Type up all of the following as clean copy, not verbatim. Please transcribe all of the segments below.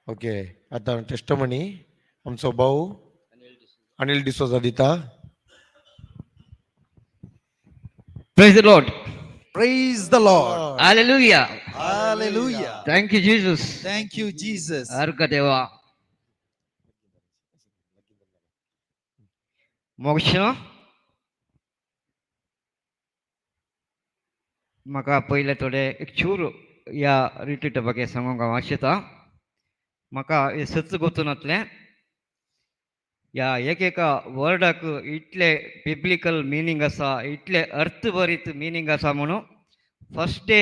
Okay, आतां testimony आमचो भाऊ अनिल डिसोजा दिता. Praise the Lord. Praise the Lord. Hallelujah. Hallelujah. Thank you, Jesus. Thank you, Jesus. अर्घ देवा मोक्ष. म्हाका पयलें थोडें एक चूर ह्या रिट्रीटा ಬಗ್ಗೆ सांगूंक हांव आशेता. म्हाका हें सत्य गोतू नासलें. ह्या एक एका वर्डाक इतले बिब्लिकल मिनींग आसा, इतले अर्थभरीत मिनींग आसा म्हणून फर्स्ट डे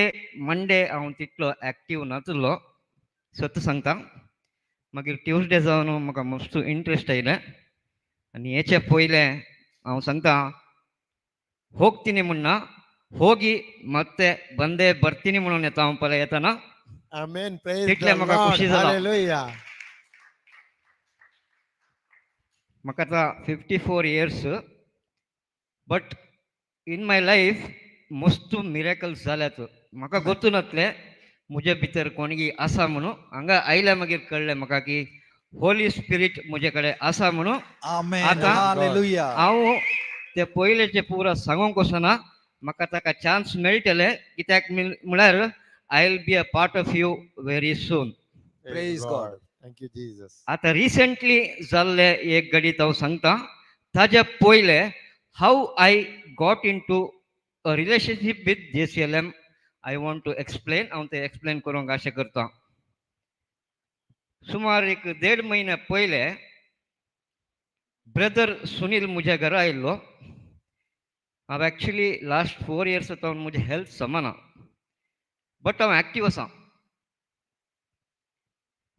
मंडे हांव तितलो एक्टीव नासलो, सत्य सांगता. मागीर ट्युजडे जावन म्हाका मस्त इंट्रस्ट आयलें आनी हेचे पयलें हांव सांगता, ಹೋಗ್ತೀನಿ ಮುನ್ನ ಹೋಗಿ ಮತ್ತೆ ಬಂದೇ ಬರ್ತೀನಿ म्हणून येता हांव ಪಲ येताना. आमेन. प्रेज तितलें म्हाका खुशी जाला. हालेलुया. म्हाका आतां 54 years, but in my life मस्त मिरेकल्स जाल्यात. म्हाका गोतू नासलें म्हजे भितर कोणगी आसा म्हणून. हांगा आयल्या मागीर कळ्ळें म्हाका की होली स्पिरीट म्हजे कडेन आसा म्हणून. Amen. आता- Hallelujah. हांव ते पयलेचे पुरा सांगूंक वचना. म्हाका ताका चान्स मेळटले, कित्याक म्हळ्यार I will be a part of you very soon. Praise God. Thank you, Jesus. आतां रिसेंटली जाल्ले एक घडीत हांव सांगता. ताज्या पयले how I got into a relationship with JCLM I want to explain. हांव तें एक्सप्लेन करूंक आशा करता. सुमार एक देड म्हयन्या पयले ब्रदर सुनील म्हज्या घरा आयिल्लो. हांव एक्चुली लास्ट 4 इयर्स जावन म्हजें हेल्थ समाना, बट हांव एक्टीव आसा.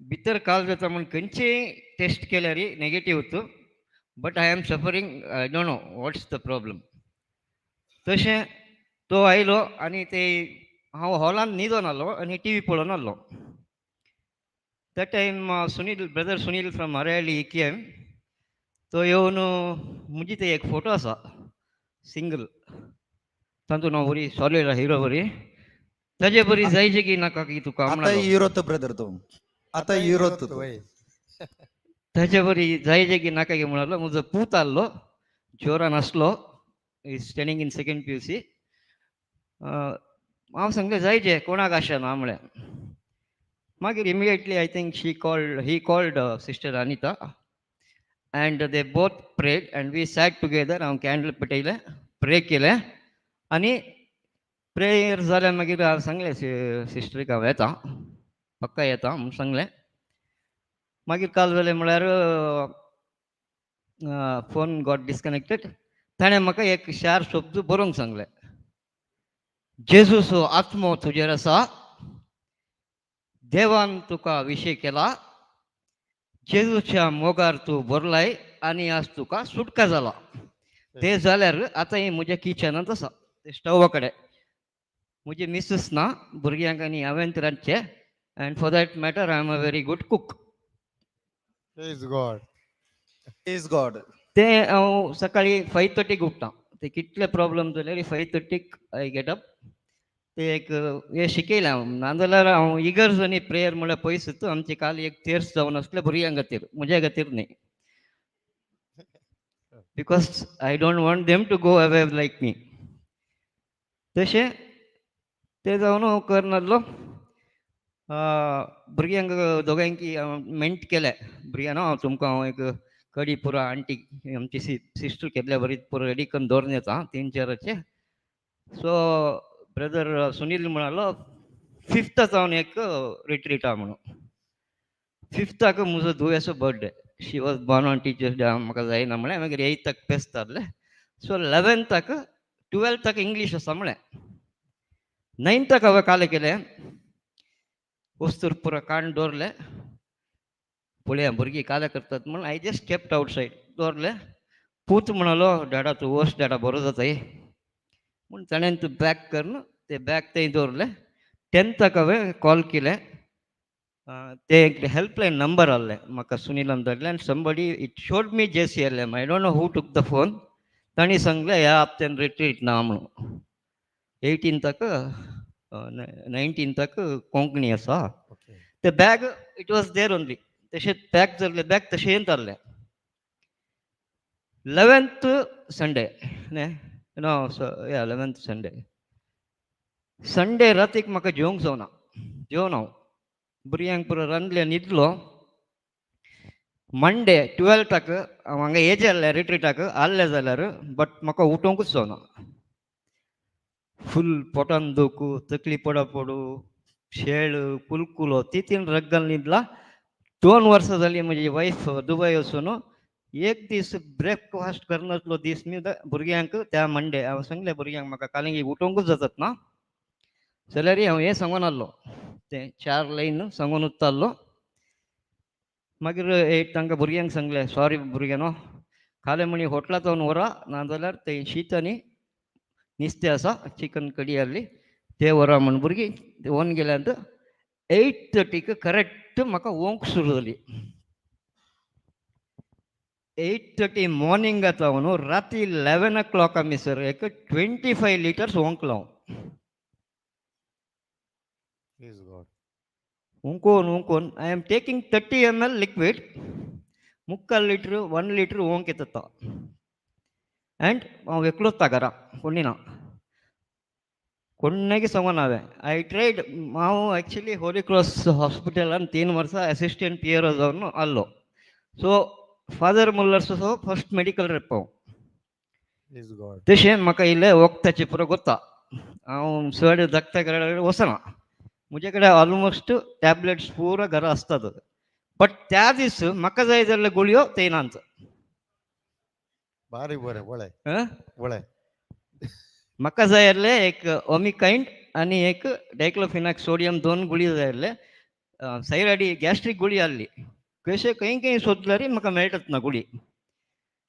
भितर काल जाता म्हूण खंयचेय टेस्ट केल्यार नेगेटीव होतो, but I am suffering. I don't know what's the problem. तशें तो आयलो आनी ते हांव हॉलान न्हिदोन आसलो आनी टी व्ही पळोवन आसलो. That time Sunil, brother Sunil from Harohalli came. तो येवन म्हजी ते एक फोटो आसा सिंगल, तातूंत हांव बरी सॉलीड हिरो बरी, ताजे बरी जायचे की नाका की तुका आता म्हणलो. हिरो तो ब्रदर तो आता हिरो तो. ताजे बरी जायचे की नाका की म्हणालो. म्हजो पूत आहलो, जोरान आसलो, is studying in second PUC. हांव सांगलें, जायचे, कोणाक आशा ना म्हळें. मागीर immediately I think she called, he called sister Anita and they both prayed and we sat together. हांव कॅन्डल पेटयलें, प्रे केलें आनी प्रेयर जाल्या मागीर हांव सांगलें सिस्टरीक, हांव येता, पक्का येता म्हूण सांगलें. मागीर काल जालें म्हळ्यार फोन गॉट डिस्कनेक्टेड. ताणें म्हाका एक चार शब्द बरोवंक सांगले, जेजूचो आत्मो तुजेर आसा, देवान तुका विशय केला, जेजूच्या मोगार तूं भरलाय आनी आज तुका सुटका जाला. ते जाल्यार आतां हें म्हज्या किचनांत आसा, ते स्टवा कडेन. म्हजी मिसेस ना, भुरग्यांक आनी हांवें रांदचें, and for that matter I am a very good cook. Praise God. Praise God. ते हांव सकाळी 5:30क उठता. ते कितले प्रॉब्लम जाल्यार 5:30क I get up. ते एक हें शिकयलें हांव, नाजाल्यार हांव इगर्ज आनी प्रेयर म्हळ्यार पयस. आमचे काल एक तेर्स जावन आसले भुरग्यां खातीर, म्हज्या खातीर न्ही, because I don't want them to go away like me. तशें ते जावन हांव करनासलो. भुरग्यांक दोगांयकी हांव मेंट केलें, भुरग्यांनो, हांव तुमकां हांव एक कडी पुरो आंटी आमची सिस्टर केल्ल्या बरी पुरो रेडी करून दवरून येता 3-4चे. सो ब्रदर सुनील म्हणालो, फिफ्थ जावन एक रिट्रीट आहा म्हणून. फिफ्ताक म्हजो धुवेचो birthday, she was born on Teachers' Day. म्हाका जायना म्हळें. मागीर एयथाक फेस्त जालें. सो 11थाक 12थाक इंग्लीश आसा म्हळें. नायन्थाक हांवें कालें केलें, वस्तूर पुरो काडून दवरलें, पळया भुरगीं कालें करतात म्हणून. I just kept outside दवरलें. पूत म्हणालो, डॅडा तूं वच डॅडा, बरो जाता म्हूण. ताणें तूं बॅग करून ते बॅग थंय दवरलें. 10थाक हांवें कॉल केलें. ते एक हेल्पलायन नंबर आहले म्हाका सुनीलान धाडलें आनी somebody it showed me JCLM. I don't know who took the phone. तांणी सांगलें, ह्या हप्त्यान रिट्रीट ना म्हणून, 18थाक 19थाक कोंकणी आसा. ओके. ते bag it was there only, तशें पॅक जाल्लें बॅग तशें आहलें. 11th Sunday न्ही, नो या 11th Sunday, Sunday रातीक म्हाका जेवंक जावना. जेवन हांव भुरग्यांक पुरो रांदलें, न्हिदलो. मंडे 12थाक हांव हांगा येजे आहलें रिट्रिटाक आहलें जाल्यार, बट म्हाका उठोवंकूच जावना. फूल पोटान दुखू, तकली पडा पडू, शेळ कुलकुलो, ती तीन रग घालून न्हिदला. 2 वर्सां जालीं म्हजी वायफ दुबय वचून. एक दीस ब्रेकफास्ट करनासलो दीस मी भुरग्यांक. त्या मंडे हांव सांगलें भुरग्यांक, म्हाका कालिंगी उठोवंकूच जातात ना जाल्यार हांव हें सांगून आहलो, तें चार लायन सांगून उत्तालो. मागीर एक तांकां भुरग्यांक सांगलें, सॉरी भुरग्यांनो, काले म्हणी हॉटलांत व्हरा, नाजाल्यार ते शीत आनी नुस्तें आसा, चिकन कडी आहली, ते व्हरा म्हण. भुरगीं व्हरून गेल्यात. 8:30क करेक्ट म्हाका ओंक सुरू जाली. 8:30 मॉर्निंग जाता म्हणून राती 11 ओ क्लॉक आमी सर एक 25 लिटर्स ओंकलो हांव. Praise God. ओंकोन ओंकोन, I am taking 30 ml liquid, मुक्काल litre, 1 litre ओंक येता. अँड हांव एकलोच घरा, कोणी ना, कोणाकी सांगून हांवें. I tried. हांव एक्चुली होली क्रॉस हॉस्पिटलान 3 वर्सां असिस्टंट पियर जावन आहलो. सो फादर मुल्लर्सो फर्स्ट मेडिकल रेप हांव. Praise God. तशें म्हाका इल्लें वखदाचें पुरो गोत्ता. हांव चड धाकट्या कडेन वचना. म्हजे कडेन ऑलमोस्ट टॅबलेट्स पुरो घरा आसतात, बट त्या दीस म्हाका जाय जाल्ल्यो गुळयो ते नात. बारीक बरें वळे. हं? वळे. म्हाका जाय आसले एक ओमिकायंड आनी एक डायक्लोफिनाक सोडियम, दोन गुळी जाय आसले. सैराडी गॅस्ट्रीक गुळी आहली. कशें खंय खंय सोदल्यार म्हाका मेळटात ना गुळी.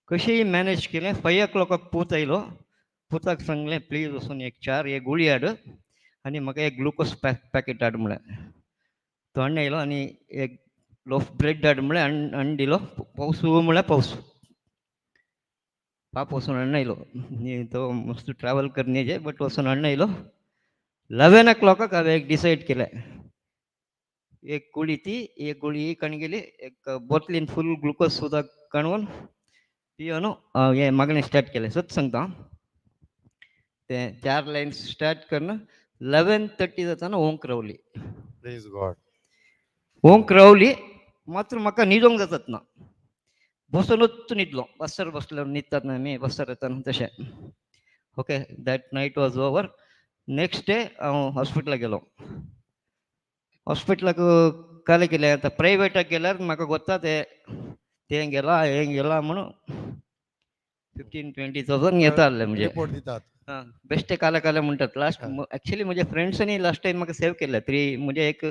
कशीय मॅनेज केलें. 5 ओ क्लॉकाक पूत आयलो. पुताक सांगलें, प्लीज वचून एक चार एक गुळी हाड आनी म्हाका एक ग्लुकोज पॅकेट हाड म्हळें. तो हाडून आयलो आनी एक लोफ ब्रेड हाड म्हळें, हाडून दिलो. पावस म्हळ्यार पावस. पाप वचून हाडून आयलो. तो मस्त ट्रॅवल करण्याचे, बट वचून हाडून आयलो. 11 ओ क्लॉकाक हांवें एक डिसायड केलें, एक गुळी ती, एक गुळी ही काण गेली, एक बोतलीन फूल ग्लुकोज उदक काडून पियोन हें मागणें स्टार्ट केलें. सत सांगता, तें चार लायन स्टार्ट करून 11:30 जाताना ओंक रावली. Praise God. ओंक रावली मात्र म्हाका न्हिदोंक जातात ना. बसोनूच न्हिदलो. बसर बसलो, न्हिदतात ना आमी बसर येता तशें. Okay, that night was over. Next day हांव हॉस्पिटलाक गेलो. हॉस्पिटलाक काले केलें, आतां प्रायवेटाक गेल्यार म्हाका गोत्ता ते तें गेला हें गेला म्हणून 15-20 थावजंड येता आहले म्हणजे. रिपोर्ट दितात. बेश्टे काले काले म्हणटात लास्ट. हा. ऍक्च्युली म्हज्या फ्रेंड्सांनी लास्ट टायम म्हाका सेव केल्ले. थ्री म्हणजे एक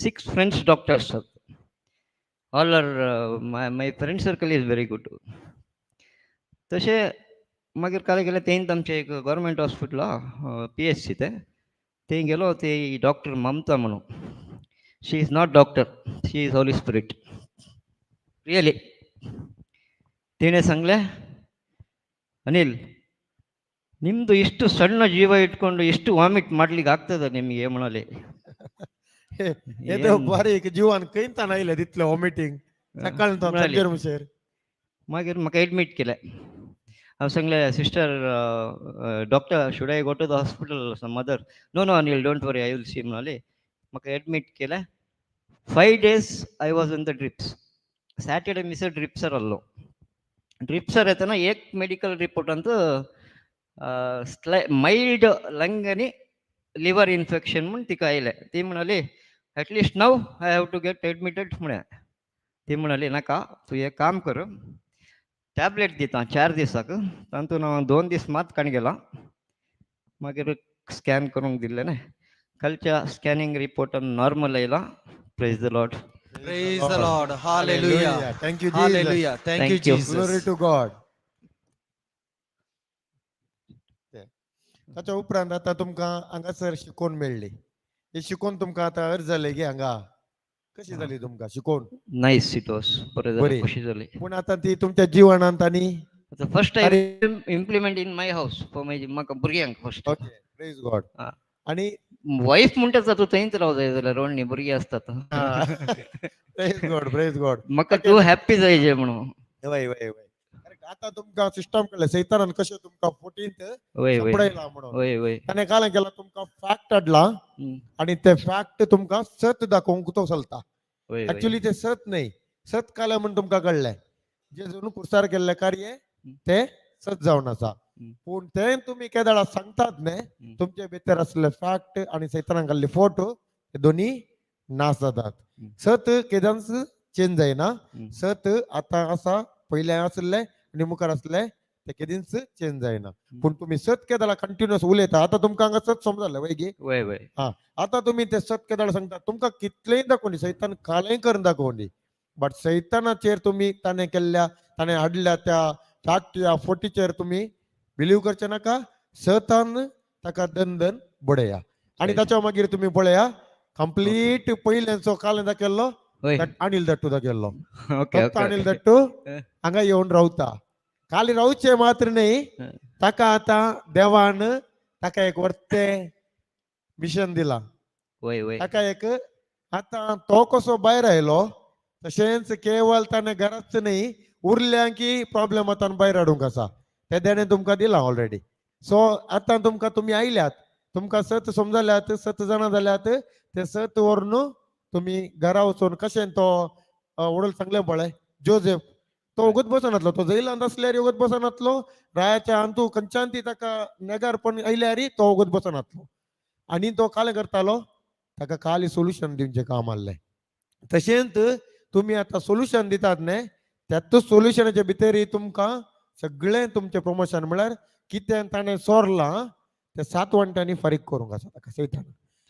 six friends doctors, all are my friend circle is very good. तशें मागीर काले गेले तेंच आमचें एक गव्हर्मेंट हॉस्पिटल पीएचसी तें, थंय गेलो. ते डॉक्टर ममता म्हणून, she is not doctor, she is Holy Spirit really. तिणें सांगलें, ಅನಿಲ್, ನಿಮ್ದು ಇಷ್ಟು ಸಣ್ಣ ಜೀವ ಇಟ್ಕೊಂಡು ಇಷ್ಟು ವಾಮಿಟ್ ಮಾಡ್ಲಿಕ್ಕೆ ಆಗ್ತದ ನಿಮಗೆ म्हणाले. हे तर बारीक जिवान खंयतान आयलें तितलें वॉमिटींग सकाळ म्हणाली. सांजेर मुशेर. मागीर म्हाका एडमीट केलें. हांव सांगलें, sister doctor, should I go to the hospital, mother? No, no, Anil, don't worry, I will see म्हणाले. म्हाका एडमीट केलें. 5 days I was in the drips. Saturday Misar ड्रिप्सर आहलो. ड्रिप्सर येतना एक मेडिकल रिपोर्टांत मೈल्ड लंग आनी लिवर इन्फेक्शन म्हूण तिका आयलें. ती म्हणाली, at least now I have to get admitted म्हळें. ती म्हणाली, नाका, तूं एक काम कर, टॅबलेट दिता 4 दिसाक. तातूंत हांव 2 दीस मात काण गेला. मागीर स्कॅन करूंक दिल्लें न्ही, कालच्या स्कॅनिंग रिपोर्टान नॉर्मल आयला. Praise the Lord. Praise the Lord. Hallelujah. Thank you, Jesus. Hallelujah. Thank you, Thank you. Glory Jesus. to God. ताच्या उपरांत आतां तुमकां हांगासर शिकोवन मेळ्ळी. ही शिकोवन तुमकां आतां अर्ज जालें गे हांगा? कशी जाली तुमकां शिकोवन? Nice it was. बरें बरी. जालें, खुशी जाली. पूण आतां ती तुमच्या जिवनांत आनी First time implement in my house for my म्हाका भुरग्यांक first. Okay, praise God. हा. आणि वायफ म्हणटा तूं थंयच राव जाय जाल्यार रोडणी भुरगीं आसतात. प्रेज गॉड, प्रेज गॉड. म्हाका तूं हॅप्पी जायजे म्हणून. वय वय वय, आतां तुमकां सिस्टम कळ्ळें सैतानान कशें तुमकां फोटींत वय वय सांपडयलां म्हणून. वय वय. ताणें कालें केलां, तुमकां फॅक्ट हाडला आनी ते फॅक्ट तुमकां सत दाखोवंक तो चलता. वय वय. ऍक्च्युली ते सत न्हय, सत कालें म्हूण तुमकां कळ्ळें. जेजून कुर्सार केल्लें कार्य ते सत जावन आसा, पूण तें तुमी केदाळा सांगतात न्हय, तुमचे भितर आसले फॅक्ट आनी सैतानान घाल्ले फोटो हे दोनी नाश जातात. सत केदांच चेंज जायना. सत आतां आसा, पयलें आसलें आनी मुखार आसलें ते केदींच चेंज जायना. पूण तुमी सत केदाळा कंटिन्युअस उलयता. आतां तुमकां हांगा सत समजलें वय गी? वय वय. आतां तुमी ते सत केदाळ सांगता, तुमकां कितलेंय दाखोवंदी सैतान, कालेंय करून दाखोवंदी, बट सैतानाचेर तुमी ताणें केल्ल्या, ताणें हाडल्या त्या फॅक्ट या फोटीचेर तुमी बिलीव करचे नाका. सतान ताका दंदन बडया आनी ताच्या मागीर तुमी पळया कंप्लीट पयल्यांचो कालें दाखयल्लो वय. अनिल दट्टू दाखयल्लो. ओके. फक्त अनिल दट्टू हांगा येवन रावता. खाली रावचे मात्र न्ही, ताका आतां देवान ताका एक वर्ते मिशन दिलां. वय वय. ताका एक आतां तो कसो भायर आयलो तशेंच केवळ ताणें घराच न्ही उरल्या की प्रॉब्लेम आतां भायर हाडूंक आसा ते देणें तुमकां दिलां ऑलरेडी. सो आतां तुमकां तुमी आयल्यात, तुमकां सत समजल्यात, सत जाणां जाल्यात, ते सत व्हरून तुमी घरा वचून कशें तो वडील सांगलें पळय जोजेफ, तो वगत बसनातलो, तो जैलांत आसल्यार वगत बसनातलो, रायाच्या अंतू खंयच्यान ती ताका नेगारपण आयल्यार तो वगत बसनातलो आनी तो कालें करतालो, ताका काली सोल्युशन दिवचें काम आहलें. तशेंच तुमी आतां सोल्युशन दितात न्ही, त्याच सोल्युशनाच्या भितरय तुमकां सगळें तुमचें प्रमोशन म्हळ्यार कितें ताणें सोरलां तें 7 वांट्यांनी फारीक करूंक आसा ताका सैतान,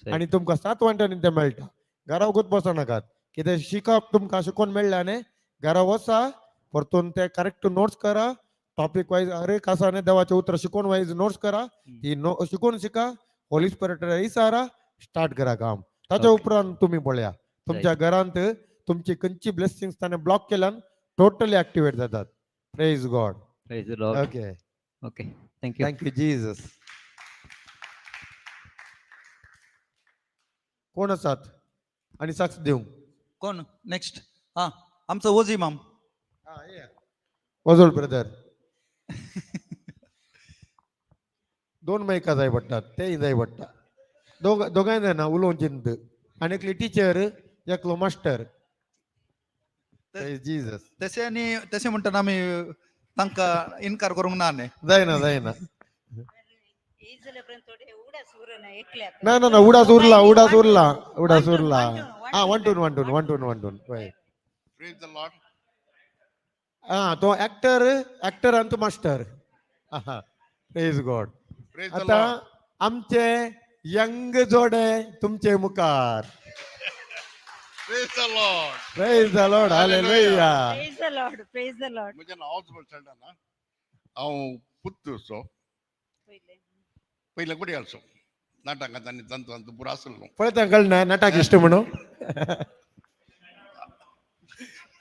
आनी तुमकां 7 वांट्यांनी तें मेळटा. घरा वगत बसनाकात, कितें शिकप तुमकां शिकोवन मेळ्ळें न्ही, घरा वचा परतून ते करेक्ट नोट्स करा, टॉपीक वायज हर एक आसा न्ही देवाचें उतर शिकोवन वायज नोट्स करा, ती शिकोवन शिका, होली स्पिरिट इसारा स्टार्ट करा काम. ताच्या उपरांत तुमी पळया तुमच्या घरांत तुमची खंयची ब्लेसिंग्स ताणें ब्लॉक केल्यान टोटली एक्टिवेट जातात. Praise God. Praise the Lord. Okay. Okay, thank you. Thank you Jesus. कोण आसात आनी साक्ष दिवंक? कोण नेक्स्ट? हा, आमचो ओजी माम. वजोल ब्रदर, 2 मैका जाय पडटात, तेय जाय पडटा. दोगांय जायना उलोवंक चिंत, आनी एकली टिचर, एकलो मास्टर. जीजस. तशें आनी तशें म्हणटना आमी तांकां इनकार करूंक ना न्ही. जायना जायना. ना ना ना, उडास उरला, उडास उरला, उडास उरला. हा, वांटून वांटून वांटून वांटून. वय. Praise the Lord. हा, तो ऍक्टर, ऍक्टर आनी तो master. Praise God. Praise the आता Lord. आमचे यंग जोडे तुमचे मुखार. Praise the Lord. Praise the Lord. Hallelujah. Praise the Lord, praise the Lord. म्हजें नांव ऑजबर्ड ना, हांव पुत्तूरचो, पयले गुडयाळचो, नाटकांत आनी तंत्रांत पुरो आसलो. पळयता कळना नाटक इश्ट म्हणून.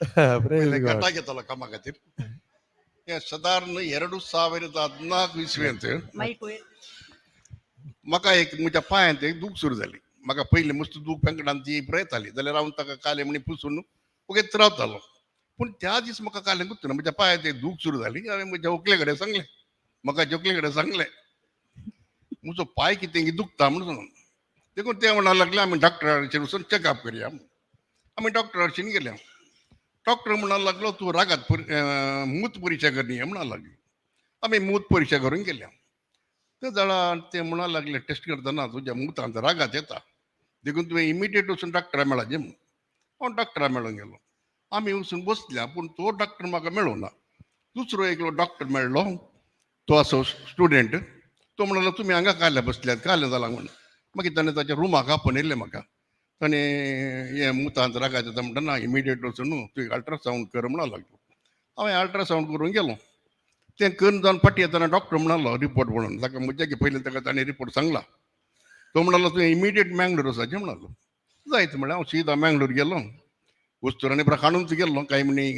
प्रेज पयले गॉड. गटाक येतालो कामा खातीर. हे सादारण 2014 इसवेंत माईक वयर. म्हाका एक म्हज्या पांयांत एक दूख सुरू जाली. म्हाका पयलीं मस्त दूख पेंकडान ती येताली जाल्यार हांव ताका काले म्हणी पुसून वगेत रावतालो. पूण त्या दीस म्हाका कालें गुत्तना म्हज्या पांयांत एक दूख सुरू जाली. हांवें म्हज्या व्हंकले कडेन सांगलें, म्हाका जोकले कडेन सांगलें म्हजो पांय कितें दुखता म्हणून. देखून ते म्हणपाक लागले आमी डॉक्टराचेर वचून चॅकअप करया. आमी डॉक्टराचेर गेले. डॉक्टर म्हणपाक लागलो तूं रागात मूत परिक्षा करनी म्हणपाक लागलो. आमी मूत परिक्षा करून गेले. ते जाणा ते म्हणपाक लागले टेस्ट करतना तुज्या मुतांत रागात येता, देखून तुवें इमिडिएट वचून डॉक्टरा मेळाचें म्हणून. हांव डॉक्टरा मेळूंक गेलो. आमी वचून बसल्या, पूण तो डॉक्टर म्हाका मेळूं ना. दुसरो एकलो डॉक्टर मेळ्ळो, तो असो स्टुडंट. तो म्हणलो तुमी हांगा काल्या बसल्यात, काल्या जालां म्हणून. मागीर ताणें ताच्या रुमाक आपोवन येयलें म्हाका. ताणें हें मुतांत रागात येता म्हणटा ना, इमिडिएट वचून तुवें अल्ट्रासावंड कर म्हणूंक लागलो. हांवें अल्ट्रासावंड करूंक गेलो. तें करून जावन फाटीं येतना डॉक्टर म्हणालो रिपोर्ट म्हणून ताका म्हज्या की पयलीं ताका ताणें रिपोर्ट सांगला. तो म्हणालो तुवें इमिडिएट मँगलोर वचपाचें म्हणालो. जायत म्हळें. हांव सीधा मँगलोर गेलो. वस्तूर आनी हाडूनच गेल्लो, कांय म्हणी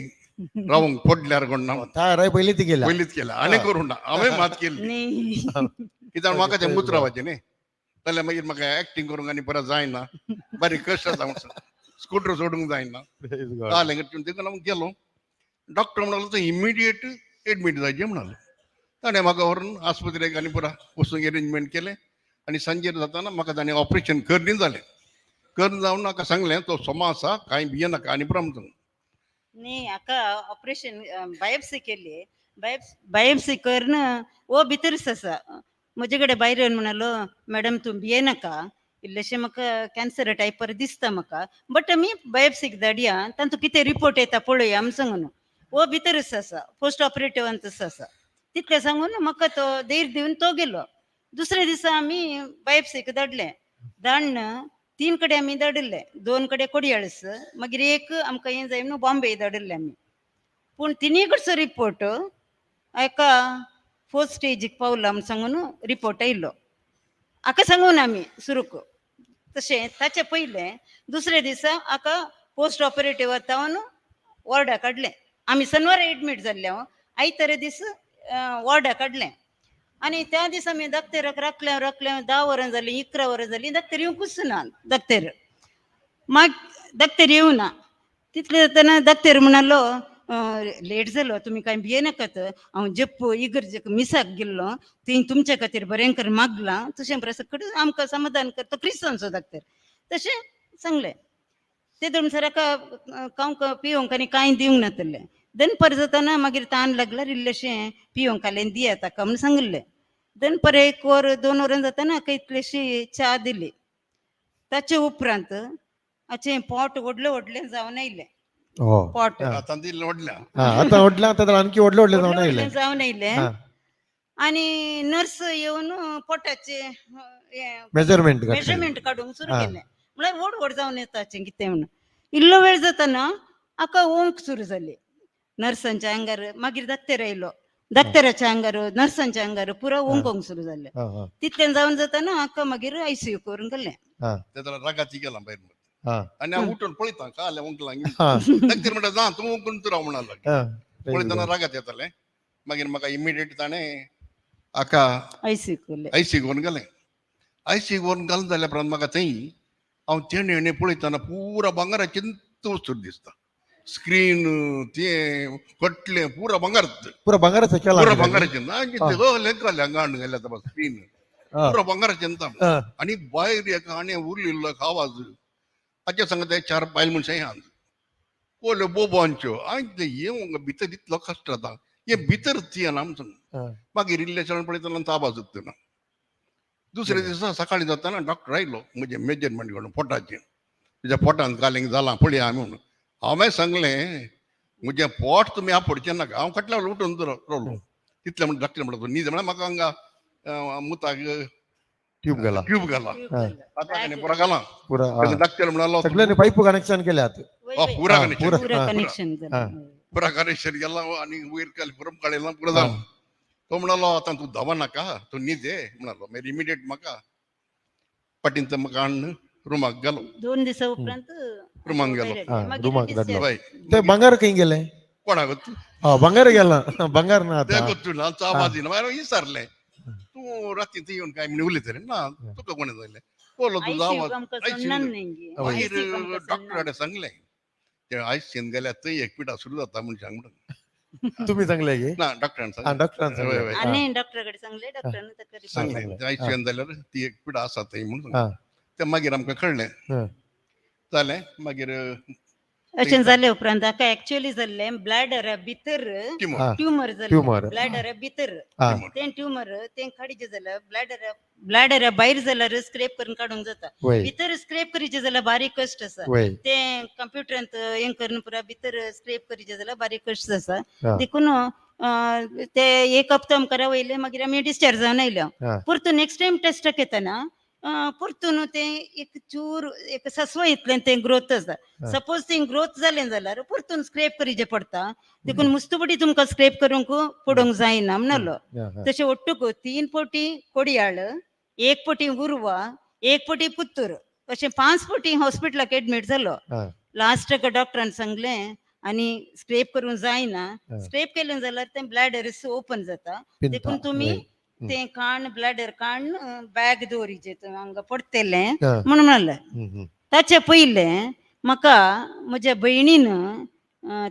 रावंक पडल्यार कोण ना. तयार पयलीं ती गेल्या, पयलींच केला आनी करूं ना, हांवें मात केली न्ही. कित्याक म्हाका तें मुत्रावाचें न्ही. जाल्यार मागीर म्हाका एक्टींग करूंक आनी परत जायना, बारीक कश्ट आसा म्हणून स्कुटर सोडूंक जायना. Praise God. कालें देखून हांव गेलो. डॉक्टर म्हणालो तो इमिडिएट एडमीट जायचे म्हणालो. ताणें म्हाका व्हरून आस्पत्रेक आनी पुरा वचूंक एरेंजमेंट केलें आनी सांजेर जाताना म्हाका ताणें ऑपरेशन करणी जालें. करून जावन म्हाका सांगलें तो सोमा आसा, कांय भियेनाका आनी पुरा म्हणून. न्ही, हाका ऑपरेशन बायोप्सी केली. बायोप्सी करून वो भितरच आसा. म्हजे कडेन भायर येवन म्हणालो, मॅडम तूं भियेनाका, इल्लेशें म्हाका कॅन्सर टायपर दिसता म्हाका, बट आमी बायोप्सीक धाडया, तांचो कितें रिपोर्ट येता पळोवया म्हूण सांगून. वो भितरच आसा, पोस्ट ऑपरेटिवांतच आसा. तितलें सांगून म्हाका तो धैर्य दिवन तो गेलो. दुसऱ्या दिसा आमी बायोप्सीक धाडलें. धाडून तीन कडेन आमी धाडिल्ले, दोन कडेन कोडयाळस, मागीर एक आमकां हें जाय म्हणून बॉम्बे धाडिल्ले आमी. पूण तिनूय कडचो रिपोर्ट एका फोर्थ स्टेजीक पावला म्हूण सांगून रिपोर्ट आयलो. हाका सांगून आमी सुरूक तशें ताचे पयलें दुसऱ्या दिसा हाका पोस्ट ऑपरेटिव्ह जावन वॉर्डा काडलें. आमी शनवारा एडमीट जाल्ले, हांव आयतारा दीस वॉर्डा काडलें. आनी त्या दिसा आमी दाक्तेराक राखलें राखलें, 10 वरां जालीं, 11 वरां जालीं, दाक्तेर येवंकूच ना. दाक्तेर माग दाक्तेर येवना. तितलें जातना दाक्तेर म्हणालो, लेट जालो, तुमी कांय भियेनाकात, हांव जप्प इगर्जेक मिसाक गेल्लो, थंय तुमच्या खातीर बरें कर मागलां. तशें बरें आमकां समाधान कर. तो क्रिस्तांचो दाक्तेर तशें सांगलें. ते म्हणसर हाका खावंक पिवंक आनी कांय दिवंक नातलें. दनपार जातना मागीर तान लागल्यार इल्लेशें पिवंक आलें दियात ताका म्हूण सांगिल्लें. दनपार 1 वर 2 वरां जातना हाका इतलीशी च्या दिली. ताचे उपरांत हाचें पोट व्हडलें व्हडलें जावन आयलें. हो. पोट आतां दिल्लें व्हडलें. आतां व्हडलें, आतां आणखी व्हडलें व्हडलें जावन व्हडलें आयलें. जावन आयलें. आनी नर्स येवन पोटाचें मेजरमेंट. मेजरमेंट काडूंक सुरू केलें. म्हळ्यार व्हड व्हड जावन येता हाचें कितें म्हणून. इल्लो वेळ जातना हाका ओंक सुरू जाली नर्सांच्या आंगार. मागीर दाक्तेर आयलो, दाक्तेराच्या आंगार, नर्सांच्या आंगार पुरो ओंकोंक सुरू जालें. तितल्यान जावन जातना हाका मागीर आयसीयू करून गेलें. ते रागाची गेला भायर आनी हांव उठून पळयता कालें ओंकलां. डॉक्टर म्हणटा जा तूं ओंकून तूं राव म्हणालो. पळयतना रागात येतालें. मागीर म्हाका इमिडिएट ताणें हाका आयसीयू केलें. आयसीक व्हरून घालें. आयसीक व्हरून घालून जाल्या उपरांत म्हाका थंय हांव तेणे हेणे पळयतना पुरा भांगराचें वस्तू दिसता. स्क्रीन तें कटलें पुरा भांगर. पुरा भांगराचें केलां. पुरा भांगराचें घालें हांगा हाडून घालें आतां स्क्रीन पुरा भांगराचें. आनी भायर एका आनी उरलेलो एक आवाज हाचे सांगता 4 बायल मनशां ह्यान कोल्यो बोबांच्यो. आनी हें भितर इतलो कश्ट जाता, हें भितर ती ना म्हणून. मागीर इल्ले क्षण पळयतना आवाज ना. दुसऱ्या दिसा सकाळीं जातना डॉक्टर आयलो म्हजें मेजरमेंट घेवन पोटाचें. म्हज्या पोटान कालेंक जालां पळया म्हणून. हांवें सांगलें म्हजें पोट तुमी आपोडचें नाका. हांव खाटल्या उठून रावलो. तितलें म्हणटा डॉक्टर म्हणटा न्हीद म्हळ्यार म्हाका हांगा मुताक ट्यूब घाला. ट्यूब घाला. आतां पुरा घाला. पुरा. डॉक्टर म्हणालो सगळ्यांनी पाईप कनेक्शन केल्यात. पुरा कनेक्शन, पुरा कनेक्शन, पुरा कनेक्शन गेला आनी वयर काल पुरो काडयला पुरो जालो. तो म्हणालो आतां तूं धांव नाका, तूं न्हीद ये म्हणालो. मागीर इमिडिएट म्हाका पाटीन म्हाका हाडून रुमाक गेलो. 2 दिसा उपरांत रुमाक गेलो. रुमाक धाडलो. ते भांगर खंय गेलें? कोणाक गोत्तू? भांगर गेलां, भांगर ना ते आतां. गोत्तू ना, आवाज येना. मागीर विचारलें तूं राती थंय येवन काय म्हण उलयतलें ना तुका कोणें सांगलें कोलो तुजो आवाज. मागीर डॉक्टर कडेन सांगलें ते आयसीन गेल्यार थंय एक पिडा सुरू जाता मनशांक म्हणून. तुमी सांगलें की? ना, डॉक्टरान सांगलें. डॉक्टरान सांगलें. आनी डॉक्टरा कडेन सांगलें, डॉक्टरान ताका सांगलें आयसीन जाल्यार ती एक पिडा आसा थंय म्हणून. तें मागीर आमकां कळ्ळें. जालें मागीर अशें जाले उपरांत हाका एक्चुअली जाल्लें ब्लॅडरा भितर ट्युमर जाल्लें. ब्लॅडरा भितर तें ट्युमर तें काडचें जाल्यार ब्लॅडरा ब्लॅडरा भायर जाल्यार स्क्रेप करून काडूंक जाता, भितर स्क्रेप करीचें जाल्यार बारीक कश्ट आसा. तें कंप्युटरांत हें करून पुरा भितर स्क्रेप करीचें जाल्यार बारीक कश्ट आसा. देखून ते एक हप्तो आमकां रावयले. मागीर आमी डिस्चार्ज जावन आयले. परतून नेक्स्ट टायम टेस्टाक येतना परतून तें एक चूर एक ससव इतलें तें ग्रोथ आसा. सपोज तें ग्रोथ जालें जाल्यार परतून स्क्रेप करीचें पडटा. देखून मुस्तुपटी तुमकां स्क्रेप करूंक पडूंक जायना म्हणलो. तशें ಒಟ್ಟುಕು 3 पटी कोडियाळ, 1 पटी उर्वा, 1 पटी पुत्तूर, अशें 5 पटी हॉस्पिटलाक एडमीट जालो. लास्टाक डॉक्टरान सांगलें आनी स्क्रेप करूंक जायना, स्क्रेप केलें जाल्यार तें ब्लॅडर ओपन जाता, देखून तुमी ते काण ब्लॅडर काण बॅग दवरीचे हांगा पडटलें म्हणून म्हणलें. हम्म, हम्म. ताचे पयलें म्हाका म्हज्या भयणीन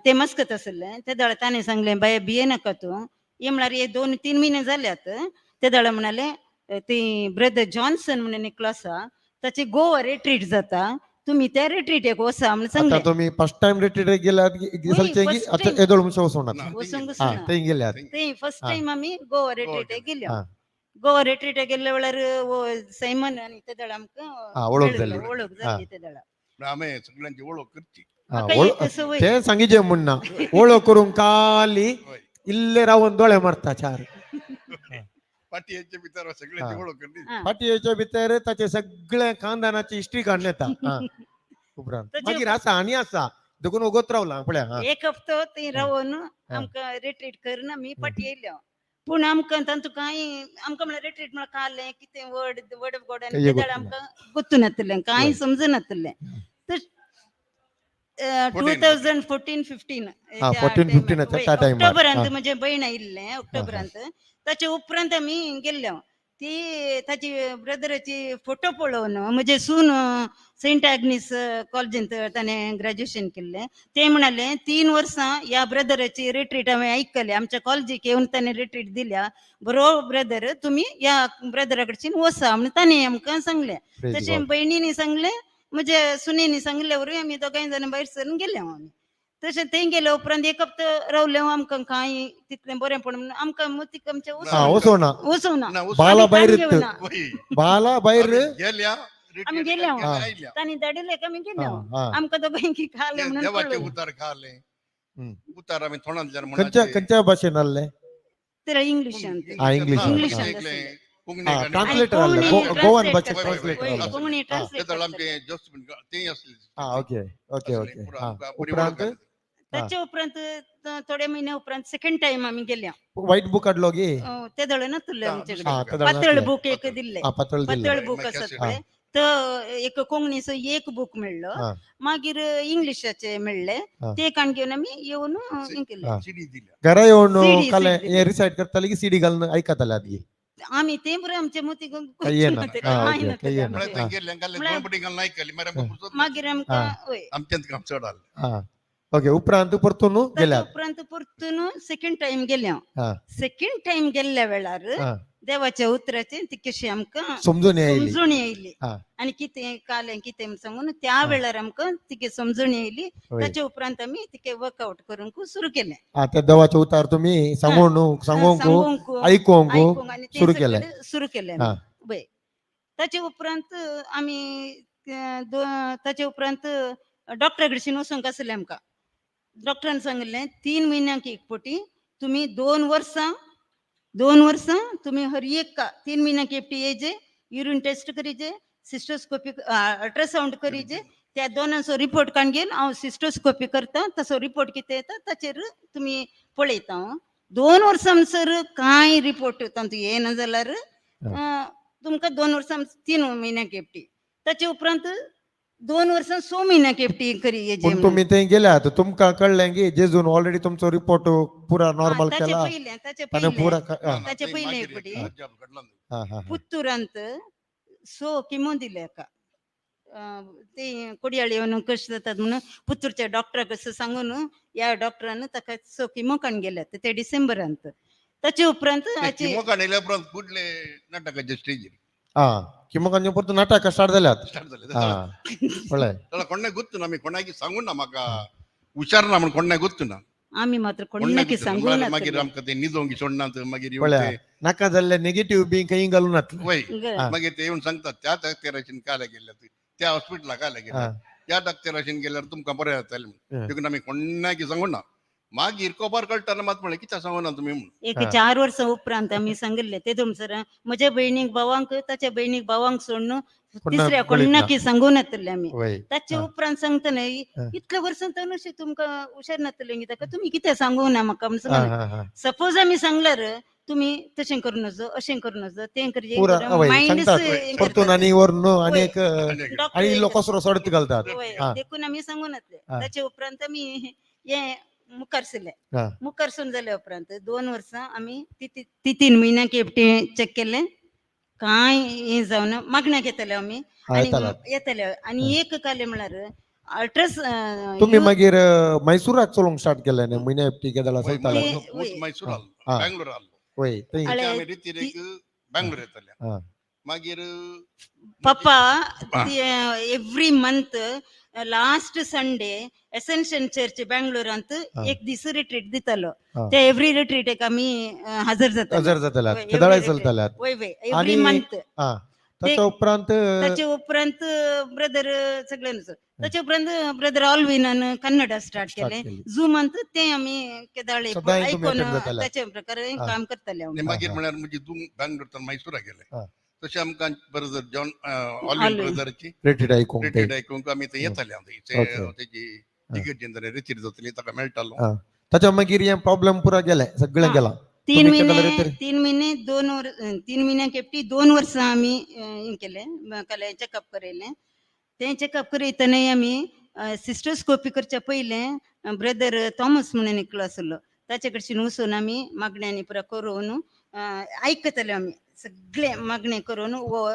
तें मस्कत आसलें ते दोळे ताणें सांगलें, बाये भिये नाका तूं, हे म्हळ्यार हे 2-3 म्हयने जाल्यात. ते दोळे म्हणाले ती ब्रदर जॉन्सन म्हणून एकलो आसा, ताची गोवा रिट्रीट जाता, तुमी त्या रिट्रीटेक वचा म्हणून आता सांगलें. तुम्ही फर्स्ट टाइम रिट्रीट गेल्यात सलचे first आता time. येदोळ मुसो वचोनात? ना. वचूंक हा, ना. थंय गेल्यात. ते फर्स्ट हा. टायम आमी गोवा रिट्रीटेक गेले. गोवा रिट्रीटेक गेल्ल्या वेळार वो सैमन आनी ते दोळे आमकां हा, वळख मेळिल्लो, जाली. वळख जाली ते दोळे. आमी सगळ्यांची वळख करची. हा, म्हाका एक संवय. ते सांगिजे म्हणना वळख करूंक काली इल्ले रावन दोळे मारता चार. पाटयेचे भितर सगळ्यांची वळख करची. फाटयेच्या भितर ताचे सगळे खानदानाची हिस्ट्री काडून येता. हा. उपरांत मागीर आसा आनी आसा देखून ओगोत रावला पळया. हा. एक हप्तो थंय रावन आमकां रिट्रीट करून आमी फाटी येयले. पूण आमकां तांतू कांय आमकां म्हळ्यार रिट्रीट म्हळ्यार कालें कितें वर्ड वर्ड ऑफ गॉड आनी कांय तें आमकां गुत्तू नाशिल्लें, कांय समजनाशिल्लें. तर 2014-15 हा, 14, 15 त्या टायमार. ऑक्टोबरांत म्हजे भयण आयिल्लें ऑक्टोबरांत. ताचे उपरांत आमी गेल्ले. ती ताची ब्रदराची फोटो पळोवन म्हजे सून सेंट आग्नीस कॉलेजींत ताणें ग्रॅज्युएशन केल्लें. ते म्हणाले 3 वर्सां ह्या ब्रदराची रिट्रीट हांवें आयकली, आमच्या कॉलेजीक येवन ताणें रिट्रीट दिल्या, बरो ब्रदर, तुमी ह्या ब्रदरा कडच्यान वसा म्हणून ताणें आमकां सांगलें. Praise तशें God. भयणींनी सांगलें, म्हज्या सुनेनी सांगले वरवीं आमी दोगांय जाणां भायर सरून गेले आमी. तशें थंय गेले उपरांत एक हप्तो रावले, आमकां कांय तितलें बरें पण म्हणून आमकां मतीक आमचें हा, वचोना. वचूंक ना. बाला भायर आमी घेवना. बाला भायर. गेल्या. आमी गेल्या. आयल्या. तांणी धाडिल्लें आमी गेले. हा, हा. आमकां दोगांयकी खालें म्हणून देवाचे कळ्ळें. उतार खाले. हम्म. उतार आमी थोंडांतल्यान खंयच्या खंयच्या भाशेन आहले? ते इंग्लिशांत. हा, इंग्लिशांत. इंग्लिशांत. कोंकणी. हा, ट्रान्सलेटर कोंकणी आहले, गोवन translate भाशेन करता. ट्रान्सलेटर वय, आहले. कोंकणी ट्रान्सलेट ते करता. आमचे जोसेफ तेय असले. हा, ओके ओके असले ओके. पुरा हा, आमकां बरी उपरांत वळख जाली. ताचे उपरांत थोडे म्हयन्या उपरांत सेकंड टायम आमी गेल्या. व्हायट बुक काडलो गी? ते दळे नातुल्ले आमचे हा, कडेन. ते दळे पातळ नासले. बूक एक दिल्ले. हा, पातळ दिल्ले. पातळ बूक आसात पळय, तर एक कोंकणीचो एक बूक मेळ्ळो, मागीर इंग्लिशाचे मेळ्ळे, ते काण घेवन आमी येवन हें केलें. सीडी दिल्या. घरा येवन CD, काल CD. हे रिसायट करताले की सीडी घालून आयकताले आदगी? आमी ते बरें आमचे मतीक काही येना. नातलें, हा, कांय ओके, नातलें काही येना. आमचें. म्हळ्यार थंय गेल्ले घाल्ले म्हळ्यार दोन पटी घालून आयकली मागीर आमकां फुरसत ना. मागीर आमकां वय. आमचेंच काम चड आसलें. हा, ओके, उपरांत परतून ताचे गेल्यात? उपरांत परतून सेकंड टायम गेले हांव. सेकंड टायम गेल्ल्या वेळार देवाच्या उतराचे तितकेशी आमकां समजून येयली. समजून येयली आनी कितें कालें कितें म्हूण सांगून त्या वेळार आमकां तिके समजून येयली. ताचे उपरांत आमी तिके वर्कआउट करूंक सुरू केलें. हा, त्या देवाचे उतार तुम्ही सांगून सांगोंक सांगूंक आयकोंक आयकूंक आनी तें सुरू केलें. सगळें सुरू केलें. वय, ताचे उपरांत आमी ताचे उपरांत डॉक्टरा कडच्यान वचूंक आसलें आमकां. डॉक्टरान सांगिल्लें 3 म्हयन्यांक एक फावटी तुमी 2 वर्सां, 2 वर्सां तुमी हर एक 3 म्हयन्यांक एक फावटी येयचे, युरीन टेस्ट करीचे, सिस्टोस्कोपी अल्ट्रासावंड करीचे, त्या दोनांचो रिपोर्ट काडून घेवन हांव सिस्टोस्कोपी करता, तसो रिपोर्ट कितें येता ताचेर तुमी पळयता. हांव 2 वर्सां म्हणसर कांय रिपोर्ट तांतू येना जाल्यार तुमकां 2 वर्सां 3 म्हयन्यांक एक फावटी, ताचे उपरांत 2 वर्सां 6 म्हयन्यांक एक फावटी करी येजे पूण म्हणून. तुमी थंय गेल्यात, तुमकां कळ्ळें की जेजून ऑलरेडी तुमचो रिपोर्ट पुरा नॉर्मल ताचे केला. पयलें, ताचे ताणें पयलें पुरा ना, ना, ताचे थंय पयलें मागीर एक फावटी. अजाप घडलां. हा, हा, हा. पुत्तुरांत 6 किमो दिले हाका. ते कोडयाळ येवन कशें जातात म्हणून पुत्तूरच्या डॉक्टराक अशें सांगून ह्या डॉक्टरान ताका 6 किमो काडून गेल्यात ते डिसेंबरांत. ताचे उपरांत ते हाची किमो काडल्या उपरांत फुडले नाटकाचे स्टेजीर हा, किमो काडून परतून नाटक स्टार्ट जाल्यात. स्टार्ट जाले. हा, पळय. जाल्यार कोणें गुत्तू ना, आमी कोणाकी सांगू ना, म्हाका हुशार ना म्हण कोणें गुत्तू ना. आमी मात्र कोणें कोणाकी गुत्तू ना. सांगू म्हळ्यार मागीर नातलें. आमकां ते निजोवंक सोडनात मागीर येवन पळया ते नाका जाल्ले नेगेटीव बी खंय घालूं नातले. वय ग- मागीर ते येवन सांगतात त्या डॉक्टराशीन काले गेल्यात, त्या हॉस्पिटलाक काले गेल्यात, त्या डॉक्टराशीन गेल्यार तुमकां बरें जातलें म्हूण. देखून आमी कोणाकी सांगू ना. मागीर कोबार कळटाना मात म्हणलें कित्याक सांगू ना तुमी म्हूण. एक 4 वर्सां उपरांत आमी सांगिल्लें ते तुमसर म्हज्या भयणीक भावांक ताच्या भयणीक भावांक सोडून तिसऱ्या कळीत ना. कोणाकी सांगू नातलें आमी. वय. ताचे उपरांत सांगता न्हय इतले वर्सां तर तुमकां हुशार नातलें ताका तुमी कितें सांगू ना म्हाका म्हूण सांगलें. हा, हा. सपोज आमी सांगल्यार तुमी तशें करूं नजो, अशें करूं नजो, तें करचें पुरा वय मायंड सांगतात परतून आनी व्हरून आनी एक आनी इल्लो कचरो सोडत घालतात. वय, देखून आमी सांगू नातले. ताचे उपरांत आमी हें मुखार सरले. हा. मुखार सरून जाल्या उपरांत 2 वर्सां आमी ती 3 म्हयन्याक एकटी चॅक केलें, कांय हें जावन मागण्या घेतले आमी हा, आनी येतालात. येतले. आनी एक कालें म्हळ्यार अल्ट्रास तुमी मागीर मैसूराक चलोवंक स्टार्ट केलें न्ही, म्हयन्या एकटी केदळा चलताले. मैसूर हा. आसलो, बेंगलोर आसलो. वय थंय. हळे. आमी रितीरेक बेंगलोर येताले. हा. मागीर पप्पा हा. Every month last Sunday Ascension church बेंगलोरांत हा. एक दीस रिट्रीट दितालो. हा. त्या एव्हरी रिट्रीटेक आमी हजर जाताले. हजर जाताले, वय, केदळाय every चलताले. वय वय, एव्हरी आणि- मंथ. हा, ताच्या उपरांत ताचे उपरांत ब्रदर सगळे, ताचे उपरांत ब्रदर ऑलविनान कन्नडा स्टार्ट स्टार्ट केलें केली. झूमांत, ते आमी केदाळे सदांय तुमी आयकून attend जाताले. ताचे प्रकारे हा. काम करताले आमी. आनी मागीर हा. म्हळ्यार म्हजी तूं बेंगलोर मैसूराक गेले. हा. तशें आमकां ब्रदर जॉन ऑलविन ऑलविन. ब्रदरची रिट्रीट आयकूंक रिट्रीट आयकूंक आमी थंय येताले. Okay. तेजी इगर्जेन रितीर जातली ताका मेळटालो. हा. ताच्या मागीर हे प्रॉब्लेम पुरा गेले, सगळें हा. गेला. 3 तुमी केदाळ महिने रितीर? 3 महिने 2 वर 3 म्हयन्याक एकटी 2 वर्सां आमी हें केलें, कालें चॅकअप करयलें. तें चॅकअप करयतनाय आमी सिस्टोस्कोपी करच्या पयलें ब्रदर थॉमस म्हणून एकलो आसलो, ताचे कडच्यान वचून आमी मागण्यांनी पुरा करून आयकताले आमी सगळे मागणें करून वो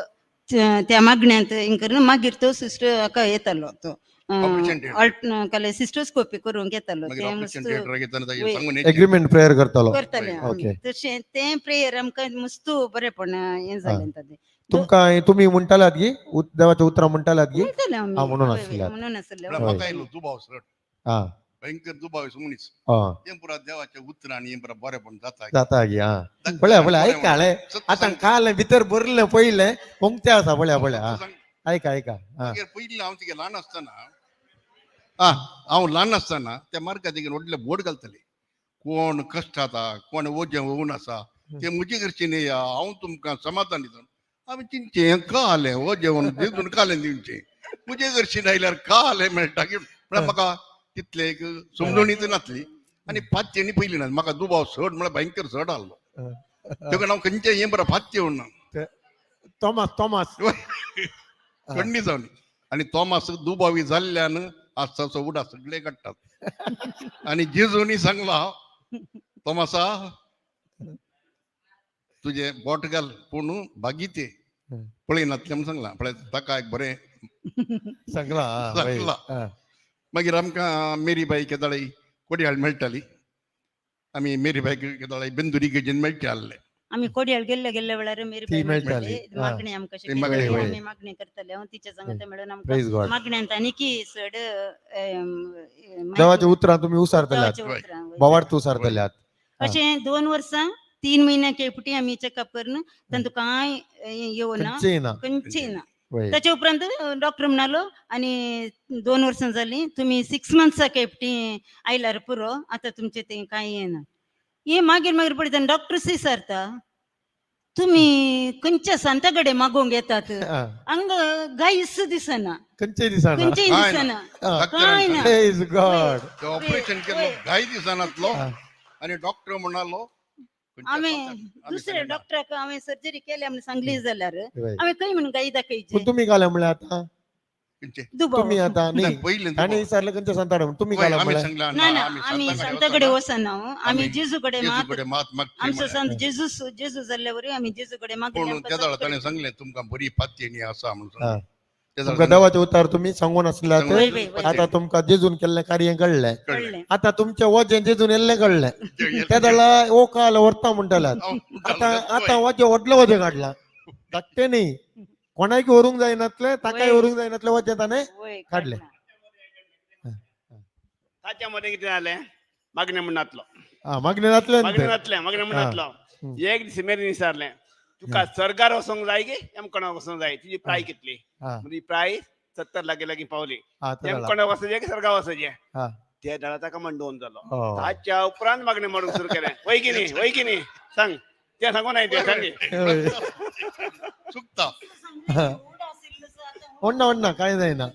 त्या मागण्यांत हें करून मागीर तो सिस्टर हाका येतालो, तो Operation theatre. कालें सिस्टोस्कोपी करूंक येतालो. मागीर तें ऑपरेशन मस्त थिएटराक येतना ताजें वय. सांगून येचें. एग्रीमेंट प्रेयर करतालो. करताले आमी. ओके. तशें तें प्रेयर आमकां मस्त बरेपण हें जालें ताजें. तुमकां तुमी म्हणटालात की देवाच्या उतरां म्हणटालात की म्हणटाले आमी. हा, म्हणून वय, वय, आसल्यात. म्हणून आसले. म्हळ्यार म्हाका आयलो दुबाव चड, हा भयंकर दुबाव मनीस. हा तें पुरा देवाच्या उतरांनी हें पुरा बरेपण जाता. जाता की. हा, पळया पळया, आयका हळे. आतां काल भितर भरलें पयलें उमतें आसा, पळया पळया. हा, आयका आयका. हा. मागीर पयलीं हांव तिगे ल्हान आसतना, हा हांव ल्हान आसतना त्या मार्गा तिगेर व्हडले बोर्ड घालतले, कोण कश्ट जाता, कोण वजें होवन आसा ते म्हजे घरचे न्ही या, हांव तुमकां समाधान दिता. हांवें चिंतचें कालें वजें होवन दिसून कालें दिवचें, म्हजे घरचे आयल्यार कालें मेळटा की म्हळ्यार म्हाका तितलें एक समजणीच नासली आनी पातयेनी पयली ना. म्हाका दुबाव चड म्हळ्यार भयंकर चड आहलो. तेका हांव खंयचें हें बरें पातये ना. थॉमस थॉमस खंडी जावन आनी तोमास दुबावी जाल्ल्यान आजचो उडा सगळे काडटात. आनी जेजूनी सांगला, तोमासा तुजें बोट घाल पूण बागीते पळयनातलें म्हूण सांगलां. पळय ताका एक बरें सांगला. हा, वय. सांगला. हा. मागीर आमकां मेरी बाई केदाळी कोडयाळ मेळटाली. आमी मेरी बाई केदाळी बेंदुरी गजेन मेळटे आहले. आमी कोडयाळ गेल्ले गेल्ले वेळार मेरी ती बाई मेळटाली. मेळटाली. हा. मागणी आमकां ती मागणी, शिकयताली, वय. आमी मागणी करताले. हांव तिच्या सांगता मेळून आमकां प्रेज गॉड. मागण्यांत आनी की चड देवाच्या उतरां तुमी उसारतल्यात, देवाच्या उतरां, वय. भावार्थ उसारतल्यात. हा. अशें 2 वर्सां 3 म्हयन्याक एकपटी आमी चॅकअप करून तांतू कांय येवना, खंयचेय ना. खंयचेय ना. वय. ताचे उपरांत डॉक्टर म्हणालो आनी 2 वर्सां जालीं तुमी 6 मंथ्साक एकटी आयल्यार पुरो, आतां तुमचें तें कांय येना. हें मागीर मागीर पळयता डॉक्टर विचारता, तुमी खंयच्या सांता कडेन मागोवंक येतात, हा. हांगा गायस दिसना, खंयचेय दिसना. खंयचेय कांय दिसना, हा. कांय ना. प्रेज गॉड. ते ऑपरेशन केलो घाय दिसनातलो हा. आनी डॉक्टर म्हणालो हांवें दुसऱ्या डॉक्टराक हांवें सर्जरी केल्या म्हूण सांगली जाल्यार वय. हांवें खंय म्हणून गाय पूण दाखयची. तुमी घालें म्हळ्यार आतां दुबाव. तुमी आतां न्ही पयलीं ताणें विचारलें खंयच्या सांताड म्हूण तुमी घालें आमी म्हळ्यार सांगला ना ना, आमी सांता कडेन वचना, आमी आमी जेजू कडेन मात, जेजू कडेन मात मागची आमचो म्हळ्यार. संत जेजूस जेजू जाल्ल्या वरी आमी जेजू कडेन मागली. पूण आमकां त्या सगळें ताणें सांगलें तुमकां बरी पातयेणी आसा म्हणून हा. सांगलें. त्या तुमकां देवाचे उतार तुमी सांगून आसल्यात. वय, वय, वय. आतां तुमकां जेजून केल्लें कार्य कळ्ळें, कळ्ळें. आतां तुमचें वजें जेजून येल्लें कळ्ळें. त्या जाल्यार ओ काल व्हरता म्हणटाल्यात. आतां आतां वजें व्हडलें वजें काडलां, धाकटें न्ही, कोणाक व्हरूंक जायनातलें, ताकाय वय. व्हरूंक जायनातलें वजें ताणें वय, काडलें. काडलां. ताच्या मदें कितें जालें, मागणें म्हणनातलो. हा, मागणें जातलें मागणें न्ही. जातलें, मागणें म्हणनातलो. हम्म. एक दीस मेरेन विचारलें, तुका स्वर्गार वचोंक जाय की यमकणाक वचोंक जाय, तुजी प्राय कितली? हा. म्हजी प्राय 70 लागीं लागीं पावली. हा, तें जालां. यमकणाक वचोंक की स्वर्गार वचोंक? हा. त्या डाळा ताका मंडोवन जालो. हो. ताच्या उपरांत मागणें म्हणूंक सुरू केलें. वय की न्ही, वय की न्ही सांग, तें सांगू नाय, तें सांग. वय. चुकता. ஒண்ணா ஒண்ணா कांय जायना.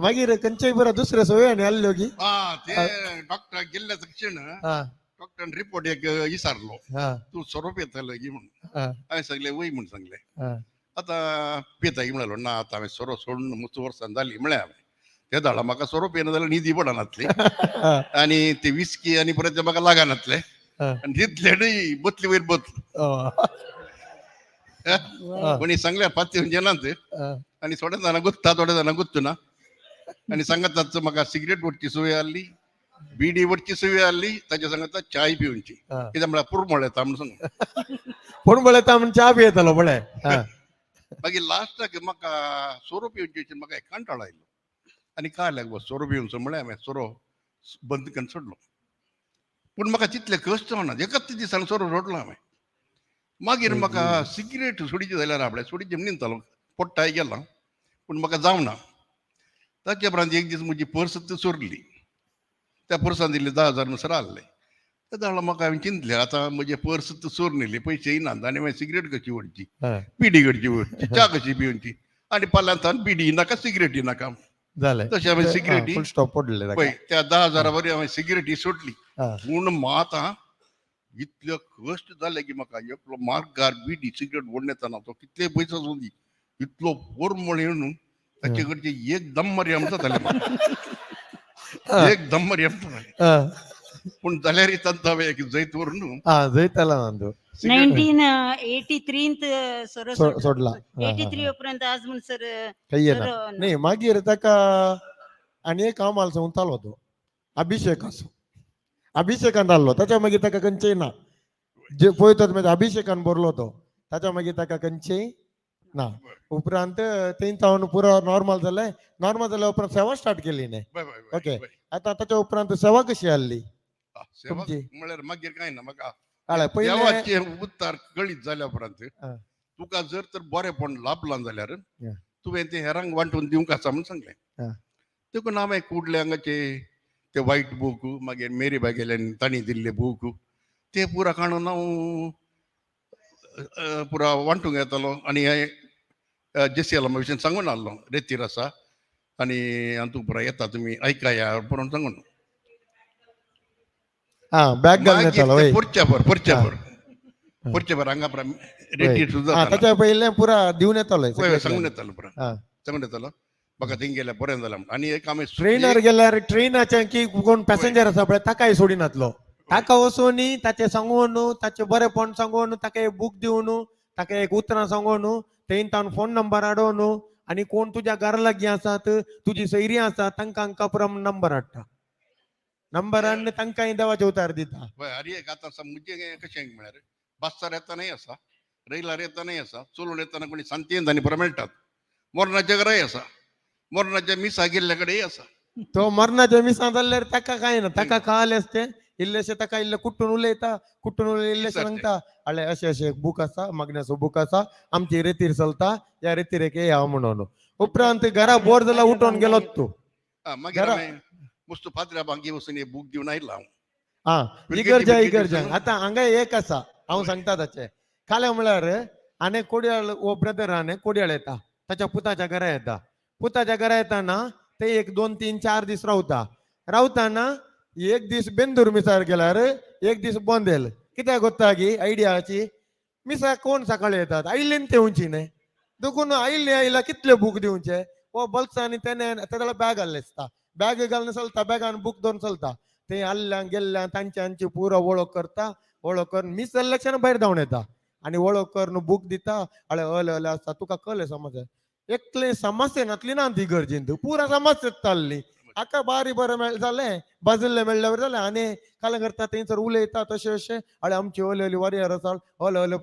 मागीर खंयच्याय बरो दुसऱ्या सोय आसल्यो की. हा, ते डॉक्टर गेल्ल्या तक्षण हा डॉक्टरान रिपोर्ट एक विचारलो, हा तूं सोरो पितालो की म्हणून. हा हांवें सांगलें वय म्हूण सांगलें. हा आतां पिता की म्हणलो ना, आतां हांवें सोरो सोडून मस्त वर्सां जालीं म्हळें हांवें. ते धाडा म्हाका सोरो पियेना जाल्यार न्हिदी पडनातली आनी ते विस्की आनी परत ते म्हाका लागनातले आनी तितले बतली वयर बतल. कोणी सांगल्या पाती जेनात आनी थोड्या जाणां गुत्ता, थोड्या जाणां गुत्तू ना. आनी सांगतात म्हाका सिगरेट ओडची संवय आहली, बिडी ओडची संवय आहली, ताच्या सांगता चाय पिवची, कित्याक म्हळ्यार पुरमळ येता म्हणून सांग. पूण पळयता म्हण च्या पियेतलो पळय. मागीर लास्टाक म्हाका सोरो पिवची म्हाका एक कंटाळो आयलो आनी काल्याक बस सोरो पिवचो म्हळ्यार हांवें सोरो बंद करून सोडलो. पूण म्हाका तितले कश्ट जावना, एकाच दिसान सोरो सोडलो हांवें. मागीर म्हाका सिगरेट सोडीची जाल्यार आपल्या सोडीची न्हिदतालो, पोट्टाय गेला पूण म्हाका जावना. ताचे उपरांत एक दीस म्हजी पर्स चोरली, त्या पर्सान दिल्ले 10,000 म्हणसर आहले. ते जाल्यार म्हाका हांवें चिंतलें आतां म्हजे पर्स चोर नेली, पयशे येनात आनी मागीर सिगरेट कशी ओडची, बिडी कशी ओडची, च्या कशी पिवची, आनी पाल्यांत बिडी नाका सिगरेटी नाका. जालें. तशें हांवें सिगरेटी फुल स्टॉप पडले ताका. पळय त्या 10,000 वरी हांवें सिगरेटी सोडली. पूण मात इतले कश्ट जाले की म्हाका एकलो मार्गार बिडी सिगरेट ओडून येताना तो कितले पयसो आसूं दी इतलो पोरमळ येवन ताचे कडचे एक दम आमकां जालें म्हाका, एक दम आमकां जालें. पूण जाल्यार तांकां हांवें एक जैत व्हरून जैताला नंदू. 1983 सोरो सोडला. 83 उपरांत आज म्हणसर काही ना सोरो न्ही. मागीर ताका आनी एक कामाल सांगतालो तो अभिषेक आसो, अभिषेकान जाल्लो. ताच्या मागीर ताका खंयचेय ना, जे पळयतात मागीर अभिषेकान भरलो तो, ताच्या मागीर ताका खंयचेय ना. उपरांत थंय जावन पुरो नॉर्मल जालें. नॉर्मल जाल्या उपरांत सेवा स्टार्ट केली न्ही. ओके. आतां ताच्या उपरांत सेवा कशी आहली सेवा तुमची? म्हळ्यार मागीर कांय ना म्हाका. कळ्ळें पयलें. देवाचे उत्तार कळीत जाल्या उपरांत तुका जर तर बरेंपण लाभलां जाल्यार तुवें तें हेरांक वांटून दिवंक आसा म्हूण सांगलें. देखून हांवें कुडले हांगाचे ते वायट बूक, मागीर मेरी बागेल्यान तांणी दिल्ले बूक ते पुरा काडून हांव पुरा वांटूंक येतालो. आनी हें जेसी आलमा विशीं सांगून आहलो, रेतीर आसा आनी हातूंत पुरा येता तुमी आयकाया म्हणून सांगून. बॅग घालून येतालो. मागीर पोरच्याभर पोरच्याभर पोरच्याभर हांगा पुरा रेतीर सुद्दां ताच्या पयलें पुरा दिवन येतालो, पळय सांगून येतालो, पुरा सांगून येतालो म्हाका थंय गेल्यार बरें जालें. आनी एक आमी ट्रेनार गेल्यार ट्रेनाचे की कोण पॅसेंजर आसा पळय ताकाय सोडिनातलो, ताका वचून ताचें सांगून, ताचें बरेंपण सांगून, ताका एक बूक दिवन, ताका एक उतरां सांगून, थंय तावन फोन नंबर हाडून आनी कोण तुज्या घरा लागीं आसात, तुजी सैरी आसा तांकां हांकां पुरा नंबर हाडटा, नंबर हाडून तांकांय देवाचे उतार दिता. हय, एक आतां म्हजें कशें म्हळ्यार बस्सार येतनाय आसा, रैलार येतनाय आसा, चलून येतना कोणी सांतेंत आनी पुरा मेळटात, मोरनाच्या घराय आसा, मोरनाच्या मिसा गेल्ल्या कडेन आसा. तो मरणाच्या मिसां जाल्यार ताका कांय ना, ताका कळालें आसतें इल्लेशें, ताका इल्लें कुट्टून उलयता, कुट्टून उलय इल्लेशें सांगता, अळे अशें अशें एक बूक आसा, मागण्याचो बूक आसा, आमची रेतीर चलता, ह्या रेतीर या म्हणून. उपरांत घरा बोर जाल्यार उठोन गेलो तूं. मागीर हांवें मुस्त पाद्र्या बांगी वचून एक बूक दिवन आयला हांव. इगर्जा इगर्जा आतां हांगा एक आसा, हांव सांगता ताचें काल्या म्हळ्यार आनी कोडयाळ हो ब्रदर आनी कोडयाळ येता, ताच्या पुताच्या घरा येता, पुताच्या घरा येताना ते 1 2 3 4 दीस रावता, रावताना एक दीस बेंदूर मिसार गेल्यार एक दीस बोंदेल. कित्याक गोत्ता की आयडियाची मिसा कोण सकाळी येतात आयिल्लेन ते न्ही, देखून आयिल्ले आयला कितले बूक दिवचे हो बल्सांनी तेणे तेका बॅग घाल्लें आसता, बॅग घालून चलता, बॅगान बूक दवरून चलता, ते आल्ल्यान गेल्ल्यान तांचे आमची पुरो वळख करता, वळख करून मीस जाल्ल्या क्षण भायर धांवन येता आनी वळख करून बूक दिता. अळे अले अले आसता तुका कळ्ळें समज, एकले समस्या नातली ना ती गरजेन पुरा समस्या चालली हाका बारी बरें मेळ जालें, बाजिल्लें मेळ्ळ्यावर जालें. आनी काल करता थंयसर उलयता तशें अशें, अळे आमची ओले ओली वरियर आसा, ओले ओले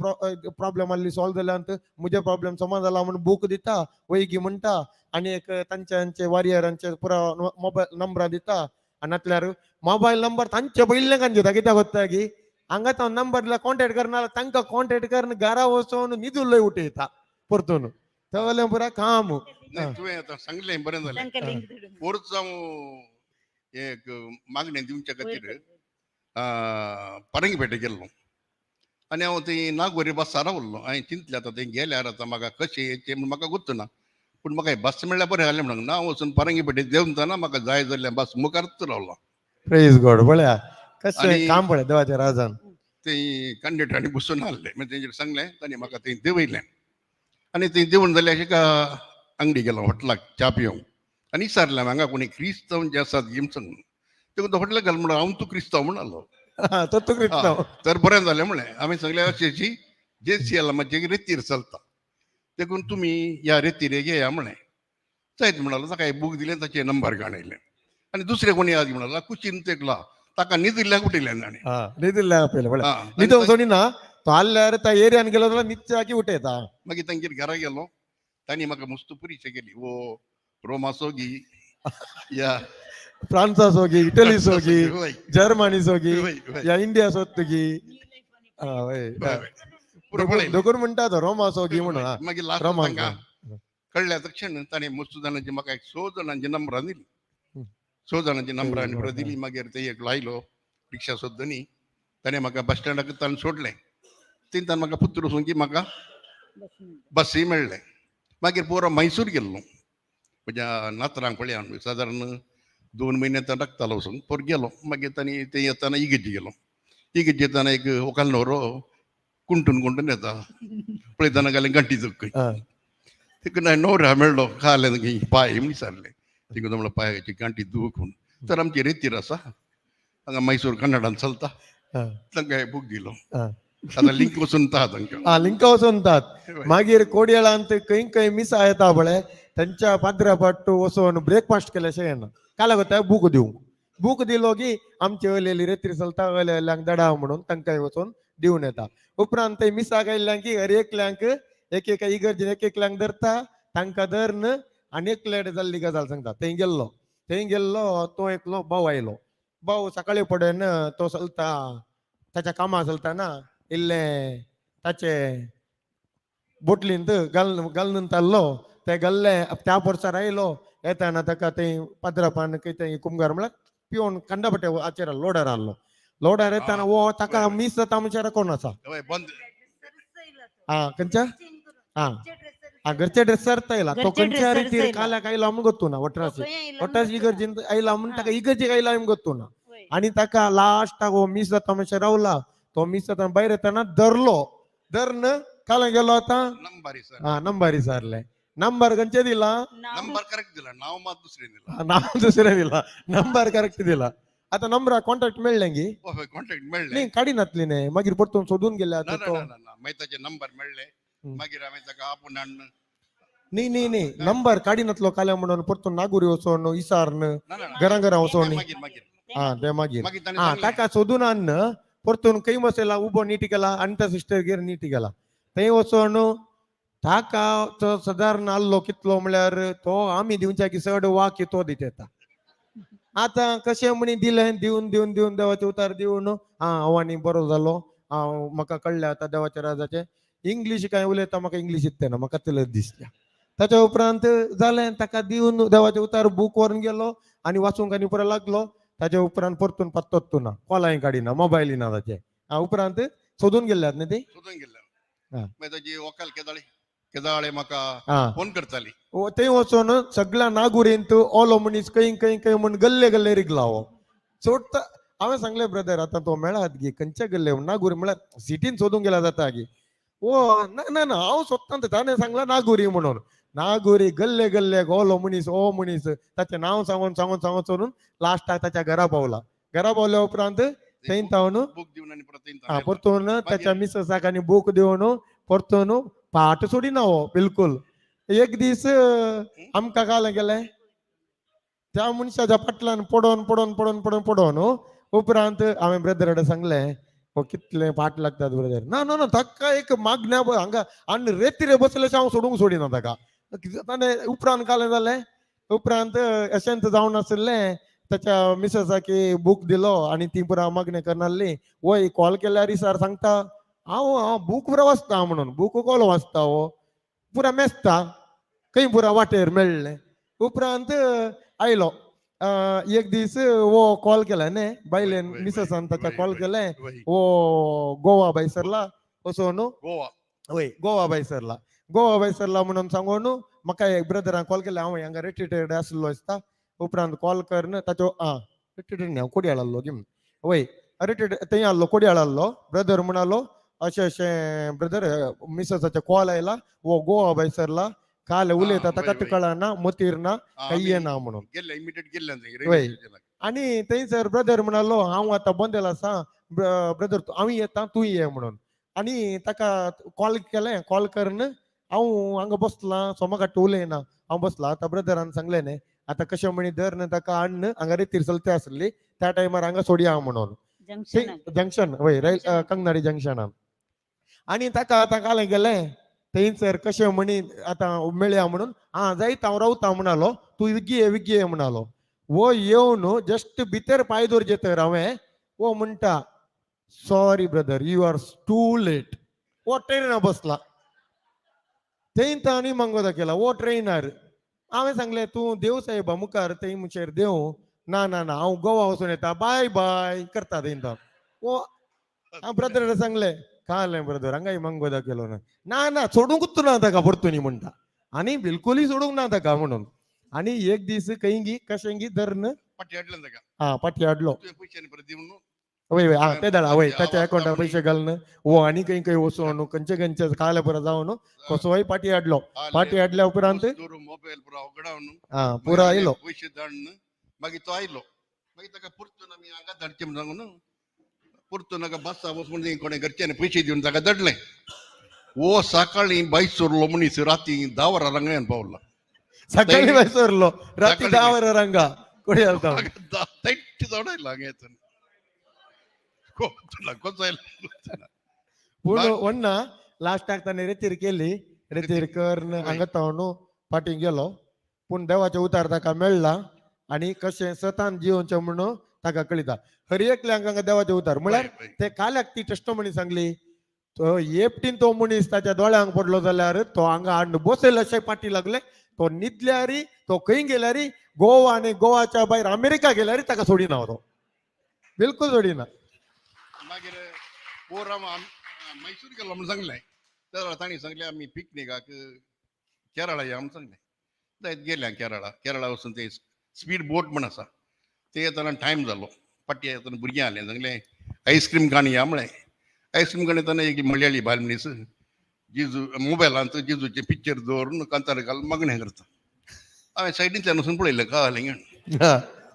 प्रॉब्लेम आहली सॉल्व जाल्यान म्हजे प्रॉब्लेम समज जाला म्हूण बूक दिता, वयगी म्हणटा आनी एक तांचे वरियरांचे पुरा मोबायल नंबरां दिता. आनी नातल्यार मोबायल नंबर तांचे पयल्ले कान दिता, कित्याक वता की हांगा तो नंबर दिल्यार कॉन्टेक्ट करना, तांकां कॉन्टेक्ट करून घरा वचून न्हिदुल्लय उठयता परतून तवलें पुरा काम. तुवें आतां सांगलें बरें जालें. पोरच हांव एक मागणें दिवच्या खातीर पारंगपेटे गेल्लो आनी हांव थंय नागोरी बसार रावल्लो. हांवें चिंतलें आतां थंय गेल्यार आतां म्हाका कशें येचें म्हूण म्हाका गोत्त ना, पूण म्हाका बस मेळ्ळ्यार बरें जालें म्हणून ना हांव वचून पारंगपेटे देंवतना म्हाका जाय जाल्लें बस मुखारच रावलो. प्रेज गॉड. पळया कशें काम पळय देवाच्या राजान. थंय कंडक्टरांनी बसून आहले, मागीर तेंचेर सांगलें, तांणी म्हाका थंय देंवयलें आनी थंय देंवून जाल्यार एका अंगडी गेलो हॉटलाक च्या पिवंक. आनी विचारलें हांगा कोणी क्रिस्तांव जे आसात घेवन सांग. ते हॉटेल घाल म्हणून हांव तूं क्रिस्तांव म्हणालो. हा, तो तूं क्रिस्तांव. तर बरें जालें म्हणलें. आमी सांगलें अशें जे सी एल मातशें रेतीर चलता देखून तुमी ह्या रेतीर घेया म्हणलें. जायत म्हणालो. ताका एक बूक दिलें, ताचे नंबर काडयले. आनी दुसरे कोणी आज म्हणाला कुशीन तेकला ताका निदिल्ल्याक उठयलें ताणें. हा, निदिल्ल्याक आपयलें म्हळ्यार न्हिदोंक सोडिना तो. आल्यार त्या एरियान गेलो जाल्यार निच्चाकी उठयता. मागीर तांगेर घरा गेलो, तांणी म्हाका मस्त परिचय केली. ओ रोमासोगी या फ्रांसा सोगी, इटली सोगी, वय, जर्मनी सोगी वय, वय, या इंडिया सोदतगी. हा, वय. वय, वय. पुरो पळयलें. दोगून म्हणटा तो रोमा सोगी म्हणून. हा. मागीर लास्ट रोमा. तांकां कळ्ळ्या तक्षण ताणें मस्त जाणांची म्हाका एक स जाणांची नंबरां दिली. स जाणांची नंबरां आनी परत दिली. मागीर ते एक लायलो रिक्षा सोदनी. ताणें म्हाका बस स्टँडाक ताणें सोडलें. थंय म्हाका पुत्र वचून की म्हाका बसीय मेळ्ळें. मागीर पुरो मैसूर गेल्लो म्हज्या नातरांक पळय. हांव सादारण 2 म्हयने तां लागतालो वचूंक. पोर गेलो. मागीर तांणी ते येताना इगर्जी गेलो. इगर्जी येताना एक व्हंकल न्हवरो कुंटून कुंटून येता पळयतना घालें गांठी चुकय. तेका न्हवऱ्या मेळ्ळो. खालें पांय म्हण विचारलें. तिका म्हणलो पांयाची गांठी दूख म्हूण. तर आमची रेतीर आसा हांगा मैसूर कन्नडान चलता. तांकां एक बूक दिलो. आतां लिंक वचून तांकां. हा, लिंका वचून तात. मागीर कोडयेळांत खंय खंय मिसा येता पळय, तांच्या पाद्रा पाट्टू वचून ब्रेकफास्ट केल्याशें येना. काल वता बूक दिवंक. बूक दिलो की आमचे अलेली रेत्री चलता, अले अल्यांक दडा म्हणून तांकां वचून दिवन येता. उपरांत थंय मिसाक आयिल्ल्यांक की हर एकल्यांक एक एका इगर्जेन एक एकल्यांक धरता. तांकां धरून आनी एकल्या जाल्ली गजाल सांगता. थंय गेल्लो, थंय गेल्लो तो एकलो भाव आयलो. भाव सकाळी पडेन तो चलता ताच्या कामां चलतना इल्लें ताचे बोटलींत घाल घालून ताल्लो. ते घाल्ले त्या पोरसार आयलो. येताना ताका थंय पाद्रापान कितें कुमगार म्हळ्यार पिवन कंडापटे हाचेर लोडर आहलो. लोडर येताना वो ताका मीस जाता म्हणल्यार कोण आसा. हय, बंद. हा, खंयच्या हा हा घरच्या ड्रेसार आयला तो. घरच्या खंयच्या ड्रेसार रितीर आयला. काल्याक आयला म्हूण गोत्तू ना. वटरासी वटरासी इगर्जेन आयला म्हूण ताका इगर्जेक आयला म्हूण गोत्तू ना. आनी ताका लास्टाक हो मीस जाता म्हणल्यार रावला. तो मीस जाता भायर येताना धरलो. धरून काल गेलो आतां. Number sir. हा, नंबर विचारले. नंबर खंयचे दिला? नंबर करेक्ट दिला, नांव मात दुसरें दिला. हा, नांव दुसरें दिला, नंबर करेक्ट दिला. आतां नंबरा कॉन्टॅक्ट मेळ्ळें गी? हय, कॉन्टॅक्ट मेळ्ळें. न्ही, काडिनातली न्ही मागीर परतून सोदून गेले ना. आतां ना. तो. ना ना ना, मागीर ताचे नंबर मेळ्ळे. मागीर हांवें ताका आपोवन हाडून. न्ही न्ही न्ही, नंबर काडिनातलो काल्या म्हणून परतून नागुरी वचोन इसारन ना ना ना. घरां घरां वचोन. मागीर मागीर. हा, ते मागीर. मागीर ताणें हा, सांगलें. ताका सोदून हाडन परतून खंय बसयला उबो नीट केला. अनिता सिस्टर गेर नीट केला. थंय वचोन ताका तो सदारण आहलो कितलो म्हळ्यार तो आमी दिवच्याकी चड वाक्य तो दित येता. आतां कशें म्हणी दिलें. दिवन दिवन दिवन देवाचे उतार दिवन हा, हांव आनी बरो जालो. हांव म्हाका कळ्ळें आतां देवाच्या राजाचें. इंग्लीश कांय उलयता, म्हाका इंग्लीश येता ना, म्हाका तितलें दिसता. ताच्या उपरांत जालें. ताका दिवन देवाचे उतार बूक व्हरून गेलो आनी वाचूंक आनी परत लागलो. ताच्या उपरांत परतून पत्तोच ना, कॉलाय काडिना, मोबायलय ना ताचे. हा, उपरांत सोदून गेल्ल्यात न्ही ती. सोदून गेल्ले. हा. मागीर ताची व्हंकल केदाळे केदाळे म्हाका फोन करताली. थंय वचोन सगळ्या नागुरींत ओलो मनीस खंय खंय खंय म्हूण गल्ले गल्ले रिगला हो सोडटा. हांवें सांगलें, ब्रदर, आतां तो मेळात गी खंयच्या गल्ले नागुरी म्हळ्यार सिटीन सोदूंक गेला जाता गी. ओ ना ना ना, हांव सोदता. ताणें सांगलां नागुरी म्हणून. नागुरी गल्ले गल्ले ओलो मनीस, ओ मनीस ताचें नांव सांगून सांगून सांगून सोडून लास्टाक ताच्या घरा पावला. घरा पावल्या उपरांत थंय तावन बूक दिवन आनी परत थंय हा, परतून ताच्या मिसेसाक आनी बूक दिवन परतून पाट सोडिना हो बिलकुल. एक दीस आमकां काल गेलें त्या मनशाच्या फाटल्यान पडोन पडोन पडोन पडोन पडोन. उपरांत हांवें ब्रदर कडेन सांगलें, हो कितले फाट लागतात ब्रदर. ना ना ना, ताका एक मागण्या हांगा आनी रेतीरे बसले हांव सोडूंक सोडिना ताका. ताणें उपरांत कालें जालें. उपरांत अशेंच जावन आशिल्लें. ताच्या मिसेसाक बूक दिलो आनी ती पुरा मागणें करनासली. वय, कॉल केल्यार सर सांगता, हांव हांव बूक पुरा वाचता म्हणून. बूक कॉल वाचता हो पुरा मेजता खंय पुरा वाटेर मेळ्ळें. उपरांत आयलो एक दीस हो कॉल केला न्ही बायलेन, मिसेसान ताका कॉल केलें. हो गोवा भायसरला वचोन. गोवा. वय, गोवा भायसरला, गोवा भायसरला म्हणून सांगून म्हाका एक ब्रदरान कॉल केलें. हांव हांगा रिट्रीटेड आसलो दिसता. उपरांत कॉल करून ताचो आं रिट्रीटेड न्ही, हांव कोडयाळ आहलो गी. वय, रिट्रीट थंय आहलो, कोडयाळ आहलो. ब्रदर म्हणालो, अशें अशें ब्रदर, मिसेसाचो कॉल आयला, हो गोवा भायसरला. काल उलयता हा, ताका वय, वय. कळना मतीर ना आमी ना म्हणून. गेल्ले, इमिडिएट गेल्ले. वय. आनी थंयसर ब्रदर म्हणालो, हांव आतां बोंदेल आसा ब्रदर, हांव येता तूं ये म्हणून. आनी ताका कॉल केलें. कॉल करून हांव हांगा बसलां, सोमाकाट उलयना, हांव बसलां. आतां ब्रदरान सांगलें न्ही, आतां कशें म्हणी धर न्ही ताका हाडून हांगा रेतीर चलते आसली त्या टायमार हांगा सोडया म्हणून. जंक्शनाक. जंक्शन, वय, रैल कंगनाडी जंक्शनान. आनी ताका आतां कालें गेलें थंयसर कशें म्हणी आतां मेळया म्हणून. आं जायत, हांव रावता म्हणालो, तूं विगी ये, विगी ये म्हणालो. वो येवन जस्ट भितर पांय दवरचे तर हांवें, वो म्हणटा, "Sorry brother, you are too late." वो ट्रेना बसला. थंय आनी मंगोदा केला वो ट्रेनार. हांवें सांगलें, तूं देव साहेबा मुखार थंय मुचेर देव. ना ना ना, हांव गोवा वचून येता, बाय बाय करता थंय. वो हांव ब्रदर सांगलें, कालें ब्रदर हांगाय मंगोदा केलो ना. ना ना, सोडूंकच ना ताका परतून म्हणटा. आनी बिलकुलूय सोडूंक ना ताका म्हणून. आनी एक दीस खंय कशें गी धरून पाटी हाडलें ताका. हा, पाटी हाडलो. तुवें पयशे आनी परत दिवन. वय वय, हा, ते धाडा वय ताच्या अकाउंटार पयशे घालून वो आनी खंय खंय वचून खंयचे खंयचे काले पुरो जावन कसोय पाटी हाडलो. पाटी हाडल्या उपरांत मोबायल पुरो अवघडावन. हा, पुरो आयलो. पयशे धाडून मागीर तो आयलो. मागीर ताका परतून आमी हांगा धाडचे म्हण सांगून परतून हांगा बसा वच म्हण कोणें घरच्यांनी पयशे दिवन ताका धाडलें. वो सकाळीं बायस सोरलो मनीस राती 10 वरां हांगा येवन पावला. सकाळी भायर सरलो, राती सकाळी 10 वरां हांगा कोडी घालता. तैट जावन आयलो हांगा येतना, कसो आयलो. पूण वण्णा लास्टाक ताणें रेतीर केली. रेतीर करून हांगा तावन फाटीं गेलो. पूण देवाचें उतार ताका मेळ्ळा आनी कशें सतान जिवनचें म्हणून ताका कळिता. हर एकल्यांक हांगा देवाचें उतार म्हळ्यार ते काल्याक ती टेस्टमनी सांगली. तो एकटीन तो मनीस ताच्या दोळ्यांक पडलो जाल्यार तो हांगा हाडून बसयलो अशें पाटी लागले. तो न्हिदल्यारी, तो खंय गेल्यारी, गोवा आनी गोवाच्या भायर अमेरिका गेल्यारी ताका सोडिना तो, बिलकुल सोडिना. मागीर पोर मैसूर गेलो म्हूण सांगलें. त्या वेळार तांणी सांगलें, आमी पिकनिकाक केरळा या म्हूण सांगलें. जायत गेले केरळा. केरळा वचून ते स्पीड बोट म्हण आसा, ते येतना टायम जालो. फाटी येतना भुरगीं आलें, सांगलें आयस्क्रीम खाण या म्हळें. आयस्क्रीम खाण येतना एक मलयाळी बायल मनीस जेजू मोबायलांत जेजूचें पिक्चर दवरून कांतार घालून मागणें करता. हांवें सायडींतल्यान वचून पळयलें, कळालें.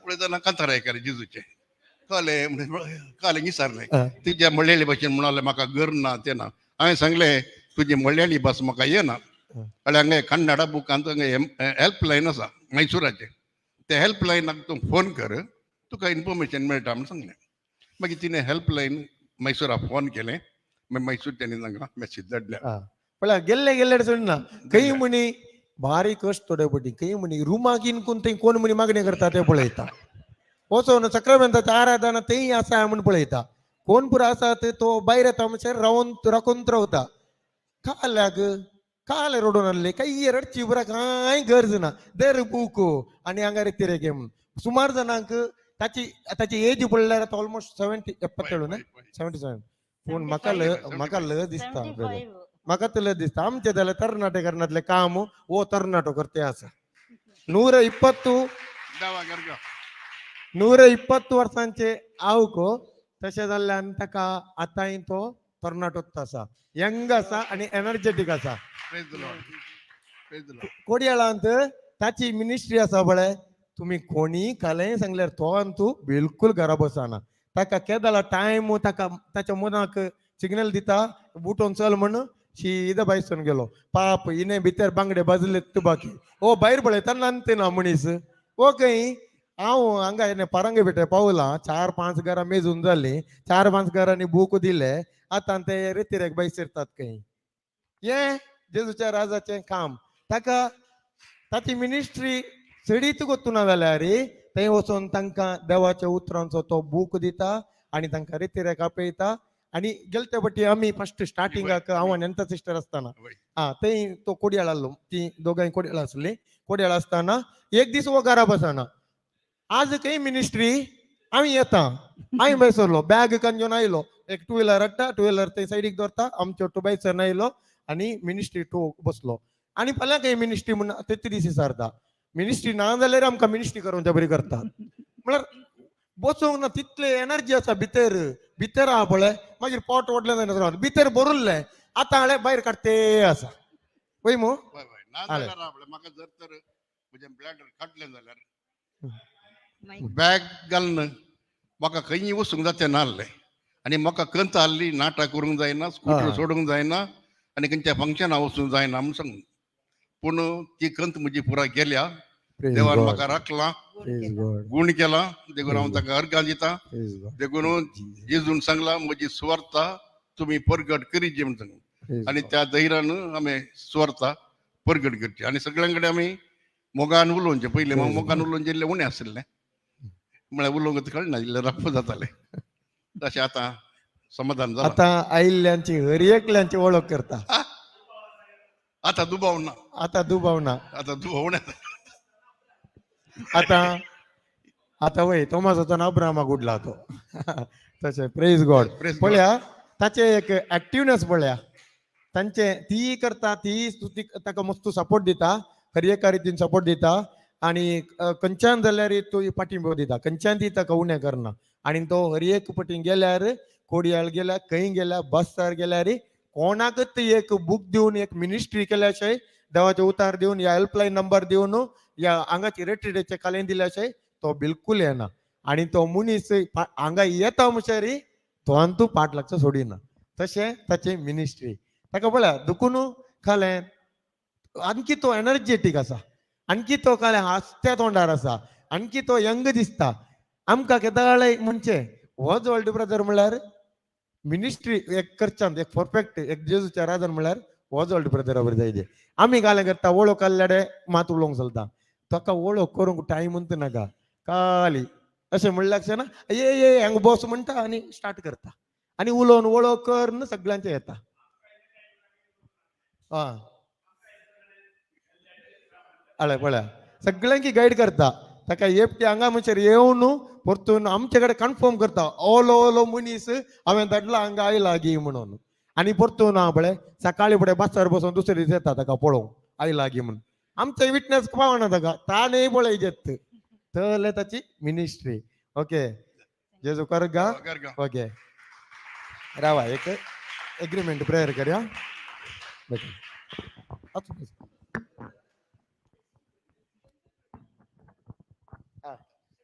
पळयतना कांतार आयकलें जेजूचें, कळ्ळें कळ्ळें, विचारलें. तिच्या मलयाळी भाशेन म्हणाले, म्हाका घर ना, तें ना. हांवें सांगलें, तुजी मलयाळी भास म्हाका येना. जाल्यार हांगा कन्नडा बुकांत हांगा हेल्पलायन आसा मैसुराचें, ते हेल्पलायनाक तूं फोन कर, तुका इन्फॉर्मेशन मेळटा म्हूण सांगलें. मागीर तिणें हेल्पलायन मैसुरा फोन केलें. मागीर मैसूर तेणी तांकां मॅसेज धाडल्या. पळय, गेल्ले गेल्ले सोडना. खंय म्हणी भारी कश्ट थोडे पटी. खंय म्हणी रुमाक इनकून थंय कोण म्हणी मागणी करता ते पळयता. वचोन सक्रामेंताच्या आराधना थंय आसा म्हूण पळयता. कोण पुरो आसा ते तो भायर येता म्हणसर रावून राखून रावता. काल्याक काले रडून आहले काय रडची पुरा कांय गरज ना. देर बूक आनी हांगा रेती गे म्हणून सुमार जाणांक ताची ताची एज पळयल्यार आतां ऑलमोस्ट 70, 77 न्हय, 77. पूण म्हाका ल म्हाका ल दिसता brother. म्हाका तुला दिसता, आमचे जाल्यार तरणाटे करनातले काम हो तरणाटो करते आसा. 120 120 वर्सांचे आवक तशें जाल्ल्यान ताका आतांय तो तरणाटोच आसा, यंग आसा आनी एनर्जेटीक आसा. कोडयाळांत ताची मिनिस्ट्री आसा पळय. तुमी कोणी कालेय सांगल्यार तो आनी तूं बिलकुल घरा बसना. ताका केदाला टायम ताका ताच्या मनाक सिग्नल दिता, उठोन चल म्हण. शीदा भायसून गेलो पाप. हिने भितर बांगडे भाजले बाकी ओ भायर पळयता नानते ना मनीस. ओ खंय हांव हांगा हेणे पारंगे पेटे पावलां, चार पांच घरां मेजून जालीं, चार पांच घरांनी बूक दिले. आतां ते रेतिरेक भायर सरतात खंय. हें जेजूच्या राजाचें काम. ताका ताची मिनिस्ट्री चडीत गोतुना जाल्यार थंय वचून तांकां देवाच्या उतरांचो तो बूक दिता आनी तांकां रेतिरेक आपयता. आनी गेले पटी आमी फस्ट स्टार्टिंगाक हांव आनी अंता सिस्टर आसतना, हा, थंय तो कोडयाळ आसलो. ती दोगांय कोडयाळ आसली. कोडयाळ आसतना एक दीस हो घरा बसना. आज खंय मिनिस्ट्री, आमी येता. हांवें भायर सरलो, बॅग कान घेवन आयलो. एक टू व्हिलर हाडटा, टू व्हिलर थंय सायडीक दवरता. आमच्यो टू भायर आयलो आनी मिनिस्ट्री टू बसलो. आनी फाल्यां खंय मिनिस्ट्री म्हूण तेच दीस विचारता. मिनिस्ट्री ना जाल्यार आमकां मिनिस्ट्री करूंक बरी करता. म्हळ्यार बसूंक ना तितले एनर्जी आसा भितर. भितर आहा पळय, मागीर पोट व्हडलें जायना, भितर भरुल्लें आतां हांवें भायर काडटे आसा वय मू. ना आले. जाल्यार आपलें म्हाका जर तर म्हजें ब्लॅडर काडलें जाल्यार मागीर बॅग घालून म्हाका खंय वचूंक जाता नासलें आनी म्हाका कंत आहली नाटक करूंक जायना, स्कुटर सोडूंक जायना आनी खंयच्या फंक्शनाक वचूंक जायना म्हूण सांगून. पूण ती कंत म्हजी पुरा गेल्या. Praise देवान God. म्हाका राखला, गुण Praise केला. God. गूण केला, देखून हांव Praise ताका अर्गां दिता. Praise God. देखून Jesus. जेजून सांगला म्हजी सुवार्ता तुमी परगट करीत म्हूण सांगून. Praise आनी God. त्या धैर्यान आमी सुवार्ता परगट करची आनी सगळ्यां कडेन आमी मोगान उलोवचें. पयलीं Praise मोगान God. उलोवचें इल्लें उणें आशिल्लें, म्हळ्यार उलोवंक कळना, इल्लें रफ जातालें. तशें आतां समाधान जालां. आतां आयिल्ल्यांची हर एकल्यांची वळख करता. आतां दुबाव ना. आतां दुबाव ना. आतां दुबाव ना. आतां आतां वय तोमासाचो अब्राहमाक उडला तो. तशें प्रेज गॉड. Praise God. पळया ताचे एक एक्टिवनेस पळया तांचे, ती करता, ती स्तुती ताका मस्त सपोर्ट दिता, हर एका रितीन सपोर्ट दिता आनी खंयच्यान जाल्यार तो पाठिंबो दिता, खंयच्यान ती ताका उणें करना. आनी तो हर एक पटी गेल्यार, कोडियाळ गेल्यार, खंय गेल्यार, बसार गेल्यार कोणाकच एक बूक दिवन एक मिनिस्ट्री केल्याशे, देवाचे उतार दिवन या हेल्पलायन नंबर दिवन या हांगाची रेट्रिडेचे कालें दिल्याशे तो बिलकुल येना. आनी तो मनीस हांगा येता म्हणसर तो अंतू पाट लागचो सोडिना. तशें ताची मिनिस्ट्री ताका पळया दुखून खालें आणखी तो एनर्जेटीक आसा, आणखी तो खालें हांसत्या तोंडार आसा, आणखी तो यंग दिसता. आमकां केदाळे म्हणचे होच ओल्ड ब्रदर म्हणल्यार मिनिस्ट्री एक करच्यान एक परफेक्ट एक जेजूच्या राजान म्हणल्यार होच ओल्ड ब्रदर बरें जायजे. आमी कालें करता वळख काडल्यार मात उलोवंक चलता, ताका वळख करूंक टायम नाका काली अशें म्हणल्यार ना ये ये हांगा बस म्हणटा आनी स्टार्ट करता आनी उलोवन वळख करून सगळ्यांचे येता. आं हळय पळया सगळ्यांकी गायड करता ताका. एकटी हांगा म्हणसर येवन परतून आमचे कडेन कन्फर्म करता, ओलो ओलो मनीस हांवें धाडला हांगा आयला गी म्हणून. आनी परतून हांव पळय सकाळी फुडें बसार बसून दुसरे दीस येता ताका पळोवंक आयला गी म्हणून. आमचे विटनेस पावना ताका, ताणें पळयजेत तले ताची मिनिस्ट्री. ओके जेजू करगा. अर्गां. ओके रावा एक एग्रीमेंट प्रेयर करया. ओके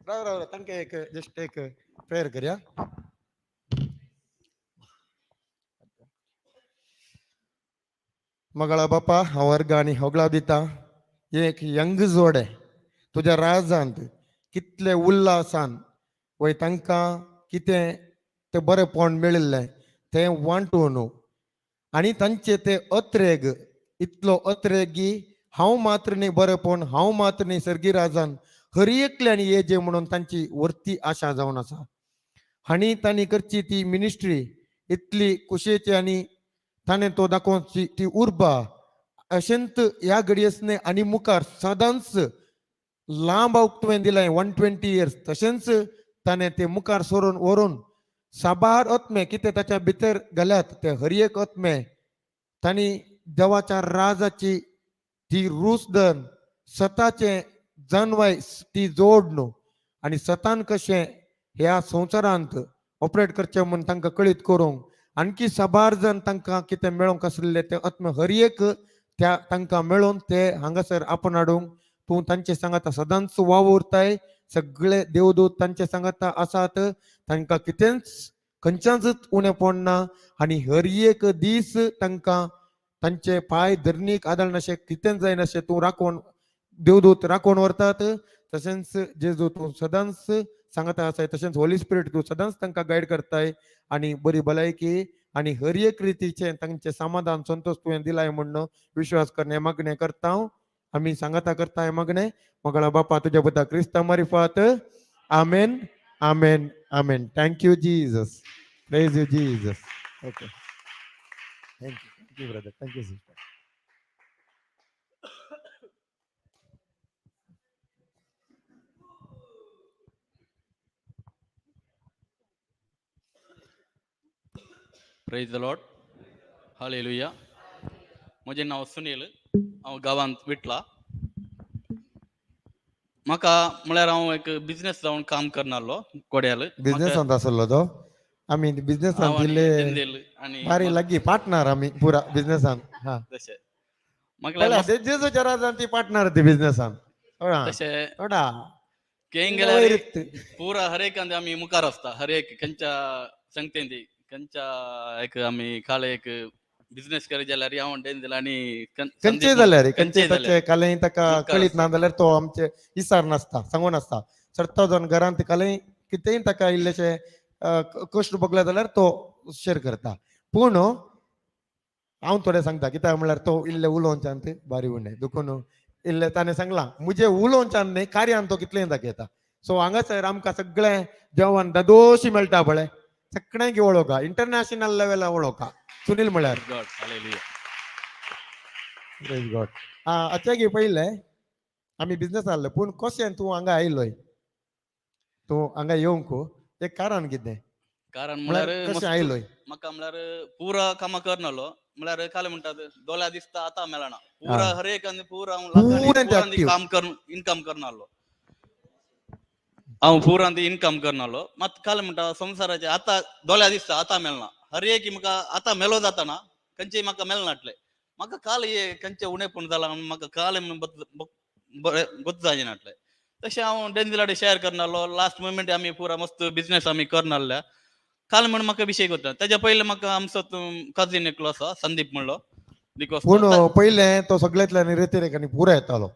राव राव तांकां एक जस्ट एक प्रेयर करया. मगळा बापा, हांव वर्ग आनी होगळा दिता एक यंग जोडे तुज्या राजांत कितले उल्हासान वय तांकां कितें तें बरेंपण मेळिल्लें तें वांटून आनी तांचे ते अत्रेग इतलो अत्रेग की हांव मात्र न्ही बरेंपण, हांव मात्र न्ही सर्गी राजान हर एकल्यान येजे म्हणून तांची वर्ती आशा जावन आसा. आनी तांणी करची ती मिनिस्ट्री इतली कुशेची आनी ताणें तो दाखोवची ती उर्बा अशेंत ह्या घडयेसने आनी मुखार सदांच लांब आवक तुवें दिलाय 120 इयर्स, तशेंच ताणें ते मुखार सरून व्हरून साबार आत्मे कितें ताच्या भितर घाल्यात ते हर एक आत्मे तांणी देवाच्या राजाची ती रूच धरून सताचें जनवाय ती जोड न्हू आनी सतान कशें ह्या संवसारांत ऑपरेट करचें म्हूण तांकां कळीत करूंक आणखी साबार जण तांकां कितें मेळोंक आसलें ते आत्मे हर एक त्या तांकां मेळोवन ते हांगासर आपण हाडूंक तूं तांचे सांगाता सदांच वावुरताय. सगळे देवदूत तांचे सांगाता आसात, तांकां कितेंच खंयच्याच उणें पडना आनी हर एक दीस तांकां तांचे पांय धरणीक आदळनाशें कितेंच जायनाशें तूं राखोवन देवदूत राखोवन व्हरतात. तशेंच जेजू तूं सदांच सांगता आसाय, तशेंच होली स्पिरीट तूं सदांच तांकां गायड करताय आनी बरी भलायकी आनी हर एक रितीचें तांचें समाधान संतोश तुवें दिलाय म्हूण विश्वास करणे मागणें करता हांव. आमी सांगाता करता हें मागणें मगळा बापा तुज्या पुता क्रिस्ता मारिफात. आमेन आमेन आमेन. Thank you Jesus, praise you Jesus. Okay, thank you, thank you brother, thank you sister. Praise the Lord, hallelujah. म्हजें नांव सुनील, हांव गांवांत विटला. म्हाका म्हळ्यार हांव एक बिजनेस जावन काम करनासलो कोड्याल. बिझनेसांत आसलो तो, आमी बिझनेसांत दिल्ले आनी बारी लागीं पार्टनर आमी पुरा बिझनेसांत. हा तशें म्हाका लागलें जेजूच्या राजान ती पार्टनर ती बिझनेसान. तशें थोडा केंग गेल्यार पुरा हरेक आमी मुखार आसता, हरेक खंयच्या संगतेन ती खंयच्या एक आमी काल एक बिझनेस करी जाल्यार हांव डेंजल आनी खंयचे जाल्यार खंयचे ताचे कालें ताका कळीत ना जाल्यार तो आमचे इसार नासता, सांगून आसता. सर्त जावन घरांत कालें कितेंय ताका इल्लेशें कश्ट भोगले जाल्यार तो शेर करता. पूण हांव थोडें सांगता कित्याक म्हणल्यार तो इल्ले उलोवच्यान बारी उणें देखून इल्लें ताणें सांगलां मुजे उलोवच्यान न्ही कार्यान तो कितलें दाखयता. सो हांगासर आमकां सगळें जेवण ददोशी मेळटा पळय, सगळ्यांक वळोखा, इंटरनॅशनल लेवला वळोखा सुनील म्हळ्यार. गॉड, हालेलुया. Praise God. आतां गे पयलें आमी बिझनेस आहले, पूण कशें तूं हांगा आयलोय, तूं हांगा येवंक एक कारण कितें? कारण म्हळ्यार म्हळ्यार कशें आयलोय? म्हाका म्हळ्यार पुरा कामां करनालो, म्हळ्यार काल म्हणटात दोळ्या दिसता आतां मेळना, पुरा हरेक आनी पुरा हांव काम करून इनकम करनालो, हांव पुरा इनकम करनालो. मात काल म्हणटा संवसाराचे आतां दोळ्या दिसता आतां मेळना, हरेक म्हाका आतां मेलो जाताना खंयचे म्हाका मेळनाटले. म्हाका काल हे खंयचे उणेपण जालां म्हणून म्हाका काल बरें गोत जायनाटले. तशें हांव डेंजिलाडे शेअर करनालो, लास्ट मुमेंट आमी पुरा मस्त बिझनेस आमी करनासल्या. काल म्हण म्हाका विशय करता. तेज्या पयलें म्हाका आमचो कजीन एकलो आसा संदीप म्हणलो, पूण पयलें तो सगळ्यांतल्यान रेतिरेकांनी पुरा येतालो,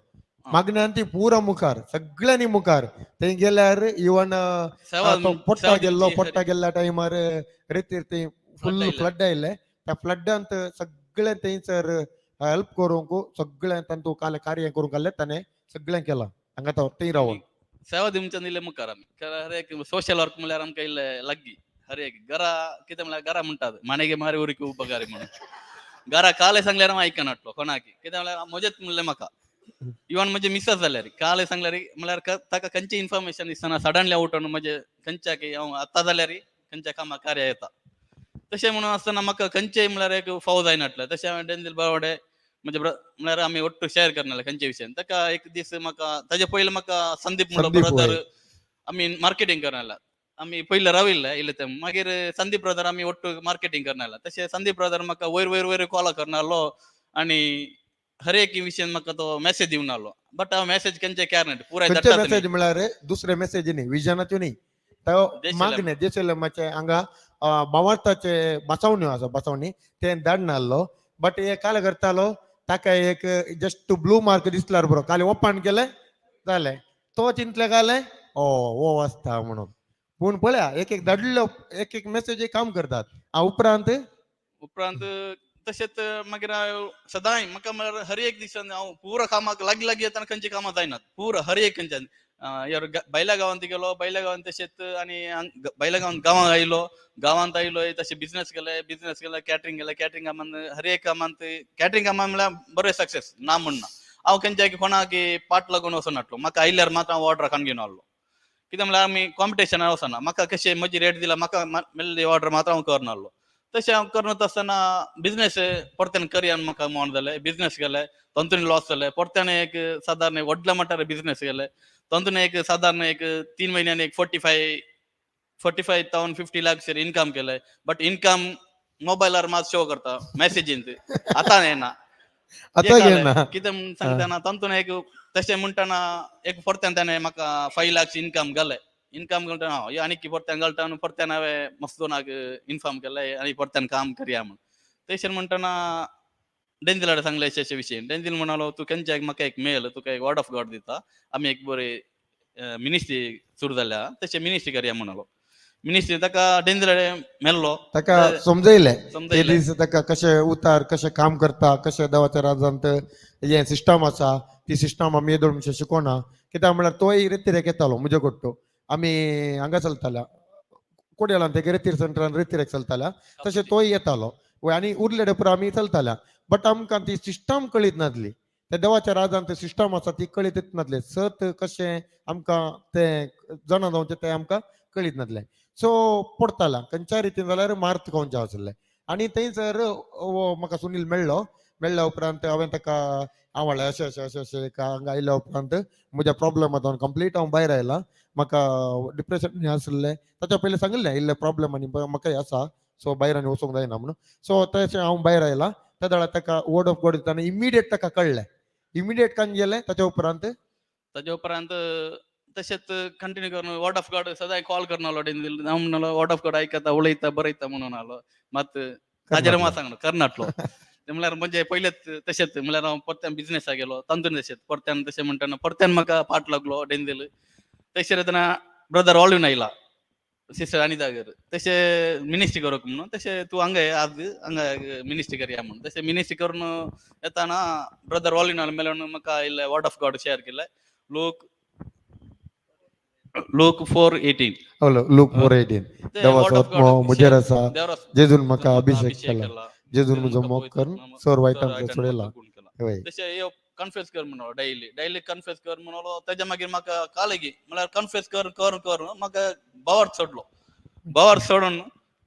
मागण्यान ती पुरा मुखार सगळ्यांनी मुखार थंय गेल्यार इवन तो पोट्टा गेल्लो, पोट्टा गेल्ल्या टायमार रेतीर थंय फुल फ्लड आयले, त्या फ्लडांत सगळें थंयसर हेल्प करूंक सगळें तांतू काल कार्य करूंक आसलें ताणें सगळें केलां हांगा तो थंय रावन. सेवा दिवच्यान इल्लें मुखार आमी हर एक सोशल वर्क म्हणल्यार आमकां इल्लें लागीं. हर एक घरा कितें म्हणल्यार घरा म्हणटात माणेगे मारी उरिकी उपकारी म्हणून, घरा काले सांगल्यार हांव आयकनाटलो कोणाकी, कितें म्हणल्यार म्हजेच म्हणलें म्हाका, इवन म्हजे मिसस जाल्यार काले सांगल्यार म्हणल्यार ताका खंयचें इन्फॉर्मेशन दिसना, सडनली उठून म्हजे खंयच्या हांव आतां जाल्यार खंयच्या कामाक कार्य येता. तशें म्हणून आसतना म्हाका खंयचें म्हणल्यार एक फावो जायनाटलें. तशें हांवें डेंजील बावडे म्हणजे म्हणल्यार आमी ಒಟ್ಟು शेअर करनाले खंयचे विशयान. ताका एक दीस म्हाका ताजे पयलें म्हाका संदीप म्हणलो ब्रदर, आमी मार्केटींग करनाला, आमी पयलें राविल्ले इल्ले ते, मागीर संदीप ब्रदर आमी ಒಟ್ಟು मार्केटींग करनाला. तशें संदीप ब्रदर म्हाका वयर वयर वयर कॉल करनालो आनी हर एक विशयान म्हाका तो मेसेज दिवन आलो. बट हांव मेसेज खंयचे केअर न्ही, पुराय खंयचे मेसेज म्हळ्यार दुसरे मेसेज न्ही, विजनाच्यो न्ही, तो मागणे जेसलमाचे हांगा भावार्थाचे बसावण्यो आसा, बसावणी तें धाडनासलो. बट हे काल करतालो ताका एक जस्ट ब्लू मार्क दिसल्यार बरो काल ओपन केलें जालें, तो चिंतले काले ओ वो आसता म्हणून. पूण पळया एक एक धाडलो एक एक मेसेज काम करतात. उपरांत उपरांत तशेंच मागीर हांव सदांय म्हाका म्हळ्यार हर एक दिसान हांव पुरा कामाक लागीं लागीं येतना खंयची कामां जायनात, पुरा हर एक खंयच्यान बैला गांवांत गेलो, बैला गांवांत तशेंच आनी बैला गांवांत गांवांत आयलो, गांवांत आयलो तशें बिझनेस केले, बिझनेस केले, कॅटरींग केलें, कॅटरींग कामान हर एक कामांत कॅटरींग कामान म्हळ्यार बरें सक्सेस ना म्हणना. हांव खंयच्या कोणाक पाट लागून वचनाटलो, म्हाका आयल्यार मात हांव ऑर्डर काडून घेवन आसलो. कितें म्हळ्यार आमी कॉम्पिटिशनाक वचना, म्हाका कशें म्हजी रेट दिला म्हाका मेल्ली ऑर्डर मात्र हांव करनासलो. तशें हांव करत आसतना बिझनेस परत्यान करया म्हाका मोन जालें, बिझनेस केलें, तातूंत लॉस जालें, परत्यान एक सादारण व्हडल्या मट्टार बिझनेस केलें, तातूंत एक सादारण एक 3 म्हयन्यांनी एक 45,000 50 लाख इनकम केलें. बट इनकम मोबायलार मात शो करता मॅसेजींत, आतां येना, आतां येना कितें म्हूण सांगतना तातूंत एक तशें म्हणटना एक परत्यान ताणें म्हाका 5 लाख इनकम घालें, इनकम घालता हांव आनी परत्यान घालता परत्यान हांवें मस्तोनाक इन्फॉर्म केलें आनी परत्यान काम करया म्हूण. तशें म्हणटना डेंजिलाड सांगलें अशे विशय. डेंजिल म्हणालो तूं खंयच्या म्हाका एक मेल, तुका एक वर्ड ऑफ गॉड दिता, आमी एक बरी मिनिस्ट्री सुरू जाल्या तशें मिनिस्ट्री करया म्हणालो. मिनिस्ट्री ताका डेंजिलाड मेल्लो, ताका समजयलें ते दीस ताका कशें उतार कशें काम करता, कशें देवाच्या राजांत हें सिस्टम आसा, ती सिस्टम आमी येदोळ म्हणचे शिकोना. कित्याक म्हळ्यार तोय रेतिरेक येतालो म्हजे कडटो, आमी हांगा चलताल्या कोडयालान ते रेतीर सेंटरान रेतिरेक चलताल्या, तशें तोय येतालो आनी उरले पुरो आमी चलताल्या. बट आमकां ती सिस्टम कळीत नासली, त्या देवाच्या राजान सिस्टम आसा ती कळीत नासले, सत कशें आमकां तें जाणा जावचें तें आमकां कळीत नासलें. सो पडताला खंयच्या रितीन जाल्यार मार्त खावचें आसलें. आनी थंयसर हो म्हाका सुनील मेळ्ळो, मेळ्ळ्या उपरांत हांवें ताका हांव म्हणलें अशें अशें अशें अशें हांगा आयल्या उपरांत म्हज्या प्रॉब्लम आतां कंप्लीट हांव भायर आयला, म्हाका डिप्रेशन आसलें, ताच्या पयलीं सांगिल्लें इल्लें प्रॉब्लम आनी म्हाका आसा, सो भायर आनी वचूंक जायना म्हणून. सो तशें हांव भायर आयला. तेदळा ताका वर्ड ऑफ गॉड दिताना इमिडिएट ताका कळ्ळें. इमिडिएट कान गेलें ताच्या उपरांत. ताजे उपरांत तशेंच कंटिन्यू करून वर्ड ऑफ गॉड सदांय कॉल करून आलो. हांव म्हणलो वर्ड ऑफ गॉड आयकता, उलयता, बरयता म्हणून आलो. मात ताजेर मात सांगलो करनाटलो. ते म्हणल्यार म्हणजे पयलेच तशेंच म्हणल्यार हांव परत्यान बिजनेसाक गेलो. तातूंत तशेंच परत्यान तशें म्हणटना परत्यान म्हाका पाट लागलो डेंजील. तशें तेन्ना ब्रदर ऑलविन आयला सिस्टर अनितागेर, तशें मिनिस्ट्री करूंक म्हणून. तशें तूं हांगा आज हांगा मिनिस्ट्री करया म्हणून. तशें मिनिस्ट्री करून येताना ब्रदर ऑलविन मेळून म्हाका इल्लें वर्ड ऑफ गॉड शेअर केलें. लूक 4:18. लूक 4:18. देवाचो आत्मो म्हजेर आसा, जेजून म्हाका अभिषेक केला, जेजून म्हजो मोग करून सोर वायटांतलो सोडयला. हय. तशें यो कन्फेस कर म्हणलो, डेली डेली कन्फेस कर म्हणलो. तेज्या मागीर म्हाका कालेगी म्हणल्यार कन्फेस कर कर कर म्हाका बावर सोडलो. बावर सोडून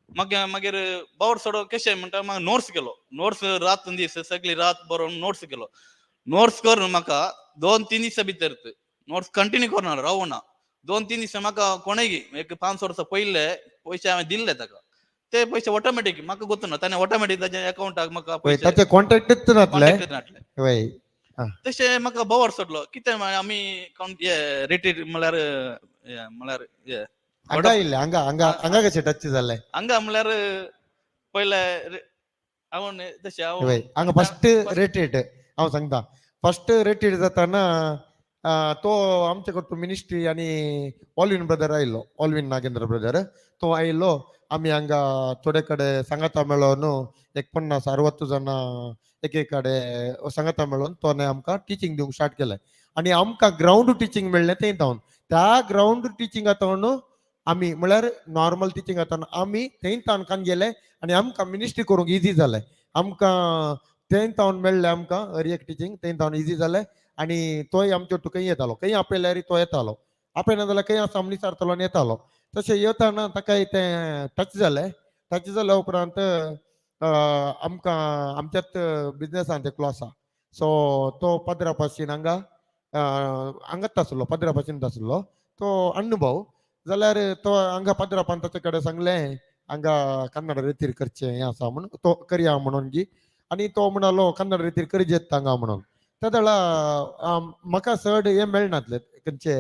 मागीर मागीर बावर सोडून कशें म्हणटा, म्हाका नोट्स केलो. नोट्स रात दीस सगळी रात बरोवन नोट्स केलो. नोट्स करून म्हाका 2-3 दिसां भितर नोट्स कंटिन्यू करून रावना. 2-3 दिसां म्हाका कोणेगी एक 5 वर्सां पयले पयशे हांवें दिल्ले ताका, ते पयशे ऑटोमॅटीक म्हाका गोतना ताणें ऑटोमॅटीक ताच्या अकाउंटाक म्हाका वय, ताचे कॉन्टॅक्टच नातले. कॉन्टॅक्ट नासले. वय. तशें म्हाका बोवार सोडलो. कितें आमी रिट्रीट म्हणल्यार म्हणल्यार हांगा आयिल्ले, हांगा हांगा हांगा कशें टच जालें? हांगा म्हणल्यार पयले हांव तशें हांव वय, हांगा फस्ट रेटेड हांव सांगता. फस्ट रेटेड जाताना तो आमचे कडतो मिनिस्ट्री आनी ऑलविन ब्रदर आयलो, ऑलविन नागेंद्र ब्रदर तो आयलो. आमी हांगा थोडे कडेन सांगाता मेळोन एक 50-60 जाणां एके कडेन सांगाता मेळोन तो आमकां टिचींग दिवंक स्टार्ट केलें. आनी आमकां ग्रावंड टिचींग मेळ्ळें थंय जावन. त्या ग्रावंड टिचींगा जावन आमी म्हळ्यार नॉर्मल टिचींग जाता आमी थंय तावन कान गेले आनी आमकां मिनिस्ट्री करूंक इजी जालें. आमकां थंय तावन मेळ्ळें आमकां हर एक टिचींग थंय तावन इजी जालें. आनी तोय आमचे ओट्टू खंय येतालो, खंय आपयल्यार तो येतालो, आपयना जाल्यार खंय आसा म्हण विचारतालो आनी येतालो. तशें येताना ताकाय तें टच जालें. टच जाल्या उपरांत आमकां आमच्याच बिजनेसान एकलो आसा, सो तो पदरा पाशीन हांगा हांगाच आसलो, पदरा पाशीन आसलो तो अण्णू जाल्यार तो हांगा पदरापान ताचे कडेन सांगलें हांगा कन्नड रितीर करचें हें आसा म्हणून, तो करया म्हणून जी. आनी तो म्हणालो कन्नड रितीर करजेत हांगा म्हणून. त्या वेळा म्हाका चड हें मेळनातलें खंयचे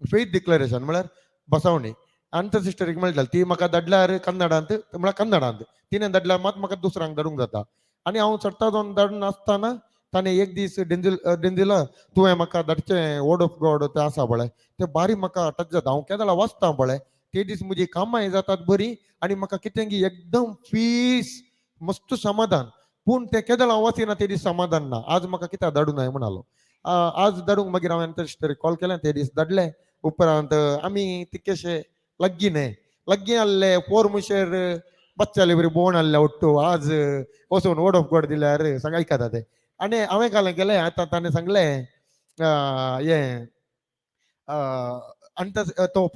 फेथ डिक्लरेशन म्हळ्यार बसवणी आंतर सिस्टरीक मेळटाली ती म्हाका धाडल्यार कन्नडांत, म्हळ्यार कन्नडांत तिणें धाडल्यार मात म्हाका दुसऱ्यांक धाडूंक जाता. आनी हांव चडटा जावन धाडून आसतना ताणें एक दीस डेंजिल डेंजिला तुवें म्हाका धाडचें वर्ड ऑफ गॉड तें आसा पळय तें बारी म्हाका टच जाता, हांव केदळा वाचता पळय ते दीस म्हजी कामां जातात बरीं आनी म्हाका कितें की एकदम पीस मस्त समाधान. पूण तें केदळा हांव वाचिना ते दीस समाधान ना. आज म्हाका कित्याक धाडूं नाय म्हणालो. आज धाडूंक मागीर हांवें सिस्टरीक कॉल केलें, ते दीस धाडले. उपरांत आमी तितकेशे लागीं न्हय लागीं आहले पोर मुशेर बच्चाले बरी बोण आहले ಒಟ್ಟು आज वचून वर्ड ऑफ गॉड दिल्यार सांग आयकता ते. आनी हांवें काल केलें आतां ताणें सांगलें हें आनी तो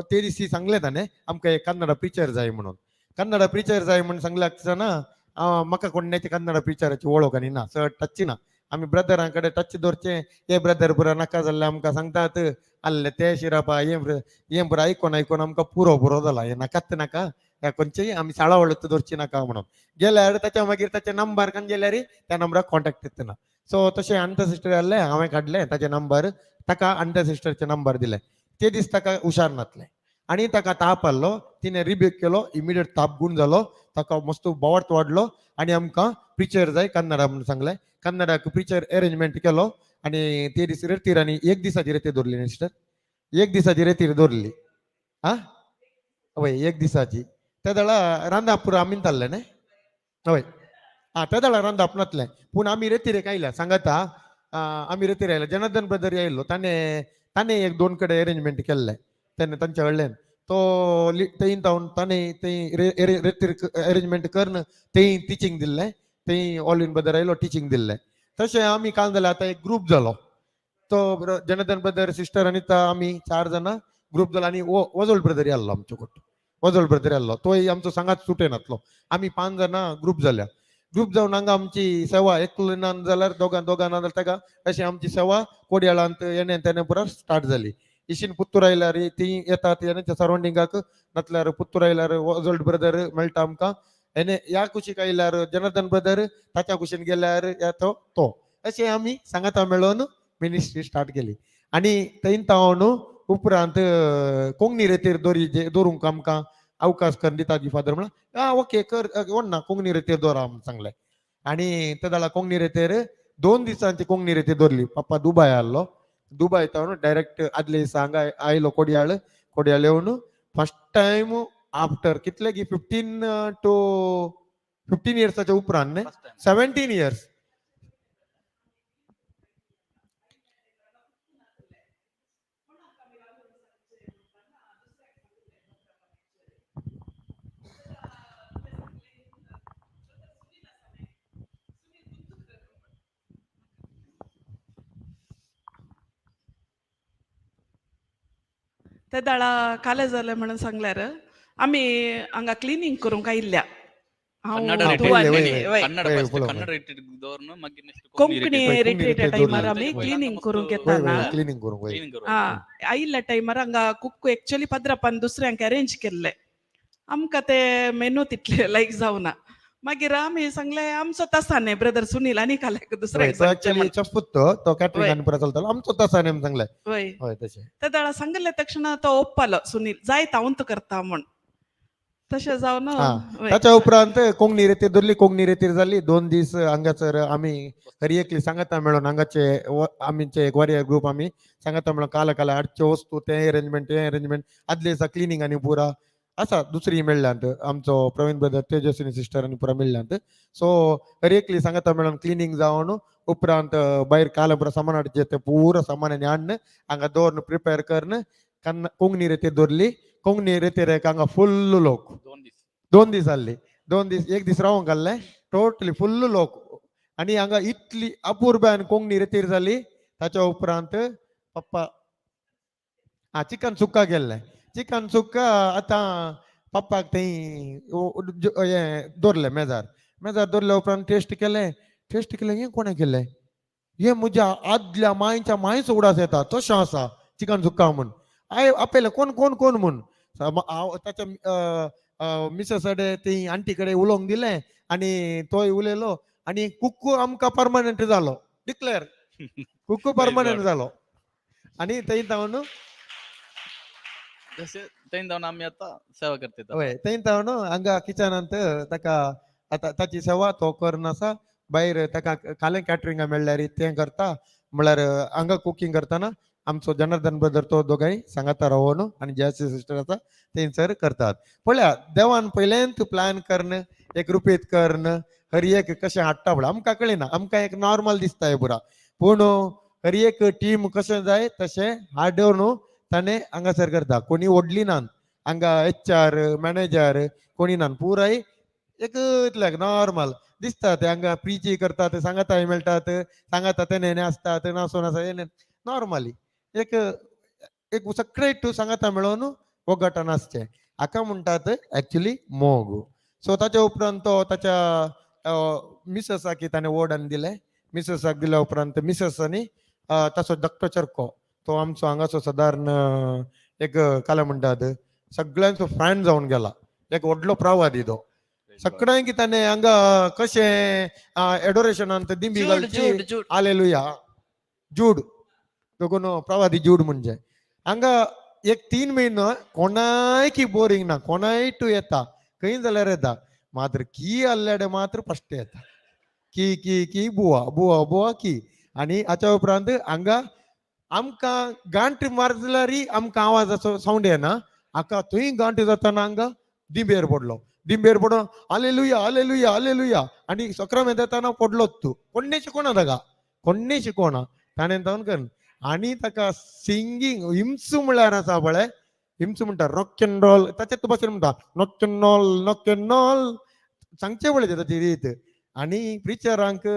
ते दिसी सांगलें ताणें आमकां एक कन्नडा प्रिचर जाय म्हणून. कन्नडा प्रिचर जाय म्हणून सांगलें आसतना म्हाका कोणाची कन्नडा प्रिचराची वळख आनी ना, चड टच ना. आमी ब्रदरां कडेन टच दवरचें, हे ब्रदर पुरा नाका जाल्ले आमकां सांगतात आसले ते शिरापा हें हें पुरा आयकोन आयकोन आमकां पुरो पुरो जाला, हें नाकाच नाका, ह्या खंयचेय आमी शाळा वळख दवरची नाका म्हणून गेल्यार ताच्या मागीर ताचे नंबर कान गेल्यार त्या नंबराक कॉन्टेक्ट येतना. सो तशें अंत सिस्टर आसलें हांवें काडलें ताचे नंबर, ताका अंत सिस्टरचे नंबर दिले. ते दीस ताका हुशार नासलें आनी ताका ताप आहलो, तिणें रिब्यूक केलो, इमिडिएट ताप गूण जालो, ताका मस्त बोवार्थ वाडलो आनी आमकां प्रिचर जाय कन्नडा म्हणून सांगलें. कन्नडाक प्रिचर अरेंजमेंट केलो आनी ते दीस रेतीर आनी एक दिसाची रेतीर दवरली न्ही सिस्टर, एक दिसाची रेतीर दवरली. आं हय एक दिसाची. त्या वेळा रांदापूर आमी ताल्लें न्ही, हय आं त्या वेळा रांदाप नासलें पूण आमी रेतीरेक आयल्या सांगाता आमी रेतीर आयले. जनार्दन ब्रदर आयलो ताणें ताणें एक दोन कडेन अरेंजमेंट केल्लें तेन्ना तांच्या कडल्यान तो थंय जावन ताणें थंय रेतीर अरेंजमेंट करून थंय टिचींग दिल्लें, थंय ऑल इन ब्रदर आयलो टिचींग दिल्लें. तशें आमी काल जाल्यार आतां एक ग्रूप जालो तो जनार्दन ब्रदर सिस्टर अनिता आमी 4 जाणां ग्रूप जालो आनी वजोल ब्रदर आसलो आमचो कोट, वजोल ब्रदर आसलो तोय आमचो सांगात सुटे नासलो. आमी 5 जाणां ग्रूप जाल्या. ग्रूप जावन हांगा आमची सेवा एकलो ना जाल्यार दोगां दोगां ना जाल्यार ताका अशें आमची सेवा कोडयाळांत येणे तेणे पुरा स्टार्ट जाली. इशीन पुत्तूर आयल्यार ती येतात येण्याच्या सरावंडिंगाक नासल्यार पुत्तूर आयल्यार वजोल्ड ब्रदर मेळटा आमकां. हेणे ह्या कुशीक आयल्यार जनार्दन ब्रदर, ताच्या कुशीन गेल्यार या तो तो, अशें आमी सांगाता मेळोवन मिनिस्ट्री स्टार्ट केली. आनी थंय तावन उपरांत कोंकणी रेतीर दोरी दवरूंक आमकां अवकाश करून दिता दी फादर म्हणला, आं ओके कर ना कोंकणी रेतीर दवरा म्हूण सांगलें. आनी ते जाल्यार कोंकणी रेतीर 2 दिसांची कोंकणी रेतीर दवरली. पप्पा दुबाय आहलो, दुबाय तावन डायरेक्ट आदले दिसा हांगा आयलो कोडियाळ, कोडियाळ येवन फर्स्ट टायम आफ्टर कितले की 15 टू 15 इयर्साच्या उपरांत न्ही, 17 इयर्स. ते दाळा काले जाले म्हणून सांगल्यार आमी हांगा क्लिनींग करूंक आयिल्ल्या. कन्नड हांव तूं वय, आनी वय, वय. कन्नड वय, first, पळोवंक. कन्नड रिट्रीट दवरून मागीर next Konkani Konkani रिट्रीटा retreat टायमार दवरली. आमी क्लिनींग करूंक वय येताना वय क्लिनींग करूंक वय. क्लीन करून आ आयिल्ल्या टायमार हांगा कुक्कू एक्चुअली पद्रापान दुसऱ्यांक अरेंज केल्ले, आमकां ते मेनू तितले लायक जावना. मागीर आमी सांगले आमचो तसा न्ही ब्रदर सुनील आनी काल्याक वय, दुसऱ्यांक तो सांगचें ऍक्च्युअली म्हण. चफूत तो तो कॅटरिंग वय. आनी पुरा चलतालो आमचो तसा न्ही म्हूण सांगलें. वय हय तशें. ते दाळा सांगले तक्षणा तो ओप्पालो सुनील जायत हांव करता म्हण, तशें जावन हा. वय. ताच्या उपरांत कोंकणी रेतीर दवरली, कोंकणी रेतीर जाली 2 दीस हांगासर आमी हर एकली सांगाता मेळोन हांगाचे आमचे एक वॉरियर ग्रुप आमी सांगाता मेळोन काल काल हाडच्यो वस्तू तें अरेंजमेंट तें अरेंजमेंट आदले दिसा क्लिनींग आनी पुरा आसा दुसरी मेळ्ळ्यांत आमचो प्रवीण ब्रदर तेजस्विनी सिस्टर आनी पुरा मेळ्ळ्यांत. सो हर एकली सांगाता मेळोन क्लिनींग जावन उपरांत भायर काल पुरा सामान हाडचें तें पुरा सामान आनी हाडून हांगा दवरून प्रिपेर करून कोंकणी रेतीर दवरली. कोंकणी रेतीर हांगा फुल्ल लोक 2 दीस 2 दीस जाल्ली, 2 दीस 1 दीस रावोंक घाल्ले टोटली फुल्ल लोक. आनी हांगा इतली अपुरबायन कोंकणी रेतीर जाली. ताच्या उपरांत पप्पा आं चिकन सुक्का गेल्लें, चिकन सुक्का आतां पप्पाक थंय हें दवरलें मेजार, मेजार दवरल्या उपरांत टेस्ट केलें, टेस्ट केलें हें कोणें केलें हें म्हज्या आदल्या मांयच्या मांयचो उडास येता तशें आसा चिकन सुक्का म्हूण. हांवें आपयलें कोण कोण कोण म्हूण, हांव ताच्या मिसेस कडेन ती आंटी कडेन उलोवंक दिलें आनी तोय उलयलो आनी कुक्कू आमकां परमनंट जालो, डिक्लेर कुक्कू परमनंट जालो. आनी थंय जावन तशें थंय जावन आमी आतां सेवा करतात. वय थंय जावन हांगा किचनांत ताका आतां ताची सेवा तो करून आसा. भायर ताका कालें कॅटरिंगा मेळ्ळ्यार तें करता, म्हळ्यार हांगा कुकींग करतना आमचो जनार्दन ब्रदर तो दोगांय सांगाता रावोन आनी जयासी सिस्टर आसा थंयसर करतात. पळया देवान पयलेंच प्लॅन करून एक रुपेत करून हर एक कशें हाडटा पळय आमकां कळना, आमकां एक नॉर्मल दिसता हें पुरा, पूण हर एक टीम कशें जाय तशें हाडून ताणें हांगासर करता. कोणी व्हडली नात हांगा एच आर मॅनेजर कोणी नात, पुराय एक इतल्याक नॉर्मल दिसता ते हांगा प्रिची करतात, सांगाताय मेळटात, सांगाता तेणे आसतात नासोन आसा नॉर्मली एक एक सगळे टू सांगाता मेळोवन वगटान आसचें हाका म्हणटात एक्चुली मोग. सो ताच्या उपरांत तो ताच्या मिसेसाक ताणें वोर्ड आनी दिलें, मिसेसाक दिल्या उपरांत मिसेसांनी ताचो धाकटो चरको तो आमचो हांगाचो सादारण एक काल म्हणटात सगळ्यांचो फ्रेंड जावन गेला, एक व्हडलो प्रवादी तो सगळ्यांक ताणें हांगा कशें एडोरेशनांत दिंबी घालची, आलेलुया जूड देखून प्रवादी जूड म्हणजे हांगा एक 3 म्हयनो कोणायकी बोरींग ना, कोणाय टू येता खंय जाल्यार येता, मात्र की आहल्याडे मात्र फस्ट येता की की की बुवा बुवा बुवा की. आनी हाच्या उपरांत हांगा आमकां गांठ मारल्यार आमकां आवाज सावंड येना, हाका थंय गांठ जाताना हांगा दिंबेर पडलो, दिंबेर पडोन आलेलुया आलेलुया आलेलुया आनी सक्रामेंत येताना पडलोच तूं, कोण्णें शिकोना ताका, कोण्णें शिकोना ताणें जावन कर. आनी ताका सिंगींग हिम्स म्हळ्यार आसा पळय, हिम्स म्हणटा रॉक एंड रोल, ताचे तूं भाशेन म्हणटा knock and roll knock and roll सांगचें पळय ताची रीत. आनी प्रिचरांक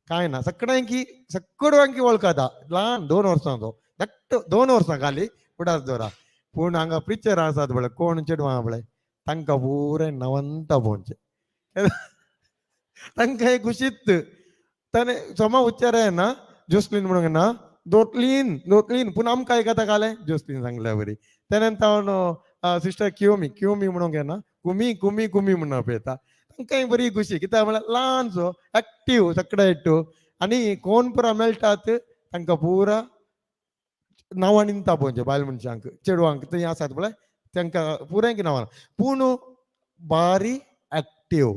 कांय ना, सगळ्यांकी सगळ्यांकी वळखता, ल्हान 2 वर्सां तो धाकटो 2 वर्सां खाली उडास दवरा, पूण हांगा प्रिचरां आसात पळय कोण चेडवां पळय तांकां पुराय नवंता पळोवचें तांकां एक खुशीत ताणें समा उच्चार येना जोस्लीन म्हणूंक ना दोतलीन दोतलीन, पूण आमकां आयकता कालें जोस्लीन सांगल्या बरी. तेन्ना हांव सिस्टर क्योमी क्योमी म्हणूंक येना, कुमी कुमी कुमी म्हणून आपयता. तांकांय बरी खुशी. कित्याक म्हळ्यार ल्हानसो एक्टीव सगळे एकटो आनी कोण पुरा मेळटात तांकां पुरा नांवां निमता पळोवचें बायल मनशांक चेडवांक थंय आसात पळय तांकां पुराय नांवां, पूण बारी एक्टीव.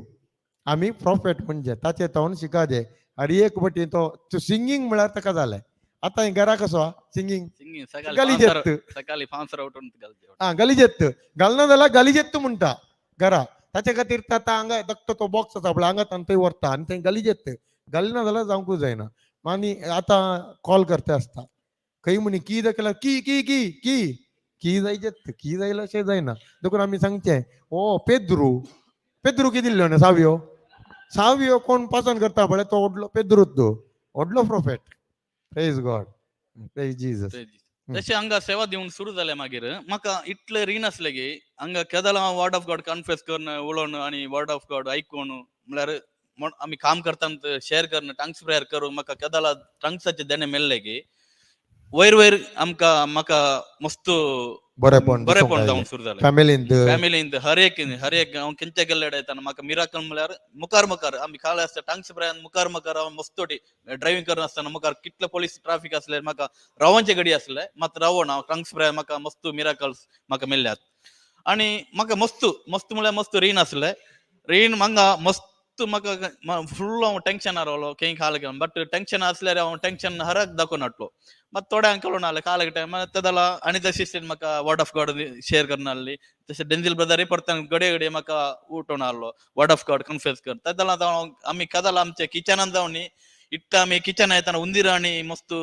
आमी प्रोफेट म्हणजे ताचे तावन शिकाजे. आनी एक पटी तो सिंगींग म्हळ्यार ताका जालें. आतां घरा कसो सिंगींग सिंगींग सकाळी गलीजेत्त, सकाळी फांसर उठून घालचे. आं गलीजेत्त घालना जाल्यार गलीजेत्त म्हणटा घरा. ताचे खातीर आतां हांगा धाकटो तो बॉक्स आसा पळय हांगा थंय व्हरता आनी थंय गलीजेत्त घालना जाल्यार जावंकूच जायना. आनी आतां कॉल करता आसता खंय म्हणी की दाखयल्यार की की की की की जायजेत की जायला अशें जायना. देखून आमी सांगचें ओ पेद्रू पेद्रू कितें दिल्लो न्हू सावयो सावयो कोण पसंत करता पळय तो व्हडलो पेद्रूच तो व्हडलो prophet. Praise God, praise Jesus. तशें हांगा सेवा दिवन सुरू जालें. मागीर म्हाका इतलें रीण आसलें की हांगा केदल हांव वर्ड ऑफ गॉड कन्फेस करून उलोवन आनी वर्ड ऑफ गॉड आयकून म्हळ्यार आमी काम करतना शेअर करून टंग्स प्रेयर करून म्हाका केदला टंग्साचें देणें मेळ्ळें की वयर वयर आमकां म्हाका मस्त बरेपण बरेपण जावन सुरू जालें. फॅमिलींत फॅमिलींत हर एक हर एक हांव खंयच्या गेल्ले येताना म्हाका मिराकल म्हळ्यार मुखार मुखार आमी खाले आसता टंग्स प्रेयर मुखार मुखार हांव मस्तोटी ड्रायव्हिंग करना आसतना मुखार कितले पोलीस ट्राफीक आसले म्हाका रावोंचे घडी आसले मात रावोन हांव टंग्स प्रेयर म्हाका मस्त मिराकल्स म्हाका मेळ्ळ्यात. आनी म्हाका मस्त मस्त म्हळ्यार मस्त रीण आसले. रीण म्हाका मस्त म्हाका फुल हांव टेंशनार रावलो खंय खाल घेवन, बट टेंशन आसल्यार हांव टेंशन हराक दाखोवन हाडलो. मात थोड्यांक कळून आसलें खाल टायम तेदला आनी सिस्टर म्हाका वर्ड ऑफ गॉड शेअर करून आहली. तशें डेन्झिल ब्रदरूय परतान घडये घडये म्हाका उठोवन आहलो वर्ड ऑफ गॉड कन्फेस कर. तेदला जावन आमी केदला आमच्या किचनान जावन इट्टा आमी किचन येताना उंदीर आनी मस्त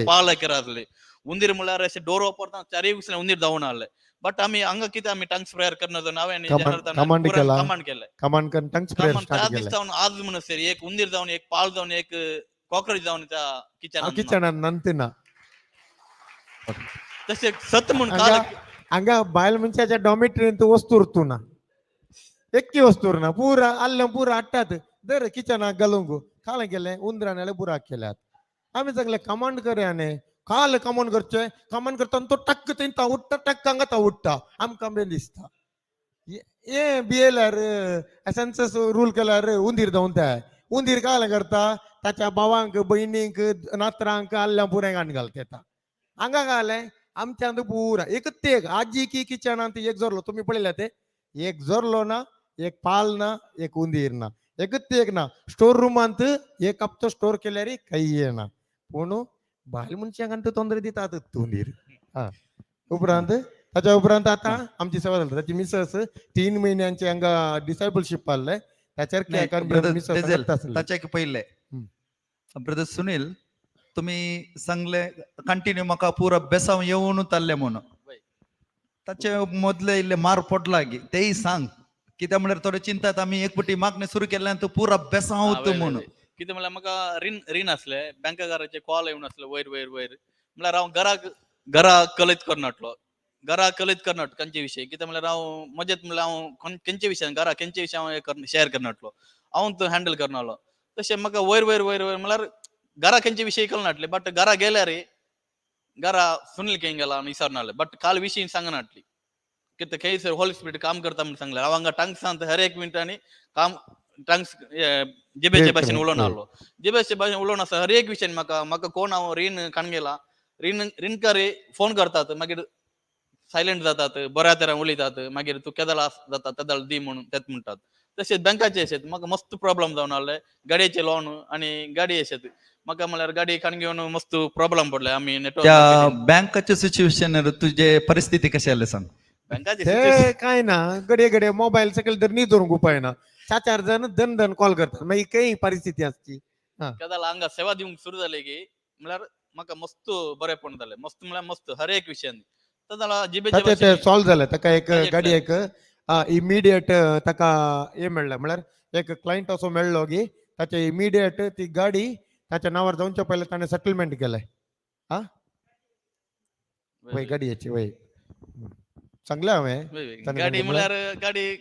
पाल आसले. उंदीर म्हळ्यार अशें डोर ओपन चारय दिसांनी उंदीर धांवून आहले. बट आमी हांगा कितें आमी टंग्स प्रेयर करना जावन हांवें कमांड केला, कमांड केलें. कमांड करून टंग्स प्रेयर स्टार्ट केलें. त्या दीस जावन आज म्हणसर एक उंदीर जावन एक पाल जावन एक कॉकरोच जावन त्या किचनान किचनान नंतना तशें सत म्हूण हांगा बायल मनशाच्या डॉमिट्रींत वस्तू उरतू ना, एक्की वस्तू उरना, पुरा आल्लें पुरा हाडटात दर किचनाक घालूंक काल केलें उंदरान जाल्यार बुराक केल्यात. आमी सगळे कमांड करया न्ही, काल कमांड करचें, कमांड करता तो टक्क थंय उठ्ठा टक्क हांगा तो उठ्ठा आमकां बी दिसता. हे भियेल्यार सेन्सस रूल केल्यार उंदीर धांवता ते उंदीर काल करता ताच्या भावांक भयणींक नातरांक आल्ल्या पुऱ्यांक हाडून घालता येता. हांगा घालें आमच्यांत पुरा एक ते एक आजी की किचनांत एक जोरलो तुमी पळयल्या ते एक जोरलो ना, एक पाल ना, एक उंदीर ना, एकच एक ना. स्टोर रुमांत एक हप्तो स्टोर केल्यार काही येना, पूण बायल मनशांक आनी तोंदरे दितात उंदीर. हा उपरांत ताच्या उपरांत आतां आमची सेवा जाता. ताची मिसस 3 म्हयन्यांचे हांगा डिसायबलशीप पाडले ताचेर ताच्या पयले ब्रदर सुनील तुमी सांगले कंटिन्यू म्हाका पुरा बेसांव येवन ताल्ले म्हणून ताचे मदले इल्ले मार पडला की तेय सांग कित्याक म्हळ्यार थोडे चिंतात आमी एक पटी मागणें सुरू केल्यान तूं पुरा बेसांव म्हणून. कितें म्हळ्यार म्हाका रीण रीण आसले बँकाकाराचे कॉल येवन आसले वयर वयर वयर म्हळ्यार हांव घराक घरा कलयत करनाटलो घरा कलयत करनाट खंयचे विशय कितें म्हळ्यार हांव मजेत म्हळ्यार हांव खंयचे विशयान घरा खंयचे विशय हांव शेअर करनाटलो हांव तो हँडल करनालो. तशें म्हाका वयर वयर वयर वयर म्हळ्यार घरा खंयचे विशय कळनाटले बट घरा गेल्यार घरा सुनील खंय गेला आनी विचारनाले बट काल विशय सांगनाटली कितें खंयसर होली स्पिरिट काम करता म्हूण सांगलें. हांव हांगा टंग्सांत हर एक मिनटांनी काम टंग्स जिबेचे भाशेन उलोवन आहलो जिबेचे भाशेन उलोवन आसा हर एक विशयान म्हाका म्हाका कोण हांव रीण काण गेला रीण रिणकार फोन करतात मागीर सायलंट जातात बऱ्या तरेन उलयतात मागीर तूं केदळ जाता तेदळ दी म्हणून तेच म्हणटात. तशेंच बँकाचे अशेंच म्हाका मस्त प्रॉब्लम जावन आहले गाडयेचे लोन आनी गाडी अशेंच म्हाका म्हळ्यार गाडी काण घेवन मस्त प्रॉब्लम पडले आमी त्या बँकाचे सिच्युएशन तुजे परिस्थिती कशी आसली सांग. बँकाचे ते काय ना घडये घडये मोबायल सकयल तर न्ही धरूंक उपाय ना, 4-4 जण दन दन कॉल करतात मागीर खंय परिस्थिती आसची. केदळ हांगा सेवा दिवंक सुरू जाली की म्हळ्यार म्हाका मस्त बरेपण जालें मस्त म्हळ्यार मस्त हर एक विशयान ताचें तें सॉल्व जालें. ताका एक गाडयेक इमिडिएट ताका हें मेळ्ळें म्हळ्यार एक क्लायंट असो मेळ्ळो की ताचे इमिडिएट ती गाडी ताच्या नांवार जावच्या पयलें ताणें सेटलमेंट केलें. आं वय गाडयेची वय सांगलें हांवें. गाडी म्हळ्यार गाडी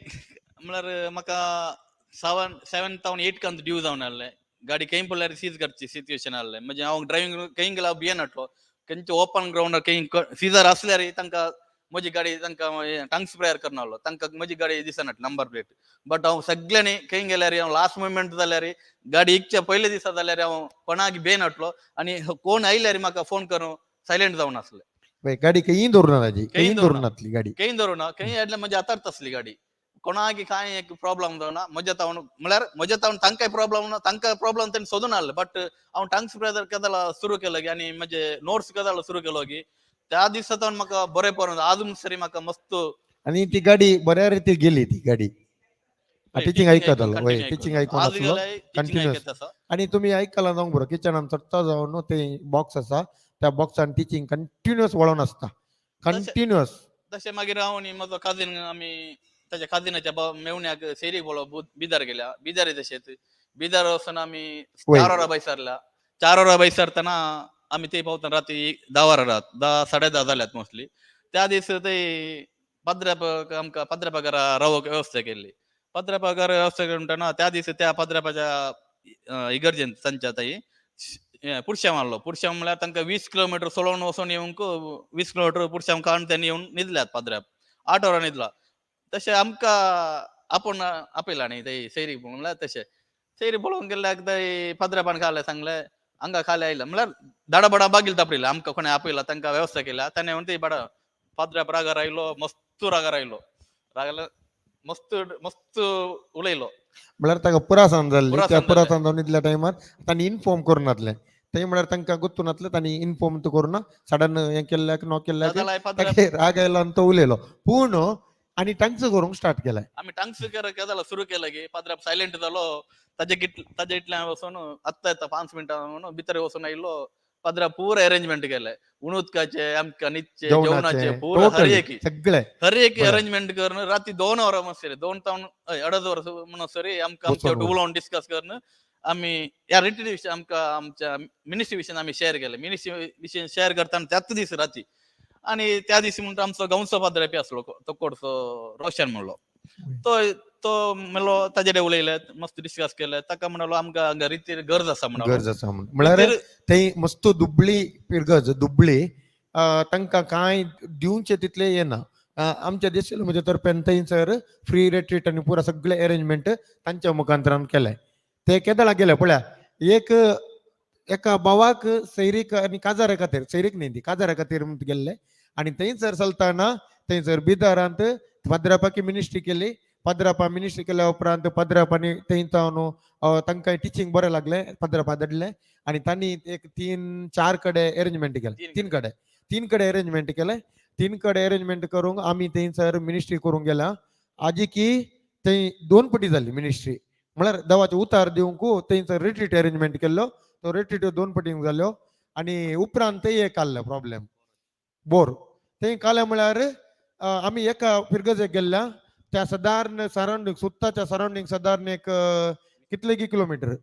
म्हळ्यार म्हाका 7,000 8 कंत ड्यू जावन आहलें. गाडी खंय पडल्यार सीज करची सिच्युएशन आहलें. म्हणजे हांव ड्रायव्हिंग खंय गेल्यार भियेनाटलो खंयचे ओपन ग्रावंडार खंय सीजर आसल्यार तांकां म्हजी गाडी तांकां टंग्स प्रेयर करनासलो, तांकां म्हजी गाडी दिसना नंबर प्लेट. बट हांव सगळ्यांनी खंय गेल्यार हांव लास्ट मुमेंट जाल्यार गाडी इकच्या पयले दिसा जाल्यार हांव कोणाक बेन हाडलो आनी कोण आयल्यार म्हाका फोन करून सायलेंट जावन आसले. पळय, गाडी खंयी दवरूना ताजी, खंयी खंयी दवरूना. दवरूनातली गाडी. खंय दवरूना, खंय हाडल्यार म्हज्या हातार आसली गाडी. कोणाक कांय एक प्रॉब्लम जावना म्हज्या तावन, म्हळ्यार म्हज्या तावन तांकांय प्रॉब्लम ना, तांकां प्रॉब्लम तेणी सोदून हाडले. बट हांव टंग्स प्रेयर केदला सुरू केलो की आनी म्हजे नोट्स केदला सुरू केलो की त्या दिसा तावन म्हाका बरें पडून आजून सरी म्हाका मस्त. आनी ती गाडी बऱ्या रिती गेली ती गाडी. टिचींग आयकतालो वय, टिचींग आयकून आसलो continuous. आनी तुमी आयकलां जावंक बरो, किचनान चडटा जावन न्हू ते बॉक्स आसा, त्या बॉक्सान टिचींग कंटिन्युअस वळोन आसता, कंटिन्युअस. तशें मागीर हांव आनी म्हजो काजीन आमी ताच्या काजिनाच्या मेवण्याक सेरी पळो बिदर गेल्या. बिदर तशेंच बिदर वचून आमी 4 वरां भायर सरल्या. 4 वरां भायर सरतना आमी ते पावतना राती 10 वरां, रात 10, 10:30 जाल्यात मोस्टली. त्या दीस ते पाद्र्याप आमकां पाद्र्यापा घरा रावक वेवस्था केल्ली. पाद्र्यापा घरा वेवस्था केली म्हणटना त्या दीस त्या पाद्र्यापाच्या इगर्जेन तांच्या थंय पुरशांव आहलो. पुरशांव म्हळ्यार तांकां 20 किलोमिटर चलोवन वचोन येवंक, 20 किलोमिटर पुरशांव काडून तेणी येवन न्हिदल्यात. पाद्र्याप 8 वरां न्हिदला. तशें आमकां आपूण आपयला न्ही ते सैरी म्हणल्यार, तशें सैरी पळोवंक गेल्यार थंय पाद्र्यापान खालें सांगलें, हांगा खालें आयलें म्हळ्यार दाडाबडा बागील तापडिल्लें. आमकां कोणें आपयला, तांकां वेवस्था केल्या ताणें म्हणटा ती बाडा. पाद्र्याप रागार आयलो, मस्त रागार आयलो, रागार मस्त मस्त उलयलो. म्हळ्यार ताका पुरासान जाल्ली. पुरासान त्या जाल्लें. पुरासान जावन इतल्या टायमार तांणी इन्फॉर्म करून नासलें थंय, म्हळ्यार तांकां गोत्तू नासलें. तांणी इन्फॉर्म करून सडन हें केल्ल्याक नो केल्ल्याक जाल्यार पाद्र्याप ताका राग आयलो आनी तो उलयलो. पूण आनी तांचो करूंक स्टार्ट केलें. आमी टांग्स केदाला सुरू केलं की पाद्र्याप सायलेंट जालो. ताजे कित ताजे इतल्यान वचून आत्तां येता 5 मिनटां म्हणून भितर वचून आयलो. पाद्र्याप पुरो अरेंजमेंट केलें, उणुदकाचे आमकां न्हिदचे जेवणाचे जेवणाचे पुरो हर टोटली एक सगळे. हर एक बरें. अरेंजमेंट करून राती 2 वरां म्हणसर, 2 तावन 2.5 वरां म्हणसर आमकां आमच्या वचोन उलोवन डिस्कस करून आमी ह्या रिट्रीट विशय आमकां आमच्या मिनिस्ट्री विशयान आमी शेअर केले. मिनिस्ट्री विशय शेअर करतना त्याच दीस राती आनी त्या दीस म्हणटा आमचो गांवचो पाद्रे आसलो तो कोडसो रोशन म्हणलो, तो तो म्हणलो ताजे कडेन उलयले, मस्त डिस्कस केले. ताका म्हणलो आमकां हांगा रितीर गरज आसा म्हणलो. गरज आसा म्हणून, म्हळ्यार थंय मस्त दुबळी पिरगज दुबळी, तांकां कांय दिवचें तितलें येना. आमच्या देशान म्हज्या तर्फेन थंयसर फ्री रेट्रीट आनी पुरा सगळें अरेंजमेंट तांच्या मुखांतरान केलें. ते केदळा गेले पळया, एक एका भावाक सैरीक आनी काजारा खातीर, सैरीक न्ही ती, काजारा खातीर म्हूण गेल्ले. आनी थंयसर चलतना थंयसर बिदारांत पाद्रापाकी मिनिस्ट्री केली. पाद्रापा मिनिस्ट्री केल्या उपरांत पाद्रापांनी थंय जावन तांकां टिचींग बरें लागलें, पाद्रापा धाडलें आनी तांणी एक तीन चार कडेन अरेंजमेंट केलें. तीन. तीन कडेन अरेंजमेंट केलें. तीन कडेन अरेंजमेंट करूंक आमी थंयसर मिनिस्ट्री करूंक गेल्या. आजी की थंय दोन पटी जाली मिनिस्ट्री, म्हळ्यार देवाचें उतार दिवंक थंयसर रिट्रीट अरेंजमेंट केल्लो, तो रिट्रीट दोन पटींक जाल्यो. आनी उपरांत थंय एक आहलें प्रॉब्लेम बोर. थंय कालें म्हळ्यार आमी एका फिरगजेक गेल्ल्या, त्या सादारण सरावंडींग सुत्ताच्या सरावंडींग सादारण एक कितले की किलोमिटर,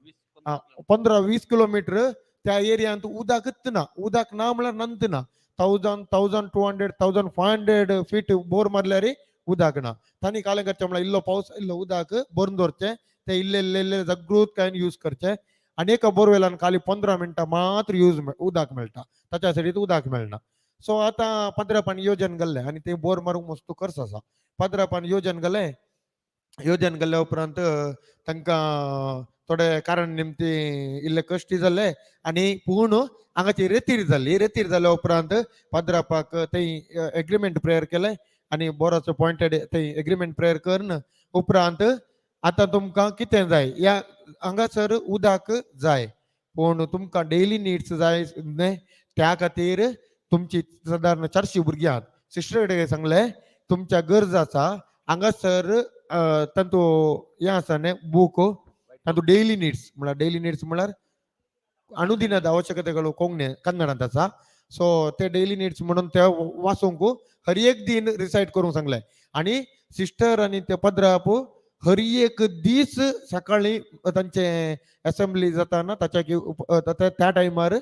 15-20 किलोमिटर त्या एरियांत उदकच ना. उदक ना म्हळ्यार नंत ना. 1000, 1200, 1500 feet bore मारल्यार उदक ना. तांणी कालें करचें म्हळ्यार इल्लो पावस इल्लो उदक भरून दवरचें, तें इल्लें इल्लें इल्लें जागृतकायेन यूज करचें. आनी एका बोरवेलान खाली 15 मिनटां मात्र यूज उदक मेळटा, ताच्या सायडीत उदक मेळना. सो आतां पाद्रापान योजन घाल्लें आनी ते बोर मारूंक मस्त खर्च आसा. पाद्रापान योजन घालें. योजन घाल्ल्या उपरांत तांकां थोडे कारण निमती इल्ले कश्टी जाले आनी पूण हांगाची रेतीर जाली. रेतीर जाल्या उपरांत पाद्रापाक थंय एग्रीमेंट प्रेयर केलें आनी बोराचो पॉयंटेड थंय एग्रीमेंट प्रेयर करून उपरांत आतां तुमकां कितें जाय, ह्या हांगासर उदक जाय, पूण तुमकां डेली निड्स जाय न्हय, त्या खातीर तुमची सादारण 400 भुरगीं आहात. सिस्टर कडेन सांगलें तुमच्या गरज आसा हांगासर, तांतू हें आसा न्ही बूक, तांतू डेली निड्स म्हळ्यार, डेली निड्स म्हळ्यार ಅನುದಿನದ ಅವಶ್ಯಕತೆಗಳು कोंकणी कन्नडांत आसा. सो ते डेली निड्स म्हणून ते वाचूंक हर एक दिन रिसायट करूंक सांगलें. आनी सिस्टर आनी ते पद्राप हर एक दीस सकाळी तांचे असेंब्ली जाताना ताच्या त्या टायमार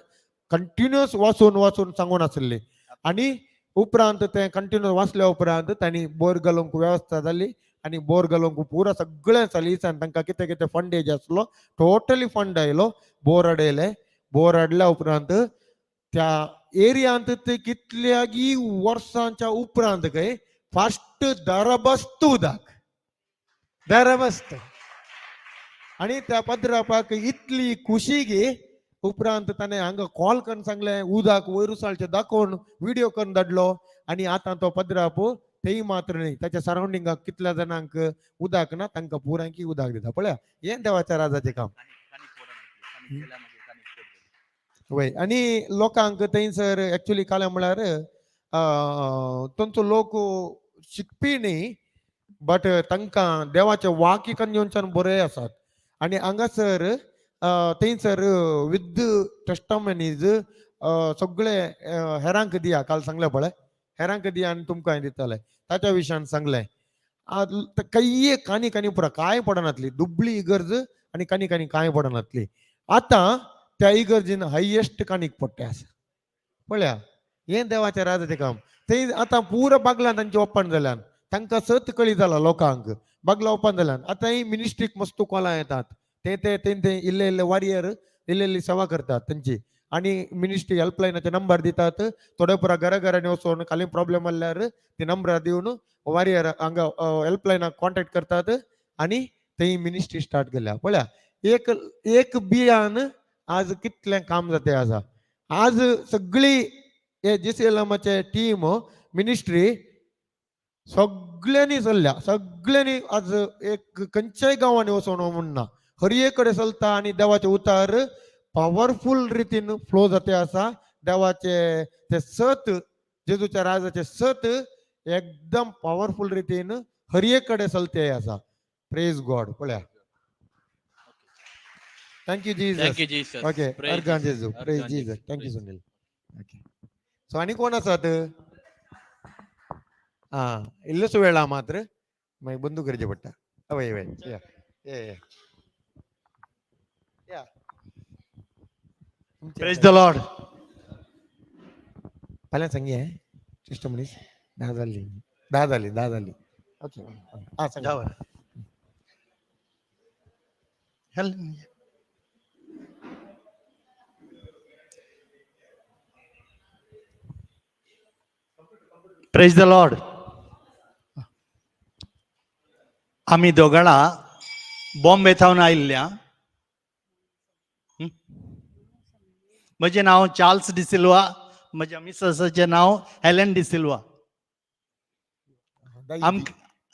कंटिन्युअस वाचून वाचून सांगून आसली. आनी उपरांत ते कंटिन्युअस वाचल्या उपरांत तांणी बोर घालूंक वेवस्था जाली आनी बोर घालूंक पुरा सगळें सलीसान तांकां कितें कितें फंडेज आसलो टोटली फंड आयलो. बोर हाडयले. बोर हाडल्या उपरांत त्या एरियांत ते कितल्यागी वर्सांच्या उपरांत काय फास्ट दाराबस्त उदक दाराबस्त. आनी त्या पद्रापाक इतली खुशी गी उपरांत ताणें हांगा कॉल करून सांगलें उदक वयर उसाळचें दाखोवन व्हिडियो करून धाडलो. आनी आतां तो पद्राप तेय मात्र न्ही ताच्या सरावंडिंगाक कितल्या जाणांक उदक ना तांकां पुरांकी उदक दिता. पळया हें देवाच्या राजाचें काम. वय आनी लोकांक थंयसर एक्चुली काल्या म्हळ्यार तांचो लोक शिकपी न्ही बट तांकां देवाचें वाक्य घेवच्यान बरें आसात. आनी हांगासर थंयसर विथ टेस्टमनीज सगळे हेरांक दिया काल सांगलें पळय हेरांक दिया आनी तुमकां दितले ताच्या विशयान सांगलें. कांय कानी कानी पुरा कांय पडनातली दुबळी इगर्ज आनी कानी कानी कांय पडनातली. आतां त्या इगर्जीन हायेस्ट कानीक पडटे आसा. पळया हें देवाचें राजाचें काम. थंय आतां पुरा बागलां तांची ओपन जाल्यान तांकां सत कळी जाला लोकांक बागलां ओपन जाल्यान आतां ही मिनिस्ट्रीक मस्त कॉलां येतात ते ते ते ते इल्ले इल्ले वारियर इल्ले इल्ली सेवा करतात तांची आनी मिनिस्ट्री हेल्पलायनाचे नंबर दितात. थोडे पुरा घरा घरांनी वचून खाली प्रॉब्लेम आसल्यार ती नंबरां दिवन वारियर हांगा हेल्पलायनाक कॉन्टेक्ट करतात आनी थंय मिनिस्ट्री स्टार्ट केल्या. पळया एक एक बियान आज कितलें काम जाते आसा. आज सगळी हे जीसीएलएमाचे टीम मिनिस्ट्री सगळ्यांनी चल्ल्या सगळ्यांनी आज एक खंयच्याय गांवांनी वचोन म्हणना हर कडेन चलता आनी देवाचे उतार पावरफूल रितीन फ्लो जाते आसा. देवाचे ते सत जेजूच्या राजाचे सत एकदम पावरफूल रितीन हर कडेन चलते आसा. प्रेज गॉड. पळया thank you Jesus. Thank you Jesus. Okay अर्गां जेजू praise Jesus. Thank you Sunil. Okay so आनी कोण आसात? आं इल्लोसो वेळ आहा मात्र मागीर बंदू करचें पडटा. वय वय या या या. प्रेज the Lord. फाल्यां सांगी सिस्टम मनीस 10 जाली 10 जाली 10 जाली. ओके आं सांगा. प्रेज the Lord. आमी दोगां बॉम्बे थावन आयिल्ल्या. म्हजें नांव चार्ल्स डिसिल्वा, म्हज्या मिसेसाचें नांव हेलन डिसिल्वा.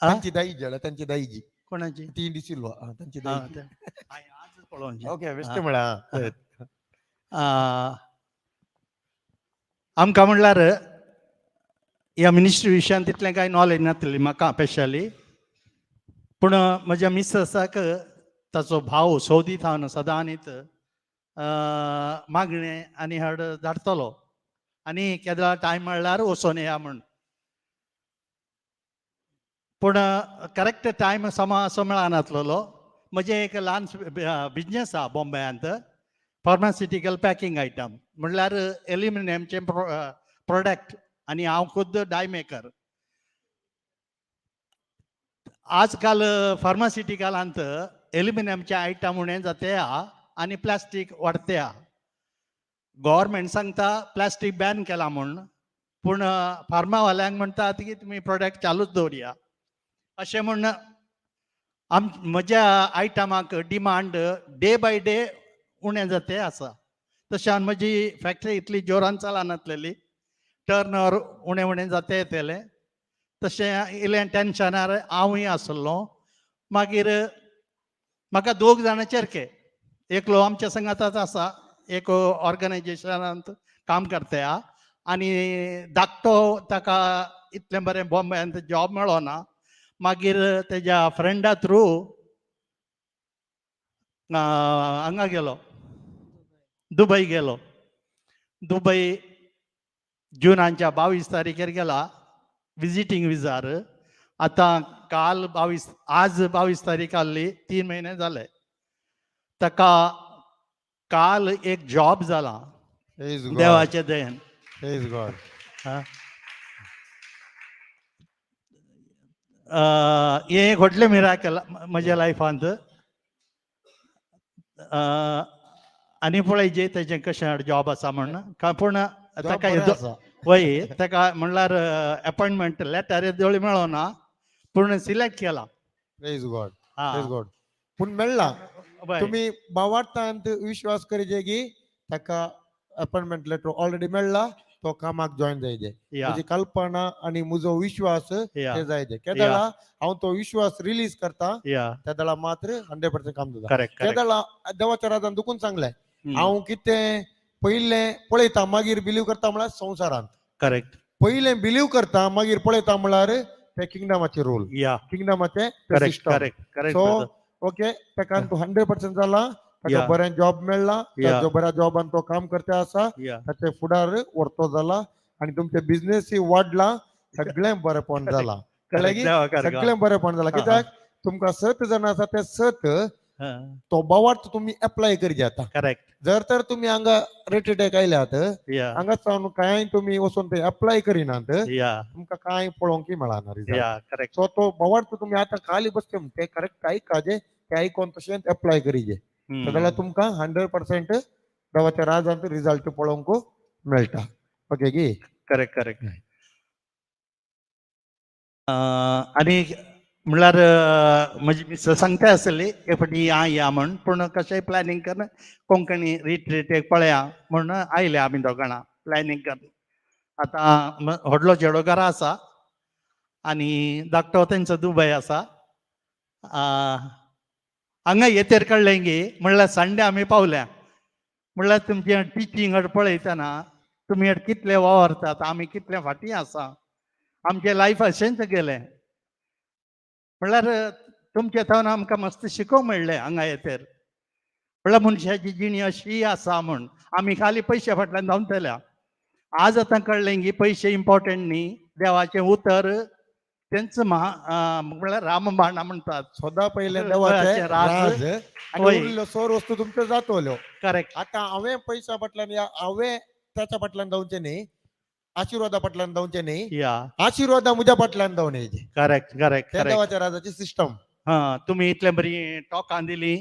तांची दाई जेला तांची दाईजी कोणाची ती डिसिल्वा. तांची दाईजी पळोवची. ओके बेश्टें म्हळ्यार. आमकां म्हणल्यार ह्या मिनिस्ट्री विशयान तितलें कांय नॉलेज नासली म्हाका स्पेशली, पूण म्हज्या मिसेसाक ताचो भाव सौदी थावन सदांनीत मागणें आनी हाड धाडटलो आनी केदळा टायम मेळ्ळ्यार वचोन येया म्हूण. पूण करेक्ट टायम समा असो मेळनासलेलो. म्हजें एक ल्हान बिजनेस आहा बॉम्बेयांत, फार्मास्युटिकल पॅकिंग आयटम म्हणल्यार एल्युमिनियमचें प्रोडक्ट आनी हांव खुद्द डाय मेकर. आजकाल फार्मास्युटिकलांत एल्युमिनियमचे आयटम उणें जाते आहा आनी प्लास्टीक वाडते आहा. गव्हर्मेंट सांगता प्लास्टीक बॅन केला म्हूण, पूण फार्मावाल्यांक म्हणटात की तुमी प्रोडक्ट चालूच दवरया अशें म्हूण. आम म्हज्या आयटमाक डिमांड डे बाय डे उणें जाते आसा. तशें म्हजी फॅक्टरी इतली जोरान चलनासलेली, टर्न ओवर उणें उणें जाते येतलें. तशें इल्लें टेन्शनार हांवूय आसलो. मागीर म्हाका दोग जाणां चेरके, एकलो आमच्या संगाताच आसा, एक ऑर्गनायजेशनांत काम करता आनी धाकटो ताका इतलें बरें बॉम्बेयांत जॉब मेळो ना. मागीर तेज्या फ्रेंडा थ्रू हांगा गेलो, दुबय गेलो. दुबय जुनाच्या 22 तारखेर गेला विजिटींग विजार. आतां काल 22, आज 22 तारीख आहली, 3 म्हयने जाले ताका. काल एक जॉब जाला देवाचे दयेन. Praise God. हें एक व्हडलें मिराकल म्हज्या लायफांत. आनी पळय जे तेजें कशें जॉब आसा म्हण, पूण ताका बरें आसा. वय ताका म्हणल्यार अपॉइंटमेंट लेटर येदोळी मेळोना पूण सिलेक्ट केला. प्रेज गॉड. हा. प्रेज गॉड. पूण मेळ्ळा. वय. तुमी भावार्थांत विश्वास करीजे की ताका अपॉइंटमेंट लेटर ऑलरेडी मेळ्ळा, तो कामाक जॉईन जायजे. म्हजी कल्पना आनी म्हजो विश्वास ते जायजे. केदळा हांव तो विश्वास रिलीज करता तेदळा मात्र 100% काम जाता. Correct correct. केदळा देवाच्या राजान दुखून सांगलें, हांव कितें पयलें पळयता मागीर बिलीव करता म्हळ्यार संवसारांत. करेक्ट. पयलें बिलीव करता मागीर पळयता म्हळ्यार ते किंगडमाचे rule, किंगडमाचे correct system. Correct correct. So okay, ताका तूं 100% जाला, ताका बरें जॉब मेळ्ळा, ताच्या बऱ्या जॉबान तो काम करता आसा, ताचे फुडार व्हरतो जाला आनी तुमचे बिझनेसूय वाडला, सगळें बरेपण जाला. कळ्ळें की? सगळें बरेपण जाला. कित्याक तुमकां सत जाण आसा ते सत तो भावार्थ तुमी एप्लाय करचे आतां. करेक्ट. जर तर तुमी हांगा रेटेड आयल्यात, हांगा सावन कांय तुमी वचून ते एप्लाय करिनात, तुमकां कांय पळोवंकय मेळना रिजल्ट. करेक्ट. सो तो भावार्थ तुमी आतां खाली बसचे ते करेक्ट आयकाजे, ते आयकोन तशेंच एप्लाय करीजे, जाल्यार तुमकां 100% देवाच्या राजांत रिजल्ट पळोवंक मेळटा. ओके की? Correct correct. आनी म्हणल्यार म्हजी मिसेस सांगता आसली एक फावटी या या म्हण, पूण कशेंय प्लॅनिंग करून कोंकणी रिट्रीट एक पळया म्हण आयले आमी दोगां प्लॅनिंग करून. आतां व्हडलो चेडो घरा आसा आनी धाकटो तेंचो दुबय आसा. हांगा येतेर कळ्ळें की म्हणल्यार संडे आमी पावल्या, म्हणल्यार तुमचें टिचींग पळयतना तुमी कितले वावरतात, आमी कितले फाटीं आसा, आमचें लायफ अशेंच गेलें. म्हणल्यार तुमचे थंय आमकां मस्त शिकोवंक मेळ्ळें हांगा येतेर. म्हणल्यार मनशाची जिणी अशी आसा म्हूण आमी खाली पयशे फाटल्यान धांवतल्या. आज आतां कळ्ळें की पयशे इम्पॉर्टंट न्ही, देवाचें उतर तेंच महा म्हणल्यार रामबाणा म्हणटात. सदां पयलें देवाचें राज आनी उरिल्ल्यो सोर वस्तू तुमच्यो जातल्यो. करेक्ट. आतां हांवें पयशा फाटल्यान या हांवें ताच्या फाटल्यान धांवचें न्ही, आशिर्वादा फाटल्यान धांवचें न्ही, आशिर्वादा म्हज्या फाटल्यान धांवन येयचे. Correct correct. ते देवाच्या राजाची सिस्टम. हां, तुमी इतले बरी टॉकां दिली,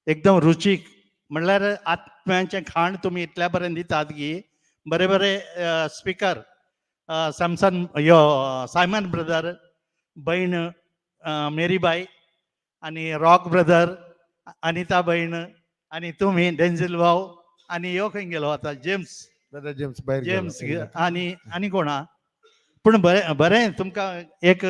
एकदम रुचीक, म्हणल्यार आत्म्याचें खाण तुमी इतल्या बरें दितात की बरे बरे स्पिकर सॅमसन यो सायमन ब्रदर, बहीण मेरीबाई आनी रॉक ब्रदर, अनिता बहीण आनी तुमी डेन्झिल भाऊ आनी यो खंय गेलो आतां जेम्स ब्रदर जेम्स भायर जेम्स आनी आनी कोणा. पूण बरें बरें तुमकां एक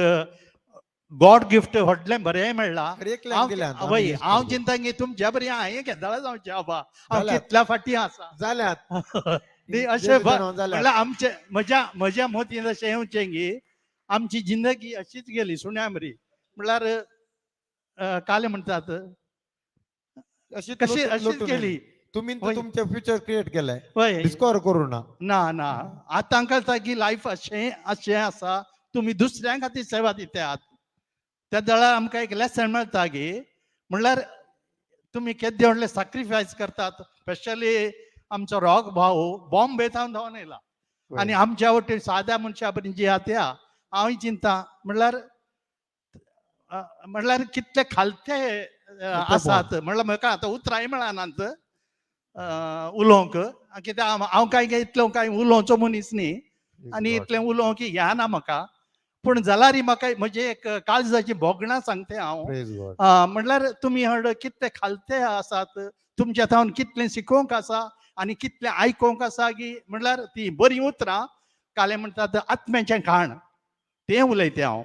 गॉड गिफ्ट व्हडलें बरें मेळ्ळां. वय हांव चिंता की तुमच्या बरें हांवें केदळा जावचें बाबा, हांव कितल्या फाटीं आसा जाल्यात अशें म्हणल्यार आमचे म्हज्या म्हज्या मतीन अशें येवचें की आमची जिंदगी अशीच गेली सुण्या बरी. म्हणल्यार काले म्हणटात कशी अशीच गेली. तुम्ही तुमचे फ्युचर क्रिएट केलें, डिस्कवर करू ना. ना ना, आतां कळटा की लायफ अशें अशें आसा, तुमी दुसऱ्यां खातीर सेवा दितात. त्या दळार आमकां एक लेसन मेळटा की म्हणल्यार तुमी केद्दे व्हडलें सॅक्रिफायस करतात. स्पेशली आमचो रॉक भाऊ बॉम्बे थावन धांवन येयला आनी आमच्या वटेन साद्या मनशा बरी जी आहा त्या हांवूय चिंता म्हणल्यार म्हणल्यार कितले खालते आसात. म्हणल्यार म्हाका आतां उतरांय मेळनात उलोवंक, कित्याक हांव कांय इतलें कांय उलोवचो मनीस न्ही आनी इतलें उलोवंक की ह्या ना म्हाका. पूण जाल्यार म्हाका म्हजें एक काळजाची भोगणां सांगता हांव. म्हणल्यार तुमी हड कितले खालते आसात, तुमच्या थावन कितलें शिकोवंक आसा आनी कितलें आयकोंक आसा की म्हणल्यार ती बरीं उतरां काले म्हणटात आत्म्याचें खाण तें उलयता हांव.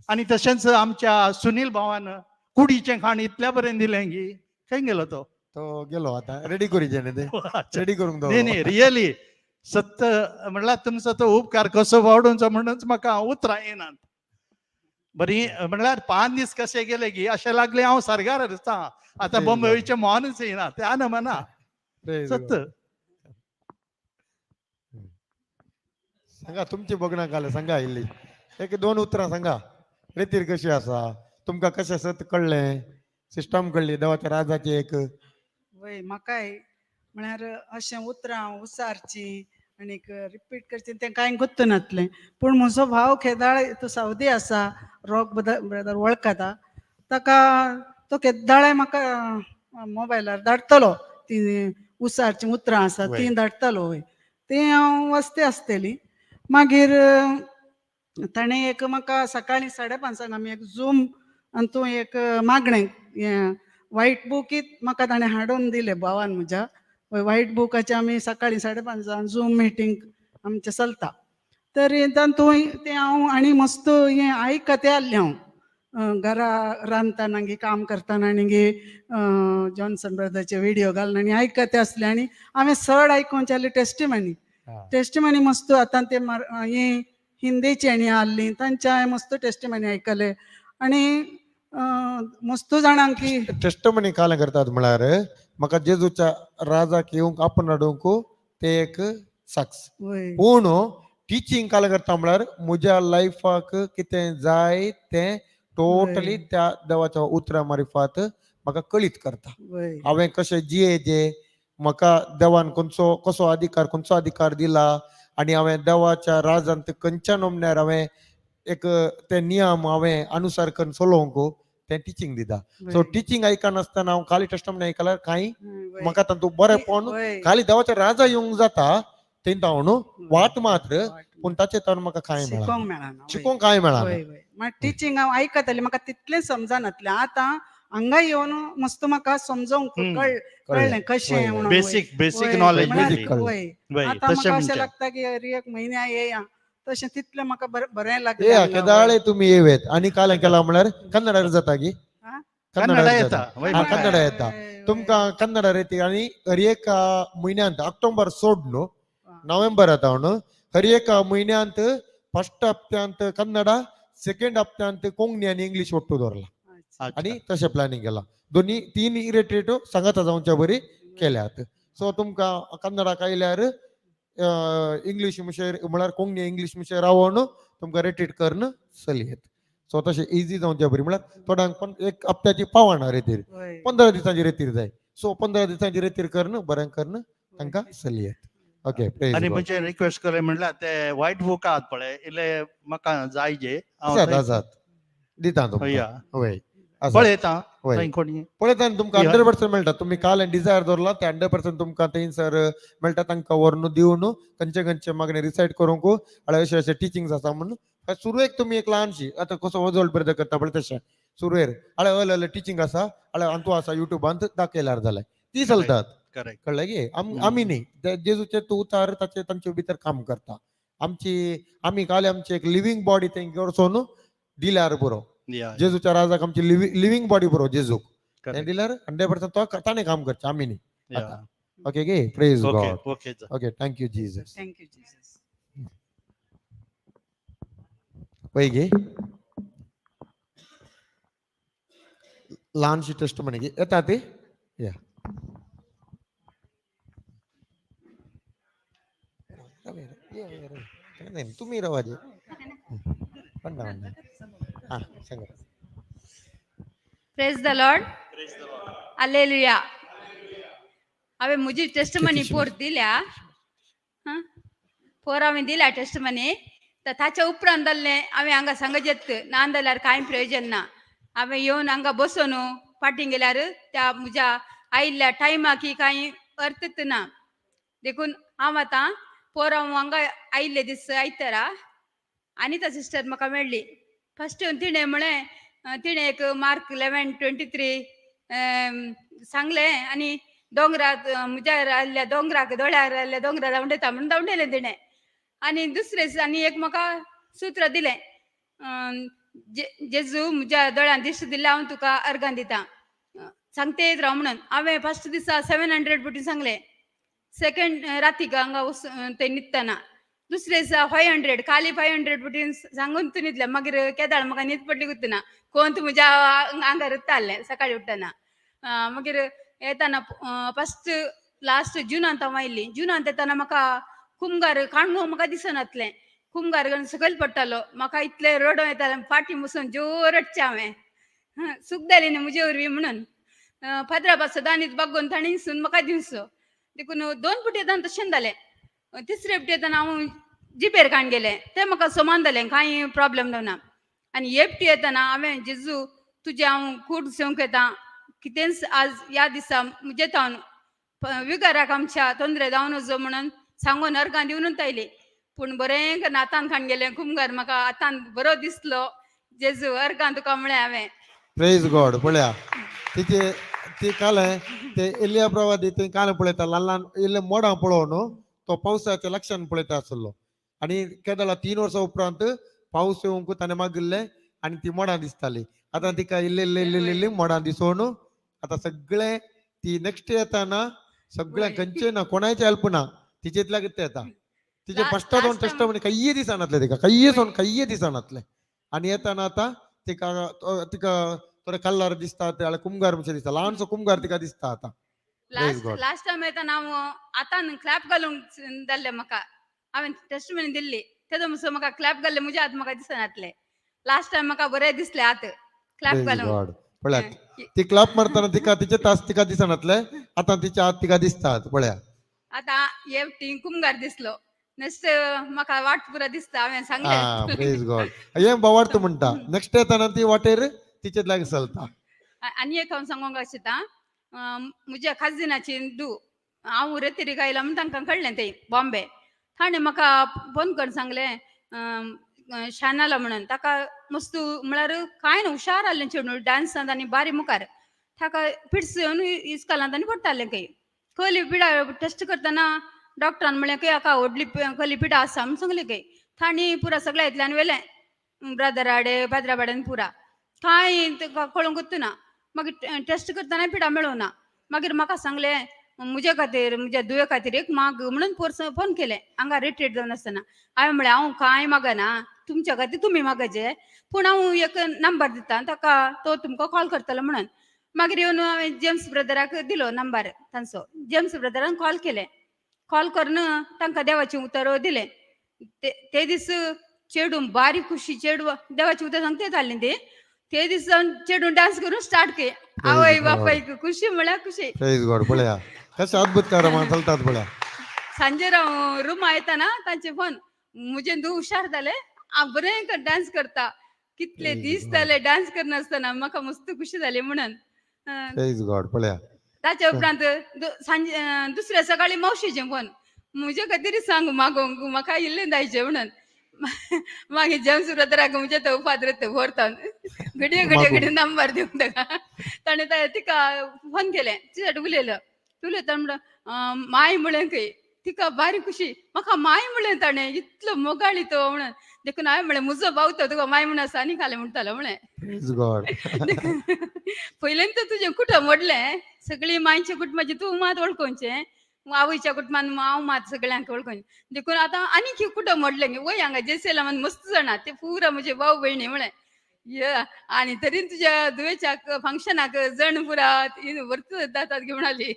आनी तशेंच आमच्या सुनील भावान कुडीचें खाण इतल्या बरें दिलें की खंय गेलो तो? तो गेलो आतां रेडी करीचे न्ही, ते रेडी करूंक न्ही न्ही रियली सत्य म्हणल्यार तुमचो तो उपकार कसो वाडोवचो म्हणूनच म्हाका उतरां येनात. बरी म्हणल्यार 5 दीस कशे गेले की अशें लागलें हांव सर्गार आसता आतां बॉम्बेचें मोनच येना त्या नमना सत्य. सांगा तुमची बघणं काल सांगा इल्ली एक 2 उतरां सांगा. रेतीर कशी आसा, तुमकां कशें सत कळ्ळें, सिस्टम कळ्ळी देवाच्या राजाची एक? वय म्हाकाय म्हळ्यार अशें उतरां उसारचीं आनीक रिपीट करचीं तें कांय गुत्त नासलें. पूण म्हजो भाव केदाळ तो सावदी आसा, रॉक ब्रदर वळखता ताका, तो केदाळाय म्हाका मोबायलार धाडटलो ती उसारचीं उतरां आसा तीं धाडटलो. वय तें हांव वस्ते आसतली. मागीर ताणें एक म्हाका सकाळीं 5:30 आमी एक झूम आनी तूं एक मागणें हें वायट बुकीत म्हाका ताणें हाडून दिलें भावान म्हज्या. वायट बुकाचें आमी सकाळीं 5:30 झूम मिटींग आमचें चलता. तर तातूंत तें हांव आनी मस्त हें आयकतें आहलें हांव घरा रांदतना गी काम करतना आनी गी जॉन्सन ब्रदरचे व्हिडियो घालून आनी आयकते आसलें. आनी हांवें चड आयकोंचे आहली टेस्टिमनी. टेस्टिमनी मस्त आतां ते हें हिंदीची आनी आहली तांचे हांवें मस्त टेस्टिमनी आयकले. आनी मस्त जाणांक की टेस्टमनी कालें करतात म्हळ्यार म्हाका जेजूच्या राजाक येवंक आपूण हाडूंक ते एक साक्ष. पूण टिचींग कालें करता म्हळ्यार म्हज्या लायफाक कितें जाय तें टोटली त्या देवाच्या उतरा मारिफात म्हाका कळीत करता. हांवें कशें जियेजे, म्हाका देवान खंयचो कसो अधिकार खंयचो अधिकार दिला आनी हांवें देवाच्या राजांत खंयच्या नमन्यार हांवें एक ते नियम हांवें अनुसार करून चलोवंक तें टिचींग दिता. सो टिचींग आयकनासतना हांव खाली टेस्टमनी आयकल्यार कांय म्हाका तातूंत बरेंपण खाली देवाच्या राजा येवंक जाता तेंता म्हणून वाट मात्र, पूण ताचे तावन म्हाका कांय मेळना, शिकोंक मेळना, शिकोंक कांय मेळना. मागीर टिचींग हांव आयकतालें, म्हाका तितलें समजनातलें. आतां हांगा येवन मस्त म्हाका समजोंक कळ्ळें कशें म्हणून. Basic basic knowledge. आतां म्हाका अशें लागता की हर एक म्हयन्या येया तशें, तितलें म्हाका बरें लागलें. केदाळे तुमी येवेत. आनी काल केला म्हळ्यार कन्नडार जाता की कन्नडा येता, कन्नडा येता तुमकां कन्नडा रेती. आनी हर एका म्हयन्यांत ऑक्टोबर सोड न्हू नोव्हेंबर येता म्हणून हर एका म्हयन्यांत फर्स्ट हप्त्यांत कन्नडा, सेकंड हप्त्यांत कोंकणी आनी इंग्लीश ಒಟ್ಟು दवरला. आनी तशें प्लॅनिंग केलां. दोनी तीन रिट्रीट सांगाता जावच्या बरी केल्यात. सो तुमकां कन्नडाक आयल्यार इंग्लीश मुशेर म्हळ्यार कोंकणी इंग्लीश मुशेर रावोन तुमकां रिट्रीट करून चलयेत. सो तशें इजी जावच्या बरी म्हळ्यार थोड्यांक पण एक हप्त्याची पावना रेतीर, 15 दिसांची रेतीर जाय. सो 15 दिसांची रेतीर करून बरें करून तांकां चलयेत. ओके. आनी म्हणजे रिक्वेस्ट करे म्हणल्यार ते व्हायट बूक आहात पळय इल्ले म्हाका जाय जे आसात आसात दिता तुमकां. वय पळयता पळयता तुमकां 100% मेळटा. तुमी काल डिजायर दवरला ते 100% तुमकां थंयसर मेळटा. तांकां व्हरून दिवन खंयचे खंयचे मागणे रिसायड करूंक आनी अशें अशें टिचिंग्स आसा म्हणून सुरवेक तुमी एक ल्हानशी आतां कसो वजोल ब्रदर करता पळय तशें सुरवेर आळे अल अल टिचींग आसा आळे अंतू आसा युट्यूबांत दाखयल्यार जालें ती चलतात. कळ्ळें की आमी न्ही जेजूचे तूं उतार ताचे तांचे भितर काम करता. आमची आमी काल आमची एक लिवींग बॉडी तेंगे वचून दिल्यार बरो. जेजूच्या राजाक आमची लिवींग बॉडी बरो जेजूक तें दिल्यार 100% तो ताणें काम करचें आमी न्ही. ओके गे, praise God. Okay, thank you Jesus. Thank you Jesus. पळय गे ल्हानशी टेस्ट म्हणे येता ती या. तुमी रवा जे सांगा. Praise the Lord. Alleluia. हांवें म्हजी टेस्टमनी पोर दिल्या, पोर हांवें दिल्या टेस्टमनी. तर ताच्या उपरांत जाल्लें हांवें हांगा सांगजेत ना जाल्यार कांय प्रयोजन ना. हांवें येवन हांगा बसून फाटीं गेल्यार त्या म्हज्या आयिल्ल्या टायमाक कांय अर्थच ना. देखून हांव आतां पोर हांव हांगा आयिल्ले दीस आयतारा अनिता सिस्टर म्हाका मेळ्ळी. फस्ट येवन तिणें म्हळें, तिणें एक मार्क 11:23 सांगलें आनी दोंगराक म्हज्या आयिल्ल्या दोंगराक दोळ्यार आयिल्ल्या दोंगरार धांवडयता म्हणून धांवडयलें तिणें. आनी दुसरें आनी एक म्हाका सूत्र दिलें, जेजू म्हज्या दोळ्यान दिश्ट दिल्या हांव तुका अर्गां दिता सांगते येत राव म्हणून. हांवें फस्ट दिसा 700 पटी सांगलें, सेकंड रातीक हांगा वचून ते न्हिदतना दुसरे दिसा 500 खाली 500 पटी सांगून तूं न्हिदलें. मागीर केदाळ म्हाका न्हीद पडली गुत्तना कोण म्हज्या आंगार उत्तालें सकाळी उठ्ठना. मागीर येताना फस्ट लास्ट जुनांत हांव आयली. जुनांत येताना म्हाका कुमगार काणगो म्हाका दिसनातलें, कुमगार सकयल पडटालो, म्हाका इतलें रडों येतालें, फाटी बसून जोर रडचें हांवें, सूख जाली न्ही म्हजे वरवीं म्हणून. फादरा पास सदांच बागोवन ताणें म्हाका दिवचो देखून 2 फुटी येताना तशें जालें. तिसरे फुटी येताना हांव जिबेर काण गेलें, तें म्हाका समान जालें, कांय प्रॉब्लम जावना. आनी हे फुटी येताना हांवें जेजू तुजें हांव कूड सेवंक येता कितेंच आज ह्या दिसा म्हजे तावन विगाराक आमच्या तोंदरे जावन वचो म्हणून सांगून अर्गां दिवनूच आयली. पूण बरें करून आतान खाण गेलें कुमगार म्हाका आतान बरो दिसलो जेजू अर्गां तुका म्हळें हांवें. प्रेज गॉड. पळया तिचे ती काल ते एलिया प्रवादी ते काल पळयता ल्हान ल्हान इल्ले मोडां पळोवन तो पावसाच्या लक्षान पळयता आसलो आनी केदळा 3 वर्सां उपरांत पावस येवंक ताणें मागिल्लें आनी ती मोडां दिसताली. आतां तिका इल्ले इल्ले इल्ले इल्ले मोडां दिसोवन आतां सगळे ती नेक्स्ट येताना सगळ्या खंयचे ना कोणाचे हेल्प ना तिचेतल्या कितें येता तिचे फस्टा दोन टेस्ट म्हणे कांय दिसनातले तिका कांय सोन कांय दिसनातले आनी येताना आतां तिका तिका थोडे कलर दिसता कुमगार म्हणचे दिसता ल्हानसो कुमगार तिका दिसता आतां. लास्ट टायम येताना हांव आतां क्लॅप घालूंक जाल्लें म्हाका हांवें टेस्ट दिल्ली तेदो म्हणसर म्हाका क्लॅप घाल्लें म्हज्या हात म्हाका दिसनातलें. लास्ट टायम म्हाका बरें दिसलें हात क्लॅप घालूंक. पळया ती क्लॅप मारतना तिका तिचे तास तिका दिसनातले आतां तिचे हात तिका दिसतात. पळया आतां हे टी कुमगार दिसलो नेक्स्ट म्हाका वाट पुरा दिसता हांवें सांगलें. प्रेज गॉड. हे बावार्थ म्हणटा नेक्स्ट येताना ती वाटेर तिचे लागीं चलता. आनी एक हांव सांगूंक आशिता म्हज्या खाजिनाची दू हांव रेतिरीक आयला म्हूण तांकां कळ्ळें ते बॉम्बे ताणें म्हाका फोन करून सांगलें शानाला म्हणून ताका मस्त म्हळ्यार कांय ना हुशार आसलें चेडूं डांसांत आनी बारी मुखार ताका फिट्स येवन इस्कॉलांत आनी पडटालें खंय कली पिडा टेस्ट करतना डॉक्टरान म्हणलें खंय हाका व्हडली कली पिडा आसा म्हूण सांगलें खंय तांणी पुरा सगळ्या इतल्यान व्हेलें ब्रदराडे बाद्राबाडेन पुरा कांय कळूंक ना. मागीर टेस्ट करतना पिडा मेळोना. मागीर म्हाका सांगलें म्हज्या खातीर म्हज्या दुये खातीर एक माग म्हणून फोन केलें हांगा रिट्रीट जावन आसतना. हांवें म्हणलें हांव कांय मागना तुमच्या खातीर तुमी मागचे पूण हांव एक नंबर दिता ताका तो तुमकां कॉल करतलो म्हणून. मागीर येवन हांवें जेम्स ब्रदराक दिलो नंबर तांचो. जेम्स ब्रदरान कॉल केलें. कॉल करून तांकां देवाचें उतर दिलें. ते दीस चेडूं बारीक खुशी चेडूं देवाचें उतर सांगते जालें ते ते दीस जावन चेडूं डांस करून स्टार्ट के आवय बापायक खुशी म्हळ्यार खुशी. प्रेज गॉड. पळया कशें अद्भुत कारभार चलतात पळया. सांजेर हांव रुमा येताना तांचे फोन म्हजें धूव हुशार जालें हांव बरें डांस करता कितले दीस जाले डांस करनासतना म्हाका मस्त खुशी जाली म्हणून. प्रेज गॉड. पळया ताच्या उपरांत सांजे दुसऱ्या सकाळी मावशीचें फोन म्हजे खातीर सांग मागोवंक म्हाका इल्लें जायचें म्हणून. मागीर जेम्स ब्रदराक म्हज्या तो फादर व्हरता घडये घडये घडये नंबर दिवन ताका ताणें तिका फोन केलें तिच्या उलयलो उलयता म्हणटा माय म्हणलें खंय तिका बारी खुशी म्हाका माय म्हणलें ताणें इतलो मोगाळी तो म्हणून देखून हांवें म्हणलें म्हजो भाव तो तुका माय म्हण आसा आनी खालें म्हणटालो म्हणलें. पयल्यान तर तुजें कुटुंब मोडलें सगळीं मांयचें कुटुंबाचें तूं मात वळखोवचें आवयच्या कुटुंबान हांव मात सगळ्यांक वळखोवचें देखून आतां आनीक कुटुंब मोडलें वय हांगा जेसेला म्हण मस्त जाणा ते पुरा म्हजे भाव भयणी म्हणलें ये आनी तरी तुज्या धुवेच्या फंक्शनाक जण पुरा व्हरत जातात घेवन आली.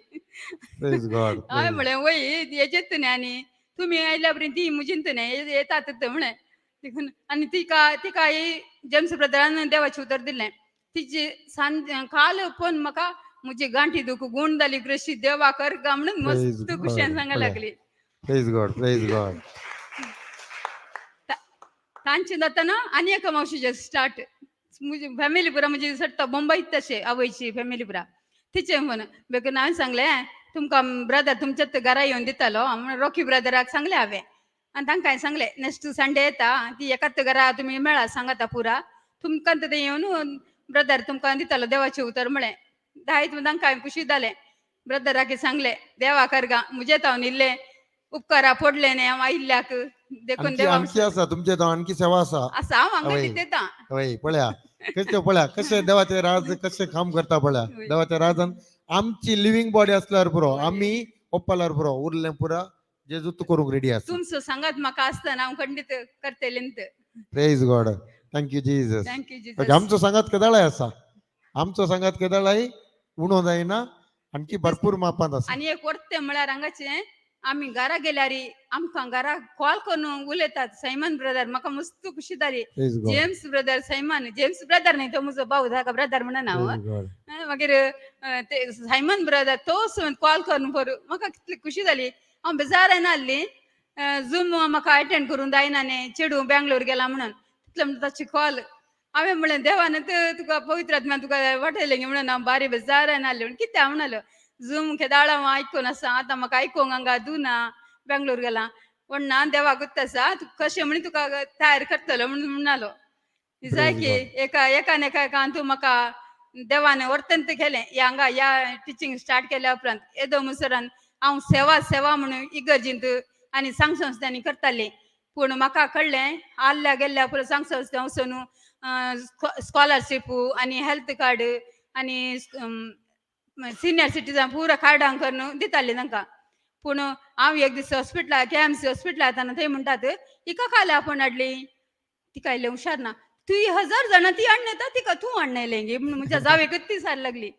हांवें म्हणलें वय हेजेत न्ही आनी तुमी आयल्या पर्यंत ती म्हजींत न्ही येतात म्हणलें देखून. आनी तिका तिका जेम्स ब्रदरान देवाचें उतर दिलें. तिची सांज काल फोन म्हाका म्हजी गांठी दुख गूण जाली कृशी देवा कर गा म्हणून मस्त खुशयान सांगा लागली. प्रेज गॉड. Praise God. तांचे जाताना आनी एका मावशीचे स्टार्ट म्हजी फॅमिली पुरा म्हजी सट्टा मुंबयत तशें आवयची फॅमिली पुरा तिचें म्हण बेगीन हांवें सांगलें तुमकां ब्रदर तुमच्याच घरा येवन दितालो म्हणून रॉकी ब्रदराक सांगलें हांवें आनी तांकां हांवें सांगलें नेक्स्ट संडे येता ती एकाच घरा तुमी मेळा सांगाता पुरा तुमकां तें येवन ब्रदर तुमकां दितालो देवाचें उतर म्हळें. दायत तांकां हांवें खुशी जालें ब्रदराक सांगलें देवा करगा म्हजें तावन इल्लें उपकारा पडलें न्ही हांव आयिल्ल्याक देखून देवा आणखी आसा तुमचे आणखी सेवा आसा आसा हांव हांगा दिता. हय पळया कशें पळया कशें देवाचें राज कशें काम करता पळया. देवाच्या राजान आमची लिव्हिंग बॉडी असल्यार पुरो आमी ओप्पाल्यार पुरो उरलें पुरा जेजूत करूंक रेडी आसा. तुमचो सांगात म्हाका आसतना हांव खंडीत करतलें. Praise God. Thank you Jesus. Thank you Jesus. आमचो सांगात केदाळाय आसा आमचो सांगात केदाळाय उणो जायना आणखी भरपूर मापांत आसा. आनी एक वर्ते म्हळ्यार हांगाचें आमी घरा गेल्यार आमकां घरा कॉल करून उलयतात सायमन ब्रदर म्हाका मस्त खुशी जाली. James brother Simon James brother न्ही तो म्हजो भाव ताका ब्रदर म्हणना हांव मागीर ते सायमन ब्रदर तो कॉल करून म्हाका कितली खुशी जाली. हांव बेजार नासली झूम म्हाका अटेंड करूंक जायना न्ही चेडूं बेंगलोर गेला म्हणून तितले म्हणटा ताची कॉल हांवें म्हणलें देवान तुका पवित्र आत्म्यान तुका वाटयलें गे म्हणून हांव बारी बेजार नासलें म्हणून कितें हांव म्हणलो झूम केदाळ हांव आयकून आसा आतां म्हाका आयकूंक हांगा दिना बेंगलोर गेला. व्हडना देवा गुत्त आसा, तूं कशें म्हण तुका तयार करतलो म्हणून म्हणालो. जाय की एका एकान एका एकान तूं म्हाका देवान वर्तंत केलें. ह्या हांगा ह्या टिचींग स्टार्ट केल्या उपरांत येदो मुसरान हांव सेवा सेवा म्हणून इगर्जींत आनी सांग संस्थांनी करतालें. पूण म्हाका कळ्ळें आल्ल्या गेल्ल्या पुरो सांग संस्था वचून स्कॉलरशीप आनी हेल्थ कार्ड आनी सिनियर सिटीजन पुरो कार्डां करून दितालीं तांकां. पूण हांव एक दीस हॉस्पिटला, केएमसी हॉस्पिटला येताना थंय म्हणटात, हिका काल आपोवन हाडली, तिका इल्लें हुशार ना, तुय 1000 जाणां ती हाडून येता, तिका तूं हाडून येयलें गे म्हणून म्हज्या जावेकच ती सार लागली.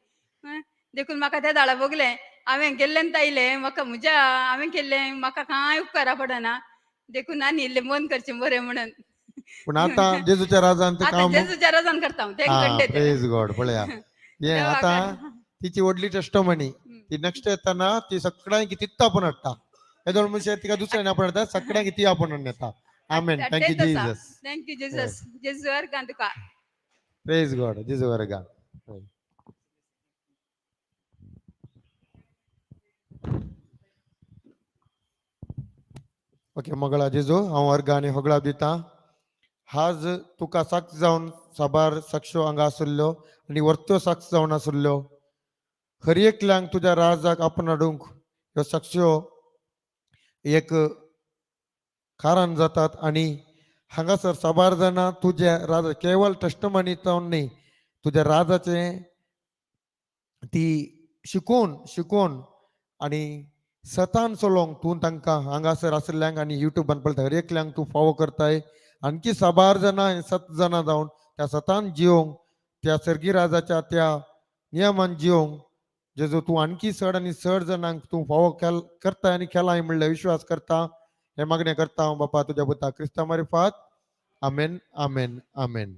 देखून म्हाका त्या दाडा भोगलें. हांवें गेल्लें आयलें, म्हाका म्हज्या हांवें केल्लें म्हाका कांय उपकारा पडना, देखून आनी इल्लें बंद करचें बरें म्हणून. पूण आतां जेजूच्या राजान ते आतां काम जेजूच्या राजान करता हांव तें घडटे. प्रेज गॉड. पळया हे आतां तिची व्हडली टेस्टमनी. ती नेक्स्ट येताना ती सगळ्यांक तित्ता आपण हाडटा. येदोळ मनशां तिका दुसऱ्यान आपण हाडटा, सगळ्यांक ती आपण हाडून येता. आमेन. Thank you Jesus. Thank you Jesus. जेजू अर्गां तुका. प्रेज गॉड. जेजू वर्गा. ओके मंगळा जेजू, हांव वर्गा आनी होगळा दिता. आज तुका साक्ष जावन साबार साक्षो हांगा आसुल्ल्यो आनी वर्त्यो साक्ष जावन आसुल्ल्यो. हर एकल्यांक तुज्या राजाक आपण हाडूंक ह्यो साक्षो एक कारण जातात. आनी हांगासर साबार जाणां तुज्या राजा केवळ टेस्टमनी जावन न्ही, तुज्या राजाचें ती शिकून शिकून आनी सतान चलोवंक तूं तांकां हांगासर आशिल्ल्यांक आनी युट्यूबान पळयता हर एकल्यांक तूं फावो करताय. आणखी साबार जाणां सत जाणां जावन त्या सतान जियोंक, त्या सर्गी राजाच्या त्या नियमान जियोंक जेजो तूं आणखी चड आनी चड जाणांक तूं फावो केल करताय आनी केलाय म्हणल्यार विश्वास करता. हे मागणें करता हांव बापा तुज्या पुता क्रिस्ता मारिफात. आमेन, आमेन, आमेन.